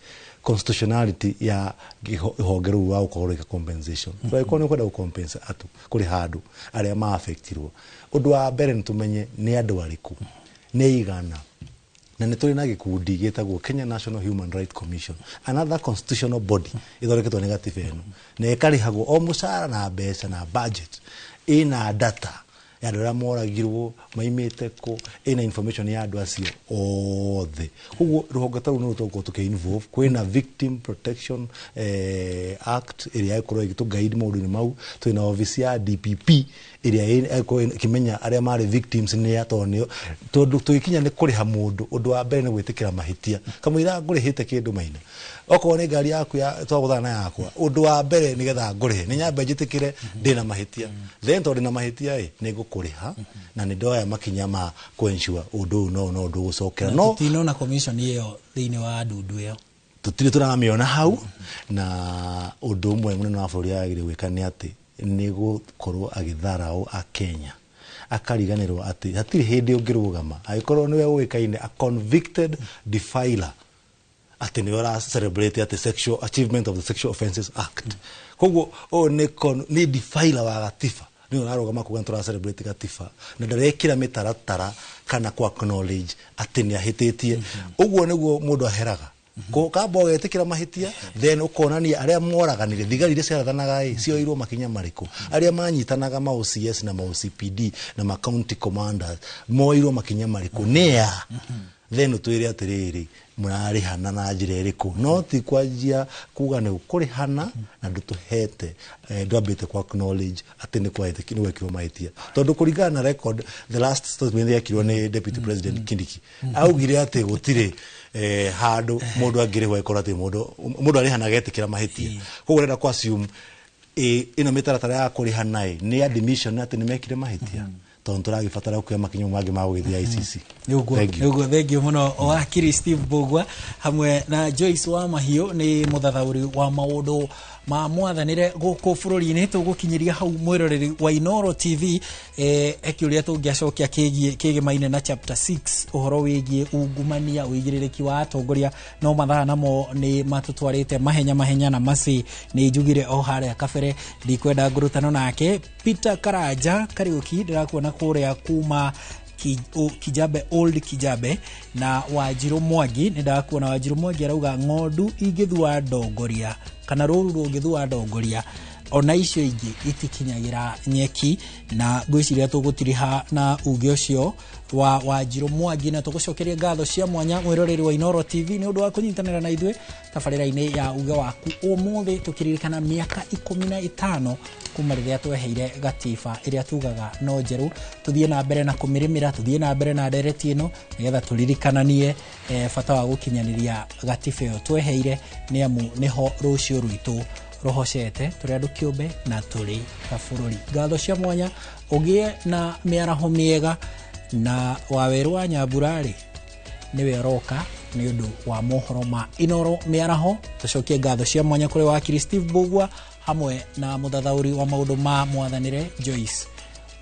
constitutionality ya rũhonge rũu rwa gũkorwo rwĩka compensation. Angĩkorwo nĩ ũkwenda gũ-compensate atũ kũrĩ handũ arĩa ma-affectirwo, ũndũ wa mbere nĩ tũmenye nĩ andũ arĩkũ, nĩ igana, na nĩ tũrĩ na gĩkundi gĩtagwo Kenya National Human Rights Commission, another constitutional body ĩthondeketwo nĩ gatiba ĩno na ĩkarĩhagwo o mũcara na mbeca na budget, ĩna data ya andũ arĩa moragirwo, maimĩte kũ, ĩna information ya andũ acio othe. Koguo rũhonge ta rũu nĩ tũgũkorwo tũkĩ involve. Kwĩna Victim Protection Act ĩrĩa ĩgũkorwo ĩgĩtũ guide maũndũ-inĩ mau. Twĩna office ya DPP ĩrĩa ĩgũkorwo ĩkĩmenya arĩa marĩ victims nĩ a, tondũ nĩo, tondũ tũgĩkinya nĩ kũrĩha mũndũ, ũndũ wa mbere nĩ gwĩtĩkĩra mahĩtia. Kamũira ngũrĩhĩte kĩndũ maina, okorwo nĩ ngari yaku ya twagũthana na yakwa, ũndũ wa mbere nĩgetha ngũrĩhe nĩ nyambe njĩtĩkĩre ndĩna mahĩtia, then tondũ ndĩna mahĩtia ĩ nĩ ngũkũrĩha na nĩ ndoya makinya ma kũ ensure ũndũ ũyũ no ndũgũcokera. Na no tũtinona commission ĩyo thĩinĩ wa ndundu ĩyo. Tũtirĩ tũramĩona hau. Na ũndũ ũmwe mũnene wa bũrũri agĩrĩire gwĩka nĩ atĩ nĩ gũkorwo agĩtharaũ Akenya, akariganĩrwo atĩ hatirĩ hĩndĩ ũngĩrũgama angĩkorwo nĩwe ũĩkaine a convicted defiler. Atĩ nĩwe ũra celebrate atĩ sexual achievement of the Sexual Offences Act. Koguo ũyũ nĩ nĩ defiler wa gatiba, nĩwe ũrarũgama kuga nĩ tũra celebrate gatiba na ndarekĩra mĩtaratara kana ku acknowledge atĩ nĩ ahĩtĩtie. Ũguo nĩguo mũndũ aheraga. Kamba ũgetĩkĩra mahĩtia, then ũkonania arĩa moraganire, thigari iria ciarathanaga ĩ cioirwo makinya marĩkũ, arĩa manyitanaga ma OCS na ma OCPD na ma county commanders moirwo makinya marĩkũ, nĩa, then ũtwĩre atĩrĩrĩ, mũrarĩhana na njĩra ĩrĩkũ, no ti kwanjia kuga nĩ ũkũrĩhana na ndũtũhete ndwambĩte ku acknowledge atĩ nĩ nĩ gwekirwo mahĩtia, tondũ kũringana na record, the last statement yekirwo nĩ Deputy President Kindiki, augire atĩ gũtirĩ handũ mũndũ angĩrĩhwo ĩkorwo atĩ mũndũ arĩhana agetĩkĩra mahĩtia. Koguo ũrenda ku assume ĩno mĩtaratara ya kũrĩhana ĩ nĩ admission atĩ nĩ mekire mahĩtia, tondũ tũragĩbatara kuoya makinya mangĩ ma gũgĩthiĩ ICC. Nĩguo. Thank you. Nĩguo, thank you mũno wakiri Steve Mbugua hamwe na Joyce wa Mahiũ, nĩ mũthathaũri wa maũndũ ma mwathanĩre gũkũ bũrũri-inĩ. Tũgũkinyĩria hau, mwĩroreri wa Inoro TV. Kĩũria tũngĩacokia kĩgiĩ kĩgemaine na chapter 6, ũhoro wĩgiĩ ungumania, ũigĩrĩrĩki wa atongoria, no mathaa namo nĩ matũtwarĩte mahenya mahenya, na maci nĩ njugire o harĩa kabere ndikwenda ngurutano nake. Peter Karanja Kariuki, ndĩrakuona kũrĩa kuma Kijabe, Old Kijabe, na Wanjirũ Mwangi, nĩ ndakuona. Wanjirũ Mwangi arauga ng'ondu ingĩthua ndongoria kana rũru rũngĩthua ndongoria, ona icio ingĩ itikinyagĩra nyeki, na ngwĩciria tũgũtiriha na uge ũcio wa Wanjirũ Mwangi, na tũgũcokeria ngatho cia mwanya mwĩroreri wa Inoro TV nĩ ũndũ wa kũnyitanĩra na ithuĩ tabarĩra-inĩ ya uge waku ũmũthĩ, tũkĩririkana mĩaka 15 kuma rĩrĩa tweheire gatiba ĩrĩa tugaga no njerũ. Tũthiĩ na mbere na kũmĩrĩmĩra, tũthiĩ na mbere na ndereti ĩno nĩgetha tũririkananie bata wa gũkinyanĩria gatiba ĩyo tweheire, nĩ amu nĩho rũciũ rwitũ rũhocete tũrĩ andũ kĩũmbe na tũrĩ ta bũrũri. Ngatho cia mwanya, ũgĩe na mĩaraho mĩega, na wawerũ wa Nyambura-rĩ nĩwe ũroka nĩ ũndũ wa mohoro ma Inoro mĩaraho. Tũcokie ngatho cia mwanya kũrĩ wakiri Steve Mbugua hamwe na mũthathaũri wa maũndũ ma mwathanĩre Joyce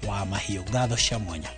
wa Mahiũ. Ngatho cia mwanya.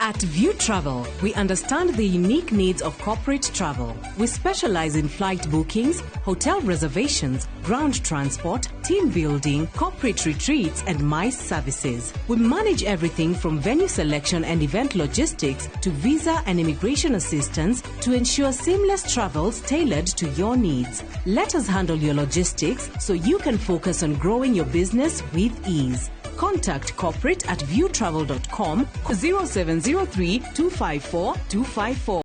At View Travel, we understand the unique needs of corporate travel. We specialize in flight bookings, hotel reservations, ground transport, team building, corporate retreats, and MICE services. We manage everything from venue selection and event logistics to visa and immigration assistance to ensure seamless travels tailored to your needs. Let us handle your logistics so you can focus on growing your business with ease. Contact corporate at viewtravel.com 0703 254 254.